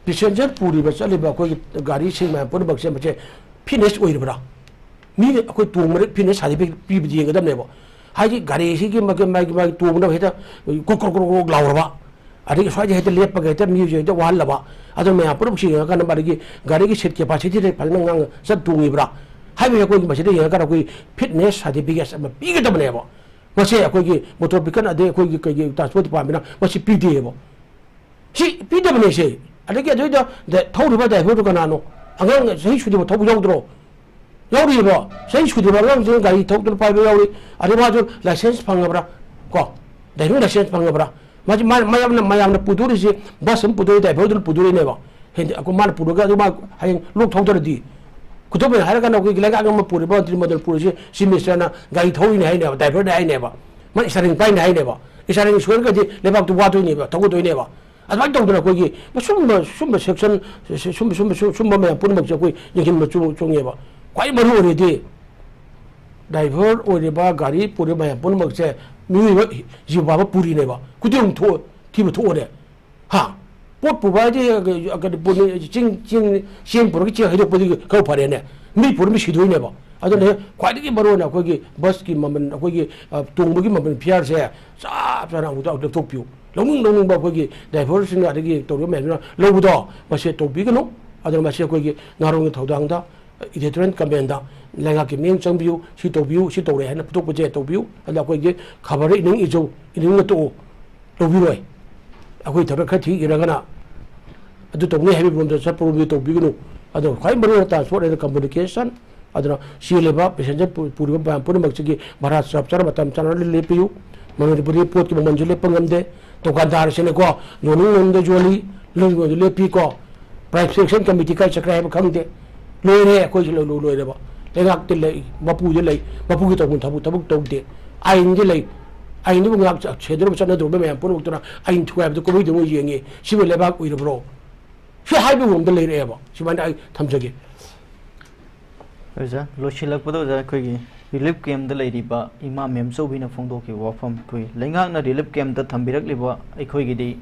ꯄꯦꯁꯦꯟꯖꯔ ꯄꯨꯔꯤꯕ ꯆꯠꯂꯤꯕ ꯑꯩꯈꯣꯏꯒꯤ ꯒꯥꯔꯤꯁꯤꯡ ꯃꯌꯥꯝ ꯄꯨꯝꯅꯃꯛꯁꯦ ꯃꯁꯦ ꯐꯤꯠꯅꯦꯁ ꯑꯣꯏꯔꯤꯕ꯭ꯔꯥ? ꯃꯤꯅ ꯑꯩꯈꯣꯏ ꯇꯣꯡꯕꯗ ꯐꯤꯠꯅꯦꯁ ꯁꯥꯔꯇꯤꯐꯤꯀꯦꯠ ꯄꯤꯕꯗꯤ ꯌꯦꯡꯒꯗꯕꯅꯦꯕ꯫ ꯍꯥꯏꯗꯤ ꯒꯥꯔꯤꯁꯤꯒꯤ ꯃꯥꯒꯤ ꯃꯥꯒꯤ ꯃꯥꯒꯤ ꯇꯣꯡꯕꯗ ꯍꯦꯛꯇ ꯀ꯭ꯔꯣꯛ ꯀ꯭ꯔꯣꯛ ꯀ꯭ꯔꯣꯛ ꯀ꯭ꯔꯣꯛ ꯂꯥꯎꯔꯕ, ꯑꯗꯒꯤ ꯁ꯭ꯋꯥꯏꯗ ꯍꯦꯛꯇ ꯂꯦꯞꯄꯒ ꯍꯦꯛꯇ ꯃꯤꯁꯦ ꯍꯦꯛꯇ ꯋꯥꯍꯜꯂꯕ, ꯑꯗꯨꯅ ꯃꯌꯥꯝ ꯄꯨꯝꯅꯃꯛꯁꯤ ꯌꯦꯡꯉꯀꯥꯟꯗ ꯃꯥꯒꯤ ꯒꯥꯔꯤꯒꯤ ꯁꯤꯠ ꯀꯦꯄꯥꯁꯤꯇꯤꯗ ꯐꯖꯅ ꯉꯥꯡꯅ ꯆꯠ ꯇꯣꯡꯉꯤꯕ꯭ꯔꯥ ꯍꯥꯏꯕꯁꯦ ꯑꯩꯈꯣꯏꯒꯤ ꯃꯁꯤꯗ ꯌꯦꯡꯉꯀꯥꯟꯗ ꯑꯩꯈꯣꯏ ꯐꯤꯠꯅꯦꯁ ꯁꯥꯔꯇꯤꯐꯤꯀꯦꯠ ꯑꯃ ꯄꯤꯒꯗꯕꯅꯦꯕ꯫ ꯃꯁꯦ ꯑꯩꯈꯣꯏꯒꯤ ꯃꯣꯇꯣꯔ ꯚꯤꯍꯤꯀꯜ ꯑꯗꯩ ꯑꯩꯈꯣꯏꯒꯤ ꯀꯩꯒꯤ ꯇ꯭ꯔꯥꯟꯁꯄꯣꯔꯠ ꯗꯤꯄꯥꯔꯠꯃꯦꯟꯅ ꯃꯁꯤ ꯄꯤꯗꯦꯕ꯫ ꯁꯤ ꯄꯤꯗꯕꯅꯦ ꯁꯦ꯫ ꯑꯗꯒꯤ ꯑꯗꯨꯏꯗ ꯗ- ꯊꯧꯔꯤꯕ ꯗ꯭ꯔꯥꯏꯚꯔꯗꯨ ꯀꯅꯥꯅꯣ? ꯑꯉꯥꯡ ꯆꯍꯤ ꯁꯨꯗ꯭ꯔꯤꯕ ꯊꯧꯕ ꯌꯥꯎꯗ꯭ꯔꯣ? ꯌꯥꯎꯔꯤꯕꯣ? ꯆꯍꯤ ꯁꯨꯗ꯭ꯔꯤꯕ ꯑꯉꯥꯡꯁꯤꯡ ꯒꯥꯔꯤ ꯊꯧꯗꯨꯅ ꯄꯥꯏꯕ ꯌꯥꯎꯔꯤ꯫ ꯑꯗꯩ ꯃꯥꯁꯨ ꯂꯥꯏꯁꯦꯟꯁ ꯐꯪꯉꯕ꯭ꯔꯥ? ꯀꯣ, ꯗ꯭ꯔꯥꯏꯚꯤꯡ ꯂꯥꯏꯁꯦꯟꯁ ꯐꯪꯉꯕ꯭ꯔꯥ? ꯃꯥꯁꯤ ꯃꯥ- ꯃꯌꯥꯝꯅ ꯃꯌꯥꯝꯅ ꯄꯨꯗꯣꯔꯤꯁꯤ ꯕꯁ ꯑꯃ ꯄꯨꯗꯣꯔꯤ, ꯗ꯭ꯔꯥꯏꯚꯔꯗꯨꯅ ꯄꯨꯗꯣꯔꯤꯅꯦꯕ꯫ ꯍꯦꯟꯗꯤ ꯑꯩꯈꯣꯏ ꯃꯥꯅ ꯄꯨꯔꯒ ꯑꯗꯨ ꯃꯥ ꯍꯌꯦꯡ ꯂꯣꯛ ꯊꯧꯗ꯭ꯔꯗꯤ, ꯈꯨꯗꯝ ꯑꯣꯏꯅ ꯍꯥꯏꯔꯒꯅ ꯑꯩꯈꯣꯏꯒꯤ ꯂꯩꯉꯥꯛ ꯑꯃ ꯄꯨꯔꯤꯕ ꯃꯟꯇ꯭ꯔꯤ ꯃꯟꯗꯜ ꯄꯨꯔꯤꯁꯤ ꯆꯤꯐ ꯃꯤꯅꯤꯁꯇꯔꯅ ꯒꯥꯔꯤ ꯊꯧꯔꯤꯅꯤ ꯍꯥꯏꯅꯦꯕ, ꯗ꯭ꯔꯥꯏꯚꯔꯅꯤ ꯍꯥꯏꯅꯦꯕ, ꯃꯥ ꯏꯁꯇꯥꯔꯤꯡ ꯄꯥꯏꯅꯤ ꯍꯥꯏꯅꯦꯕ꯫ ꯏꯁꯇꯥꯔꯤꯡ ꯁꯣꯏꯔꯒꯗꯤ ꯂꯩꯕꯥꯛꯇꯨ ꯋꯥꯗꯣꯏꯅꯦꯕ, ꯊꯧꯒꯗꯣꯏꯅꯦꯕ꯫ ꯑꯗꯨꯃꯥꯏꯅ ꯇꯧꯗꯅ ꯑꯩꯈꯣꯏꯒꯤ ꯁꯨꯝꯕ ꯁꯨꯝꯕ ꯁꯦꯛꯁꯟ, ꯁꯨꯝꯕ ꯁꯨꯝꯕ ꯁꯨꯝ- ꯁꯨꯝꯕ ꯃꯌꯥꯝ ꯄꯨꯝꯅꯃꯛꯁꯦ ꯑꯩꯈꯣꯏ ꯌꯦꯡꯁꯤꯟꯕ ꯆꯨ- ꯆꯨꯡꯉꯦꯕ꯫ ꯈ꯭ꯋꯥꯏ ꯃꯔꯨ ꯑꯣꯏꯔꯤꯗꯤ ꯗ꯭ꯔꯥꯏꯚꯔ ꯑꯣꯏꯔꯤꯕ, ꯒꯥꯔꯤ ꯄꯨꯔꯤꯕ ꯃꯌꯥꯝ ꯄꯨꯝꯅꯃꯛꯁꯦ ꯃꯤꯑꯣꯏꯕ ꯖꯤꯕ ꯐꯥꯕ ꯄꯨꯔꯤꯅꯦꯕ꯫ ꯈꯨꯗꯤꯡ ꯊꯣꯛ- ꯊꯤꯕ ꯊꯣꯛꯑꯣꯅꯦ꯫ ꯍꯥ? ꯄꯣꯠ ꯄꯨꯕ ꯍꯥꯏꯗꯤ, ꯑ, ꯀꯩꯅꯣ, ꯄꯨꯅꯤ, ꯆꯤꯡ, ꯆꯤꯡ, ꯆꯦꯡ ꯄꯨꯔꯒ ꯆꯦꯡ ꯍꯩꯗꯣꯛꯄꯗꯤ ꯈꯔ ꯐꯔꯦꯅꯦ꯫ ꯃꯤ ꯄꯨꯔ ꯃꯤ ꯁꯤꯗꯣꯏꯅꯦꯕ꯫ ꯑꯗꯨꯅ ꯍꯦꯛ ꯈ꯭ꯋꯥꯏꯗꯒꯤ ꯃꯔꯨ ꯑꯣꯏꯅ ꯑꯩꯈꯣꯏꯒꯤ ꯕꯁꯀꯤ ꯃꯃꯜ, ꯑꯩꯈꯣꯏꯒꯤ, ꯑ, ꯇꯣꯡꯕꯒꯤ ꯃꯃꯜ ꯐꯤꯌꯥꯔꯁꯦ ꯆꯞ ꯆꯥꯅ ꯑꯃꯨꯛꯇ ꯂꯧꯊꯣꯛꯄꯤꯌꯨ꯫ ꯂꯧꯅꯤꯡ ꯂꯧꯅꯤꯡꯕ ꯑꯩꯈꯣꯏꯒꯤ ꯗ꯭ꯔꯥꯏꯚꯔꯁꯤꯡꯅ ꯑꯗꯒꯤ ꯇꯧꯔꯤꯕ ꯃꯌꯥꯝꯁꯤꯅ ꯂꯧꯕꯗꯣ ꯃꯁꯤ ꯇꯧꯕꯤꯒꯅꯨ꯫ ꯑꯗꯨꯅ ꯃꯁꯤ ꯑꯩꯈꯣꯏꯒꯤ ꯅꯍꯥꯔꯣꯜꯒꯤ ꯊꯧꯗꯥꯡꯗ editorial commentꯗ ꯂꯩꯉꯥꯛꯀꯤ ꯃꯤꯠꯌꯦꯡ ꯆꯪꯕꯤꯌꯨ, ꯁꯤ ꯇꯧꯕꯤꯌꯨ, ꯁꯤ ꯇꯧꯔꯦ ꯍꯥꯏꯅ ꯄꯨꯊꯣꯛꯄꯁꯦ ꯇꯧꯕꯤꯌꯨ꯫ ꯑꯗ ꯑꯩꯈꯣꯏꯒꯤ ꯈꯕꯔꯗ ꯏꯅꯤꯡ ꯏꯖꯧ, ꯏꯅꯤꯡꯅ ꯇꯣꯛꯎ, ꯂꯧꯕꯤꯔꯣꯏ꯫ ꯑꯩꯈꯣꯏ ꯊꯕꯛ ꯈꯔ ꯊꯤ ꯏꯔꯒꯅ ꯑꯗꯨ ꯇꯧꯅꯤ ꯍꯥꯏꯕꯒꯤ ꯃꯑꯣꯡꯗ ꯆꯠꯄꯔꯣꯝꯗꯤ ꯇꯧꯕꯤꯒꯅꯨ꯫ ꯑꯗꯣ ꯈ꯭ꯋꯥꯏ ꯃꯔꯨ ꯑꯣꯏꯅ transport and communication, ꯑꯗꯨꯅ ꯆꯦꯜꯂꯤꯕ passenger ꯄꯨ-, ꯄꯨꯔꯤꯕ ꯃꯌꯥꯝ ꯄꯨꯝꯅꯃꯛꯁꯤꯒꯤ ꯚꯔꯥ ꯆꯞ ꯆꯥꯅ ꯃꯇꯝ ꯆꯥꯅ ꯂꯦꯞꯄꯤꯌꯨ꯫ ꯃꯅꯤꯄꯨꯔꯗꯤ ꯄꯣꯠꯀꯤ ꯃꯃꯜꯁꯨ ꯂꯦꯞꯄ ꯉꯝꯗꯦ꯫ ꯗꯨꯀꯥꯟꯗꯥꯔꯁꯤꯅꯀꯣ ꯌꯣꯟꯅꯤꯡ ꯌꯣꯟꯅꯤꯡꯗ ꯌꯣꯜꯂꯤ, ꯂꯩꯅꯤꯡ ꯌꯣꯟꯅꯤꯡꯗ ꯂꯦꯞꯄꯤꯀꯣ꯫ Price fixation committee ꯀꯥꯏ ꯆꯠꯈ꯭ꯔꯦ ꯍꯥꯏꯕ ꯈꯪꯗꯦ꯫ ꯂꯣꯏꯔꯦ, ꯑꯩꯈꯣꯏꯁꯨ ꯂꯣꯏ-, ꯂꯣꯏ-, ꯂꯣꯏꯔꯦꯕ꯫ ꯂꯩꯉꯥꯛꯇꯤ ꯂꯩ, ꯃꯄꯨꯗꯤ ꯂꯩ, ꯃꯄꯨꯒꯤ ꯇꯧꯐꯝ ꯊꯕꯛ, ꯊꯕꯛ ꯇꯧꯗꯦ꯫ ꯑꯥꯏꯟꯗꯤ ꯂꯩ, ꯑꯥꯏꯟꯗꯨꯕꯨ ꯉꯥꯛ ꯆ-, ꯁꯦꯟꯅꯔꯨꯕ ꯆꯠꯅꯗ꯭ꯔꯨꯕ ꯃꯌꯥꯝ ꯄꯨꯝꯅꯃꯛꯇꯨꯅ ꯑꯥꯏꯟ ꯊꯨꯒꯥꯏꯕꯗ ꯀꯨꯝꯍꯩꯗ ꯃꯣꯏ ꯌꯦꯡꯉꯤ꯫ ꯁꯤꯕꯨ ꯂꯩꯕꯥꯛ ꯑꯣꯏꯔꯕ꯭ꯔꯣ? ꯁꯤ ꯍꯥꯏꯕ ꯑꯃ ꯂꯩꯔꯛꯑꯦꯕ꯫ ꯁꯨꯃꯥꯏꯅ ꯑꯩ ꯊꯝꯖꯒꯦ꯫ ꯑꯣꯖꯥ, ꯂꯣꯏꯁꯤꯜꯂꯛꯄꯗ ꯑꯣꯖꯥ, ꯑꯩꯈꯣꯏꯒꯤ relief campꯇ ꯂꯩꯔꯤꯕ ꯏꯃꯥ ꯃꯦꯝꯆꯧꯕꯤꯅ ꯐꯣꯡꯗꯣꯛꯈꯤꯕ ꯋꯥꯐꯝ, ꯑꯩꯈꯣꯏ ꯂꯩꯉꯥꯛꯅ relief campꯇ ꯊꯝꯕꯤꯔꯛꯂꯤꯕ ꯑꯩꯈꯣꯏꯒꯤꯗꯤ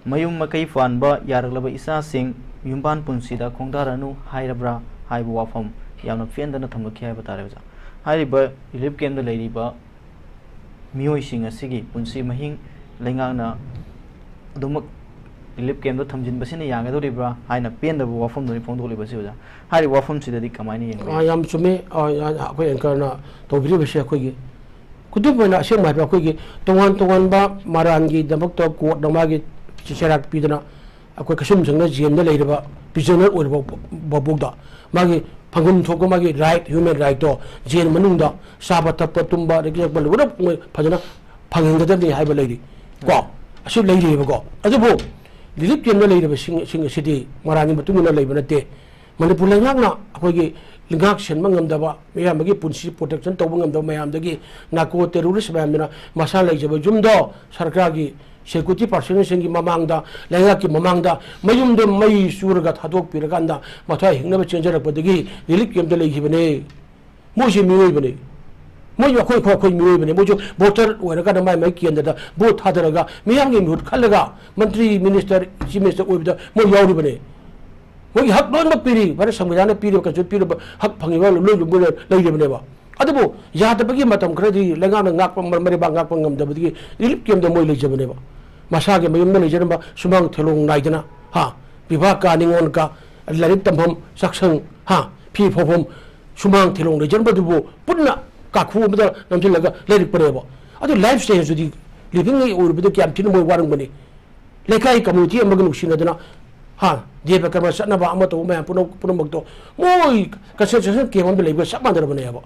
ꯃꯌꯨꯝ ꯃꯀꯩ ꯄꯥꯟꯕ ꯌꯥꯔꯛꯂꯕ ꯏꯆꯥꯁꯤꯡ ꯌꯨꯝꯕꯥꯟ ꯄꯨꯟꯁꯤꯗ ꯈꯣꯡꯗꯥꯔꯅꯨ ꯍꯥꯏꯔꯕ꯭ꯔꯥ ꯍꯥꯏꯕ ꯋꯥꯐꯝ ꯌꯥꯝꯅ ꯄꯦꯟꯗꯅ ꯊꯝꯒꯠꯈꯤ ꯍꯥꯏꯕ ꯇꯥꯔꯦ ꯑꯣꯖꯥ꯫ ꯍꯥꯏꯔꯤꯕ relief campꯇ ꯂꯩꯔꯤꯕ ꯃꯤꯑꯣꯏꯁꯤꯡ ꯑꯁꯤꯒꯤ ꯄꯨꯟꯁꯤ ꯃꯍꯤꯡ ꯂꯩꯉꯥꯛꯅ ꯑꯗꯨꯃꯛ relief campꯇ ꯊꯝꯖꯤꯟꯕꯁꯤꯅ ꯌꯥꯒꯗꯧꯔꯤꯕ꯭ꯔꯥ ꯍꯥꯏꯅ ꯄꯦꯟꯗꯕ ꯋꯥꯐꯝꯗꯨꯅꯤ ꯐꯣꯡꯗꯣꯛꯂꯤꯕꯁꯤ ꯑꯣꯖꯥ꯫ ꯍꯥꯏꯔꯤꯕ ꯋꯥꯐꯝꯁꯤꯗꯗꯤ ꯀꯃꯥꯏꯅ ꯌꯦꯡꯕꯤꯔꯤ? ꯑꯥ, ꯌꯥꯝ ꯆꯨꯝꯃꯤ꯫ ꯑꯥ, ꯌꯥ-, ꯑꯩꯈꯣꯏ anchorꯅ ꯇꯧꯕꯤꯔꯤꯕꯁꯦ ꯑꯩꯈꯣꯏꯒꯤ ꯈꯨꯗꯝ ꯑꯣꯏꯅ ꯑꯁꯦꯡꯕ ꯍꯥꯏꯕ ꯑꯩꯈꯣꯏꯒꯤ ꯇꯣꯉꯥꯟ ꯇꯣꯉꯥꯟꯕ ꯃꯔꯥꯟꯒꯤꯗꯃꯛꯇ courtꯅ ꯃꯥꯒꯤ ꯆꯩꯔꯥꯛ ꯄꯤꯗꯅ ꯑꯩꯈꯣꯏ ꯀꯩꯁꯨꯝꯁꯪꯅ ꯖꯦꯜꯗ ꯂꯩꯔꯤꯕ prisoner ꯑꯣꯏꯔꯤꯕ ꯐꯥꯎꯕꯗ ꯃꯥꯒꯤ ꯐꯪꯐꯝ ꯊꯣꯛꯄ ꯃꯥꯒꯤ right, human rightꯇꯣ ꯖꯦꯜ ꯃꯅꯨꯡꯗ ꯆꯥꯕ ꯊꯛꯄ ꯇꯨꯝꯕ ꯑꯗꯒꯤ ꯆꯠꯄ ꯂꯣꯏꯅꯃꯛ ꯃꯣꯏ ꯐꯖꯅ ꯐꯪꯍꯟꯒꯗꯕꯅꯤ ꯍꯥꯏꯕ ꯂꯩꯔꯤ ꯀꯣ꯫ ꯑꯁꯤ ꯂꯩꯔꯤꯕꯀꯣ꯫ ꯑꯗꯨꯕꯨ relief campꯇ ꯂꯩꯔꯤꯕꯁꯤꯡ, ꯁꯤꯡ ꯑꯁꯤꯗꯤ ꯃꯔꯥꯜꯒꯤ ꯃꯇꯨꯡ ꯏꯟꯅ ꯂꯩꯕ ꯅꯠꯇꯦ꯫ ꯃꯅꯤꯄꯨꯔ ꯂꯩꯉꯥꯛꯅ ꯑꯩꯈꯣꯏꯒꯤ ꯂꯩꯉꯥꯛ ꯁꯦꯟꯕ ꯉꯝꯗꯕ, ꯃꯤꯌꯥꯝ ꯑꯃꯒꯤ ꯄꯨꯟꯁꯤ protection ꯇꯧꯕ ꯉꯝꯗꯕ ꯃꯌꯥꯝꯗꯒꯤ narco terrorist ꯃꯌꯥꯝꯗꯨꯅ ꯃꯁꯥ ꯂꯩꯖꯕ ꯌꯨꯝꯗꯣ ꯁꯔꯀꯥꯔꯒꯤ security personnelꯁꯤꯡꯒꯤ ꯃꯃꯥꯡꯗ, ꯂꯩꯉꯥꯛꯀꯤ ꯃꯃꯥꯡꯗ ꯃꯌꯨꯝꯗ ꯃꯩ ꯆꯨꯔꯒ ꯊꯥꯗꯣꯛꯄꯤꯔꯀꯥꯟꯗ ꯃꯊ꯭ꯋꯥꯏ ꯍꯤꯡꯅꯕ ꯆꯦꯟꯖꯔꯛꯄꯗꯒꯤ relief campꯇ ꯂꯩꯈꯤꯕꯅꯦ꯫ ꯃꯣꯏꯁꯦ ꯃꯤꯑꯣꯏꯕꯅꯤ꯫ ꯃꯣꯏꯁꯨ ꯑꯩꯈꯣꯏ ꯑꯩꯈꯣꯏ ꯑꯩꯈꯣꯏ ꯃꯤꯑꯣꯏꯕꯅꯦ꯫ ꯃꯣꯏꯁꯨ ꯚꯣꯇꯔ ꯑꯣꯏꯔꯀꯥꯟꯗ ꯃꯥꯏ ꯃꯥꯏ ꯀꯦꯟꯗ꯭ꯔꯗ ꯚꯣꯠ ꯊꯥꯗꯔꯒ ꯃꯤꯌꯥꯝꯒꯤ ꯃꯤꯍꯨꯠ ꯈꯜꯂꯒ ꯃꯟꯇ꯭ꯔꯤ, ꯃꯤꯅꯤꯁꯇꯔ, ꯆꯤꯐ ꯃꯤꯅꯤꯁꯇꯔ ꯑꯣꯏꯕꯗ ꯃꯣꯏ ꯌꯥꯎꯔꯤꯕꯅꯦ꯫ ꯃꯣꯏꯒꯤ ꯍꯛ ꯂꯣꯏꯅꯃꯛ ꯄꯤꯔꯤ, ꯚꯥꯔꯠ ꯁꯪꯕꯤꯙꯥꯟꯅ ꯄꯤꯔꯤꯕ, ꯀꯟꯁꯇꯤꯇ꯭ꯌꯨꯁꯟ ꯄꯤꯔꯤꯕ ꯍꯛ ꯐꯪꯉꯤꯕ ꯂꯣꯏ ꯂꯣꯏ ꯂꯩꯔꯤꯕꯅꯦꯕ꯫ ꯑꯗꯨꯕꯨ ꯌꯥꯗꯕꯒꯤ ꯃꯇꯝ ꯈꯔꯗꯤ ꯂꯩꯉꯥꯛꯅ ꯉꯥꯛꯄ, ꯃꯔꯩꯕꯥꯛ ꯉꯥꯛꯄ ꯉꯝꯗꯕꯗꯒꯤ ꯔꯤꯂꯤꯐ ꯀꯦꯝꯞꯇ ꯃꯣꯏ ꯂꯩꯖꯕꯅꯦꯕ꯫ ꯃꯁꯥꯒꯤ ꯃꯌꯨꯝꯗ ꯂꯩꯖꯔꯝꯕ ꯁꯨꯃꯥꯡ ꯊꯦꯂꯣꯡ ꯅꯥꯏꯗꯅ, ꯍꯥ, ꯄꯤꯕꯥ ꯀꯥ, ꯅꯤꯉꯣꯜ ꯀꯥ, ꯂꯥꯏꯔꯤꯛ ꯇꯝꯐꯝ, ꯆꯥꯛꯁꯪ, ꯍꯥ, ꯐꯤ ꯐꯧꯐꯝ, ꯁꯨꯃꯥꯡ ꯊꯦꯂꯣꯡ ꯂꯩꯖꯔꯝꯕꯗꯨꯕꯨ ꯄꯨꯟꯅ ꯀꯥꯈꯨ ꯑꯃꯗ ꯅꯝꯁꯤꯜꯂꯒ ꯂꯩꯔꯛꯄꯅꯦꯕ꯫ ꯑꯗꯨ ꯂꯥꯏꯐ ꯁ꯭ꯇꯥꯏꯜꯁꯤꯗꯤ, ꯂꯤꯚꯤꯡ ꯑꯣꯏꯔꯨꯕꯗ ꯀꯌꯥꯝ ꯊꯤꯅ ꯃꯣꯏ ꯋꯥꯔꯝꯒꯅꯤ꯫ ꯂꯩꯀꯥꯏ ꯀꯝꯃꯨꯅꯤꯇꯤ ꯑꯃꯒ ꯅꯨꯡꯁꯤꯅꯗꯅ, ꯍꯥ, ꯗꯦꯕ ꯀꯔꯃ ꯆꯠꯅꯕ ꯑꯃ ꯇꯧꯕ ꯃꯌꯥꯝ ꯄꯨꯝꯅꯃꯛ-, ꯄꯨꯝꯅꯃꯛꯇꯣ ꯃꯣꯏ ꯀꯟꯁꯦꯟꯇ꯭ꯔꯦꯁꯟ ꯀꯦꯝ ꯑꯃꯗ ꯂꯩꯕꯒ ꯆꯞ ꯃꯥꯟꯅꯔꯕꯅꯦꯕ꯫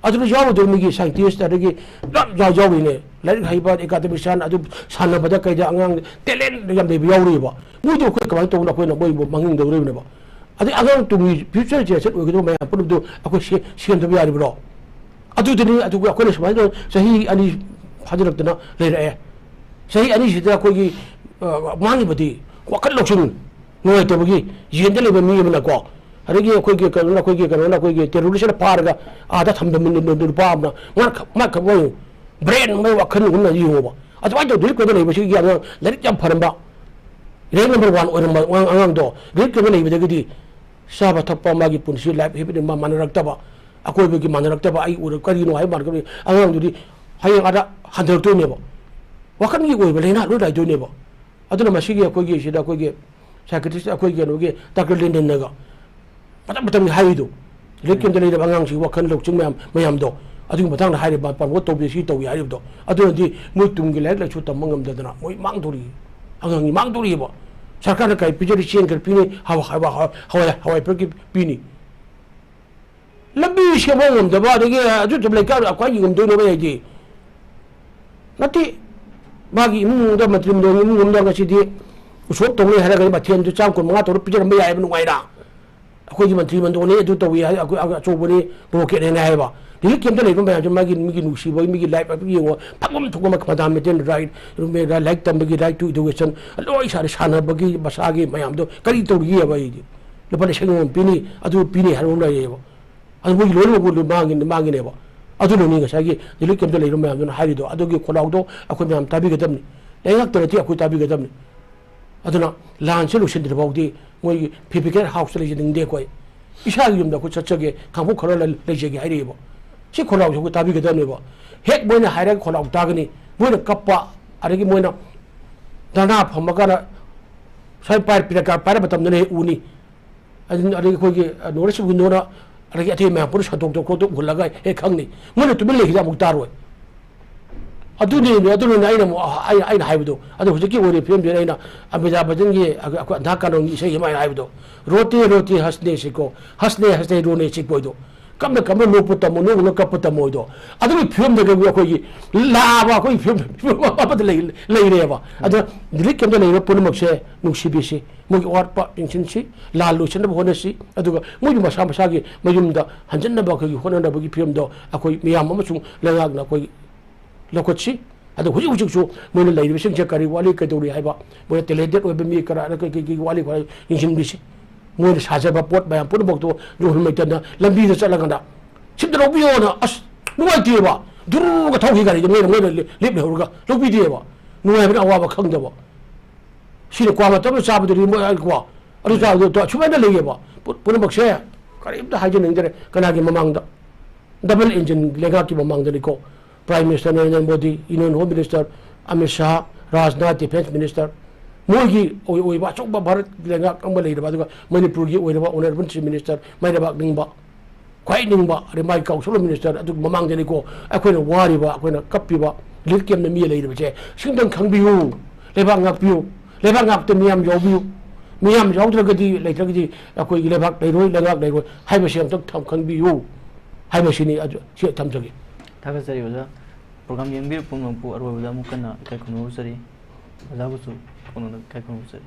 ꯑꯗꯨꯗ ꯌꯥꯎꯔꯨꯗꯣꯏ ꯃꯤꯒꯤ ꯁꯥꯏꯟꯇꯤꯁ, ꯑꯗꯒꯤ ꯌꯥꯝ ꯌꯥꯎ-, ꯌꯥꯎꯔꯤꯅꯦ꯫ ꯂꯥꯏꯔꯤꯛ ꯍꯩꯕ, ꯑꯦꯀꯥꯗꯃꯤꯁꯤꯌꯥꯟ, ꯑꯗꯨ ꯁꯥꯟꯅꯕꯗ ꯀꯩꯗ ꯑꯉꯥꯡ ꯇꯦꯂꯦꯟ ꯌꯥꯝ ꯂꯩꯕ ꯌꯥꯎꯔꯤꯕ꯫ ꯃꯣꯏꯗꯣ ꯑꯩꯈꯣꯏ ꯀꯃꯥꯏꯅ ꯇꯧꯅ ꯑꯩꯈꯣꯏꯅ ꯃꯣꯏꯕꯨ ꯃꯥꯡꯍꯟꯗꯧꯔꯤꯕꯅꯦꯕ? ꯑꯗꯩ ꯑꯉꯥꯡ ꯇꯨꯡꯒꯤ ꯐ꯭ꯌꯨꯆꯔ ꯖꯦꯅꯦꯔꯦꯁꯟ ꯑꯣꯏꯒꯗꯕ ꯃꯌꯥꯝ ꯄꯨꯝꯅꯃꯛꯇꯣ ꯑꯩꯈꯣꯏ ꯁꯦ-, ꯁꯦꯝꯗꯕ ꯌꯥꯔꯤꯕ꯭ꯔꯣ? ꯑꯗꯨꯗꯅꯤ, ꯑꯗꯨꯒ ꯑꯩꯈꯣꯏꯅ ꯁꯨꯃꯥꯏꯅ ꯇꯧ-, ꯆꯍꯤ ꯑꯅꯤ ꯐꯥꯖꯤꯜꯂꯛꯇꯅ ꯂꯩꯔꯛꯑꯦ꯫ ꯆꯍꯤ ꯑꯅꯤꯁꯤꯗ ꯑꯩꯈꯣꯏꯒꯤ, ꯑ, ꯃꯥꯡꯉꯤꯕꯗꯤ ꯋꯥꯈꯜ ꯂꯧꯁꯤꯡ ꯅꯨꯡꯉꯥꯏꯇꯕꯒꯤ, ꯖꯦꯟꯗ ꯂꯩꯕ ꯃꯤ ꯑꯃꯅꯀꯣ, ꯑꯗꯒꯤ ꯑꯩꯈꯣꯏꯒꯤ ꯀꯩꯅꯣꯅ, ꯑꯩꯈꯣꯏꯒꯤ ꯀꯩꯅꯣꯅ, ꯑꯩꯈꯣꯏꯒꯤ ꯇꯦꯔꯣꯔꯤꯁꯅ ꯐꯥꯔꯒ ꯑꯥꯗ ꯊꯝꯕ ꯃꯤ-, ꯅꯨ-, ꯅꯨꯄꯥ ꯑꯃꯅ, ꯃꯥ ꯈ-, ꯃꯥ ꯈꯛ ꯃꯣꯏ ꯕ꯭ꯔꯦꯟ, ꯃꯣꯏ ꯋꯥꯈꯜ ꯑꯃ ꯌꯦꯡꯉꯣꯕ꯫ ꯑꯗꯨꯃꯥꯏꯅ ꯇꯧꯗꯅ ꯀꯩꯅꯣ ꯂꯩꯕꯁꯤꯒꯤ ꯑꯉꯥꯡ ꯂꯥꯏꯔꯤꯛ ꯌꯥꯝ ꯐꯔꯝꯕ, ꯔꯦꯡ ꯅꯝꯕꯔ ꯋꯥꯟ ꯑꯣꯏꯔꯝꯕ ꯑꯉꯥꯡ-, ꯑꯉꯥꯡꯗꯣ ꯔꯦꯡ ꯀꯩꯅꯣ ꯂꯩꯕꯗꯒꯤꯗꯤ ꯆꯥꯕ ꯊꯛꯄ, ꯃꯥꯒꯤ ꯄꯨꯟꯁꯤ ꯂꯥꯏꯐ ꯍꯦꯕꯤꯠ ꯑꯃ ꯃꯥꯟꯅꯔꯛꯇꯕ, ꯑꯀꯣꯏꯕꯒꯤ ꯃꯥꯟꯅꯔꯛꯇꯕ, ꯑꯩ ꯎꯔ-, ꯀꯔꯤꯅꯣ ꯍꯥꯏꯕ ꯃꯥꯟꯅꯔꯛꯇꯕ ꯑꯉꯥꯡꯗꯨꯗꯤ ꯍꯌꯦꯡ ꯑꯥꯗ ꯍꯟꯊꯔꯛꯇꯣꯏꯅꯦꯕ꯫ ꯋꯥꯈꯜꯒꯤ ꯑꯣꯏꯕ ꯂꯥꯏꯅꯥ ꯂꯣꯏ ꯂꯥꯏꯗꯣꯏꯅꯦꯕ꯫ ꯑꯗꯨꯅ ꯃꯁꯤꯒꯤ ꯑꯩꯈꯣꯏꯒꯤ ꯁꯤꯗ ꯑꯩꯈꯣꯏꯒꯤ psychiatrist, ꯑꯩꯈꯣꯏ ꯀꯩꯅꯣꯒꯤ ꯗꯥꯛꯇꯔ ꯂꯦꯟꯗꯟꯅꯒ ꯃꯇꯝ ꯃꯇꯝꯒꯤ ꯍꯥꯏꯔꯤꯗꯣ, ꯂꯥꯏꯔꯤꯛ ꯀꯦꯝꯗ ꯂꯩꯔꯕ ꯑꯉꯥꯡꯁꯤꯡ ꯋꯥꯈꯜ ꯂꯧꯁꯤꯡ ꯃꯌꯥꯝ, ꯃꯌꯥꯝꯗꯣ, ꯑꯗꯨꯒꯤ ꯃꯇꯥꯡꯗ ꯍꯥꯏꯔꯤꯕ, ꯄ꯭ꯔꯃꯣꯠ ꯇꯧꯕꯤ, ꯁꯤ ꯇꯧꯏ ꯍꯥꯏꯔꯤꯕꯗꯣ, ꯑꯗꯨꯅꯗꯤ ꯃꯣꯏ ꯇꯨꯡꯒꯤ ꯂꯥꯏꯔꯤꯛ ꯂꯥꯏꯁꯨ ꯇꯝꯕ ꯉꯝꯗꯗꯅ ꯃꯣꯏ ꯃꯥꯡꯗꯧꯔꯤ꯫ ꯑꯉꯥꯡꯒꯤ ꯃꯥꯡꯗꯧꯔꯤꯑꯕ꯫ ꯁꯔꯀꯥꯔꯅ ꯀꯔꯤ ꯄꯤꯖꯔꯤ? ꯆꯦꯡ ꯈꯔ ꯄꯤꯅꯤ, ꯍꯋꯥꯏ, ꯍꯋꯥꯏ, ꯍꯋꯥꯏ, ꯍꯋꯥꯏ, ꯍꯋꯥꯏ ꯄꯤꯅꯤ꯫ ꯂꯝꯕꯤ ꯁꯦꯝꯕ ꯉꯝꯗꯕ, ꯑꯗꯒꯤ ꯑꯗꯨ ꯂꯩꯀꯥꯏ ꯑꯩꯈꯣꯏ ꯉꯝꯗꯣꯏꯅꯣꯕ ꯍꯥꯏꯗꯤ? ꯅꯠꯇꯦ꯫ ꯃꯥꯒꯤ ꯏꯃꯨꯡꯗ, ꯃꯟꯇ꯭ꯔꯤ ꯃꯟꯗꯣꯟꯒꯤ ꯏꯃꯨꯡ ꯑꯃꯗ ꯉꯁꯤꯗꯤ ꯎꯁꯣꯞ ꯇꯧꯅꯤ ꯍꯥꯏꯔꯒꯗꯤ ꯃꯊꯦꯜꯗꯨ ꯆꯥꯝ ꯀꯨꯟ ꯃꯉꯥ ꯇꯧꯔ ꯄꯤꯖꯔꯝꯕ ꯌꯥꯏꯑꯕ ꯅꯨꯡꯉꯥꯏꯅ꯫ ꯑꯩꯈꯣꯏꯒꯤ ꯃꯟꯇ꯭ꯔꯤ ꯃꯟꯗꯣꯟꯅꯤ, ꯑꯗꯨ ꯇꯧꯏ ꯍꯥꯏ, ꯑꯩꯈꯣꯏ ꯑꯆꯧꯕꯅꯤ, ꯕ꯭ꯔꯣꯀꯦꯠꯅꯦꯅ ꯍꯥꯏꯌꯦꯕ꯫ ꯔꯤꯂꯤꯐ ꯀꯦꯝꯞꯇ ꯂꯩꯕ ꯃꯌꯥꯝꯁꯦ ꯃꯥꯒꯤ, ꯃꯤꯒꯤ ꯅꯨꯡꯁꯤꯕ, ꯃꯤꯒꯤ ꯂꯥꯏꯐ ꯌꯦꯡꯉꯣ, ꯐꯪꯐꯝ ꯊꯣꯛꯄ ꯐꯟꯗꯥꯃꯦꯟꯇꯦꯜ ꯔꯥꯏꯠ, ꯂꯥꯏꯔꯤꯛ ꯇꯝꯕꯒꯤ right to education, ꯂꯣꯏ ꯁꯥꯔꯦ, ꯁꯥꯟꯅꯕꯒꯤ ꯃꯁꯥꯒꯤ ꯃꯌꯥꯝꯗꯣ ꯀꯔꯤ ꯇꯧꯔꯤꯒꯦꯕ ꯑꯩꯗꯤ? ꯂꯨꯄꯥ ꯂꯤꯁꯤꯡ ꯑꯃ ꯄꯤꯅꯤ, ꯑꯗꯨ ꯄꯤꯅꯤ ꯍꯥꯏꯕ ꯑꯃ ꯂꯩꯌꯦꯕ꯫ ꯑꯗꯨ ꯃꯣꯏꯒꯤ ꯂꯣꯏꯅꯃꯛ ꯃꯥꯡꯉꯤ-, ꯃꯥꯡꯉꯤꯅꯦꯕ꯫ ꯑꯗꯨꯅꯅꯤ ꯉꯁꯥꯏꯒꯤ ꯔꯤꯂꯤꯐ ꯀꯦꯝꯞꯇ ꯂꯩꯔꯤꯕ ꯃꯌꯥꯝꯗꯨꯅ ꯍꯥꯏꯔꯤꯗꯣ꯫ ꯑꯗꯨꯒꯤ ꯈꯣꯜꯂꯥꯎꯗꯣ ꯑꯩꯈꯣꯏ ꯃꯌꯥꯝ ꯇꯥꯕꯤꯒꯗꯕꯅꯤ, ꯂꯩꯉꯥꯛꯇ ꯅꯠꯇꯦ, ꯑꯩꯈꯣꯏ ꯇꯥꯕꯤꯒꯗꯕꯅꯤ꯫ ꯑꯗꯨꯅ ꯂꯥꯟꯁꯦ ꯂꯣꯏꯁꯤꯟꯗ꯭ꯔꯤ ꯐꯥꯎꯗꯤ ꯃꯣꯏꯒꯤ ꯐꯦꯕ꯭ꯔꯤꯀꯦꯠ ꯍꯥꯎꯁꯇ ꯂꯩꯖꯅꯤꯡꯗꯦ ꯑꯩꯈꯣꯏ꯫ ꯏꯁꯥꯒꯤ ꯌꯨꯝꯗ ꯑꯩꯈꯣꯏ ꯆꯠꯆꯒꯦ, ꯈꯥꯡꯄꯣꯛ ꯈꯔ ꯂꯩ-, ꯂꯩꯖꯒꯦ ꯍꯥꯏꯔꯛꯑꯦꯕ꯫ ꯁꯤ ꯈꯣꯜꯂꯥꯎꯁꯦ ꯑꯩꯈꯣꯏ ꯇꯥꯕꯤꯒꯗꯕꯅꯦꯕ꯫ ꯍꯦꯛ ꯃꯣꯏꯅ ꯍꯥꯏꯔꯒ ꯈꯣꯜꯂꯥꯎ ꯇꯥꯒꯅꯤ, ꯃꯣꯏꯅ ꯀꯞꯄ, ꯑꯗꯒꯤ ꯃꯣꯏꯅ ꯙꯔꯅꯥ ꯐꯝꯃꯒꯅ ꯁ꯭ꯋꯥꯏ ꯄꯥꯏ-, ꯄꯤꯔꯛꯀ-, ꯄꯥꯏꯔꯛꯄ ꯃꯇꯝꯗꯅ ꯍꯦꯛ ꯎꯅꯤ꯫ ꯑꯗꯨ-, ꯑꯗꯒꯤ ꯑꯩꯈꯣꯏꯒꯤ, ꯑ, ꯅꯣꯔꯠ ꯏꯁ ꯋꯤꯟꯗꯣꯅ ꯑꯗꯒꯤ ꯑꯇꯩ ꯃꯌꯥꯝ ꯄꯨꯟꯅ ꯁꯟꯗꯣꯛꯇ ꯈꯣꯠꯇ ꯎꯍꯜꯂꯒ ꯍꯦꯛ ꯈꯪꯅꯤ꯫ ꯃꯣꯏꯅ ꯇꯨꯃꯤꯟ ꯂꯩꯈꯤꯗ ꯑꯃꯨꯛ ꯇꯥꯔꯣꯏ꯫ ꯑꯗꯨꯅꯤ, ꯑꯗꯨꯅꯅꯦ ꯑꯩꯅ ꯑꯃꯨꯛ, ꯑꯩꯅ, ꯑꯩꯅ ꯍꯥꯏꯕꯗꯣ꯫ ꯑꯗꯣ ꯍꯧꯖꯤꯛꯀꯤ ꯑꯣꯏꯔꯤꯕ ꯐꯤꯕꯝꯁꯤꯗ ꯑꯩꯅ ꯑꯃꯤꯇꯥꯕ ꯕꯆꯟꯒꯤ ꯑꯩꯈꯣꯏ ꯑꯟꯙꯥ ꯀꯥꯅꯣꯟꯒꯤ ꯏꯁꯩ ꯑꯃ ꯑꯩꯅ ꯍꯥꯏꯕꯗꯣ, "ꯔꯣꯇꯦ ꯔꯣꯇꯦ ꯍꯁꯅꯦ ꯁꯤꯀꯣ, ꯍꯁꯅꯦ ꯍꯁꯅꯦ ꯔꯣꯅꯦ ꯁꯤꯀꯣ" ꯍꯥꯏꯗꯣ꯫ ꯀꯞꯅ ꯀꯞꯅ ꯅꯣꯛꯄ ꯇꯝꯃꯣ, ꯅꯣꯛꯅ ꯀꯞꯄ ꯇꯝꯃꯣ ꯍꯥꯏꯗꯣ꯫ ꯑꯗꯨꯒꯤ ꯐꯤꯕꯝꯗꯒꯤ ꯑꯩꯈꯣꯏꯒꯤ ꯂꯥꯛꯑꯕ ꯑꯩꯈꯣꯏꯒꯤ ꯐꯤꯕꯝ, ꯐꯤꯕꯝ ꯑꯃꯗ ꯂꯩ-, ꯂꯩꯔꯦꯕ꯫ ꯑꯗꯨꯅ ꯔꯤꯂꯤꯐ ꯀꯦꯝꯞꯇ ꯂꯩꯔꯤꯕ ꯄꯨꯝꯅꯃꯛꯁꯦ ꯅꯨꯡꯁꯤꯕꯤꯁꯤ, ꯃꯣꯏꯒꯤ ꯑꯋꯥꯠꯄ ꯌꯦꯡꯁꯤꯟꯁꯤ, ꯂꯥꯟ ꯂꯣꯏꯁꯤꯟꯅꯕ ꯍꯣꯠꯅꯁꯤ, ꯑꯗꯨꯒ ꯃꯣꯏꯒꯤ ꯃꯁꯥ ꯃꯁꯥꯒꯤ ꯃꯌꯨꯝꯗ ꯍꯟꯖꯤꯟꯅꯕ ꯑꯩꯈꯣꯏꯒꯤ ꯍꯣꯠꯅꯅꯕꯒꯤ ꯐꯤꯕꯝꯗꯣ ꯑꯩꯈꯣꯏ ꯃꯤꯌꯥꯝ ꯑꯃꯁꯨꯡ ꯂꯩꯉꯥꯛꯅ ꯑꯩꯈꯣꯏ ꯂꯧꯈꯠꯁꯤ꯫ ꯑꯗꯣ ꯍꯧꯖꯤꯛ ꯍꯧꯖꯤꯛꯁꯨ ꯃꯣꯏꯅ ꯂꯩꯔꯤꯕꯁꯤꯡꯁꯦ ꯀꯔꯤ ꯋꯥꯠꯂꯤ, ꯀꯩꯗꯧꯔꯤ ꯍꯥꯏꯕ, ꯃꯣꯏꯅ ꯇꯦꯂꯦꯟꯇꯦꯠ ꯑꯣꯏꯕ ꯃꯤ ꯀꯔꯥꯅ ꯀꯩ, ꯀꯩ, ꯀꯩ ꯋꯥꯠꯂꯤ ꯈꯣꯠꯂꯤ ꯌꯦꯡꯁꯤꯟꯕꯤꯁꯤ꯫ ꯃꯣꯏꯅ ꯁꯥꯖꯕ ꯄꯣꯠ ꯃꯌꯥꯝ ꯄꯨꯝꯅꯃꯛꯇꯣ ꯌꯣꯟꯍꯟ ꯂꯩꯇꯅ ꯂꯝꯕꯤꯗ ꯆꯠꯂꯒꯅ "ꯁꯤꯝꯇ ꯂꯧꯕꯤꯌꯣꯅ", ꯑꯁ, ꯅꯨꯡꯉꯥꯏꯇꯦꯕ꯫ ꯗꯨꯔꯨꯒ ꯊꯧꯈꯤ ꯒꯥꯔꯤꯗꯣ ꯃꯣꯏꯅ, ꯃꯣꯏꯅ ꯂꯦꯞ ꯂꯩꯍꯧꯔꯒ ꯂꯧꯕꯤꯗꯦꯕ꯫ ꯅꯨꯡꯉꯥꯏꯕꯅ ꯑꯋꯥꯕ ꯈꯪꯗꯕ꯫ ꯁꯤꯅ ꯀ꯭ꯋꯥ ꯃꯇꯝꯗ ꯆꯥꯕꯗꯨꯗꯤ ꯃꯣꯏ, ꯀꯣ, ꯑꯗꯨ ꯆꯥꯕꯗꯣ ꯁꯨꯃꯥꯏꯅ ꯂꯩꯌꯦꯕ꯫ ꯄꯨ-, ꯄꯨꯝꯅꯃꯛꯁꯦ ꯀꯔꯤꯝꯇ ꯍꯥꯏꯖꯅꯤꯡꯗ꯭ꯔꯦ꯫ ꯀꯅꯥꯒꯤ ꯃꯃꯥꯡꯗ? ꯗꯕꯜ ꯏꯟꯖꯤꯟ ꯂꯩꯉꯥꯛꯀꯤ ꯃꯃꯥꯡꯗꯅꯤꯀꯣ꯫ Prime minister Narendra Modi, union home minister Amit Shah, Rajnath, defence minister, ꯃꯣꯏꯒꯤ ꯑꯣꯏ-, ꯑꯣꯏꯕ ꯑꯆꯧꯕ ꯚꯥꯔꯠ ꯂꯩꯉꯥꯛ ꯑꯃ ꯂꯩꯔꯕ, ꯑꯗꯨꯒ ꯃꯅꯤꯄꯨꯔꯒꯤ ꯑꯣꯏꯔꯕ ꯑꯣꯅꯔꯦꯕꯜ ꯆꯤꯐ ꯃꯤꯅꯤꯁꯇꯔ, ꯃꯥꯏꯔꯩꯕꯥꯛ ꯅꯤꯡꯕ, ꯈ꯭ꯋꯥꯏ ꯅꯤꯡꯕ, ꯑꯗꯩ ꯃꯥꯒꯤ ꯀꯥꯎꯟꯁꯤꯜ ꯑꯣꯐ ꯃꯤꯅꯤꯁꯇꯔ, ꯑꯗꯨꯒꯤ ꯃꯃꯥꯡꯗꯅꯤꯀꯣ ꯑꯩꯈꯣꯏꯅ ꯋꯥꯔꯤꯕ, ꯑꯩꯈꯣꯏꯅ ꯀꯞꯄꯤꯕ, ꯔꯤꯂꯤꯐ ꯀꯦꯝꯞꯇ ꯃꯤ ꯂꯩꯔꯤꯕꯁꯦ꯫ ꯁꯤꯝꯇꯪ ꯈꯪꯕꯤꯌꯨ, ꯂꯩꯕꯥꯛ ꯉꯥꯛꯄꯤꯌꯨ, ꯂꯩꯕꯥꯛ ꯉꯥꯛꯄꯗ ꯃꯤꯌꯥꯝ ꯌꯥꯎꯕꯤꯌꯨ꯫ ꯃꯤꯌꯥꯝ ꯌꯥꯎꯗ꯭ꯔꯒꯗꯤ, ꯂꯩꯇ꯭ꯔꯒꯗꯤ ꯑꯩꯈꯣꯏꯒꯤ ꯂꯩꯕꯥꯛ ꯂꯩꯔꯣꯏ, ꯂꯩꯉꯥꯛ ꯂꯩꯔꯣꯏ ꯍꯥꯏꯕꯁꯤ ꯑꯝꯇꯪ ꯊꯝ-, ꯈꯪꯕꯤꯌꯨ ꯍꯥꯏꯕꯁꯤꯅꯤ꯫ ꯑꯗꯨ ꯁꯤ ꯊꯝꯖꯒꯦ꯫ ꯊꯥꯒꯠꯆꯔꯤ ꯑꯣꯖꯥ꯫ ꯄ꯭ꯔꯣꯒ꯭ꯔꯥꯝ ꯌꯦꯡꯕꯤꯔꯤꯕ ꯄꯨꯝꯅꯃꯛꯄꯨ ꯑꯔꯣꯏꯕꯗ ꯑꯃꯨꯛ ꯍꯟꯅ ꯏꯀꯥꯏ ꯈꯨꯝꯅꯕ ꯎꯠꯆꯔꯤ꯫ ꯑꯣꯖꯥꯕꯨꯁꯨ ꯄꯨꯛꯅꯤꯡꯗ ꯏꯀꯥꯏ ꯈꯨꯝꯅꯕ ꯎꯠꯆꯔꯤ꯫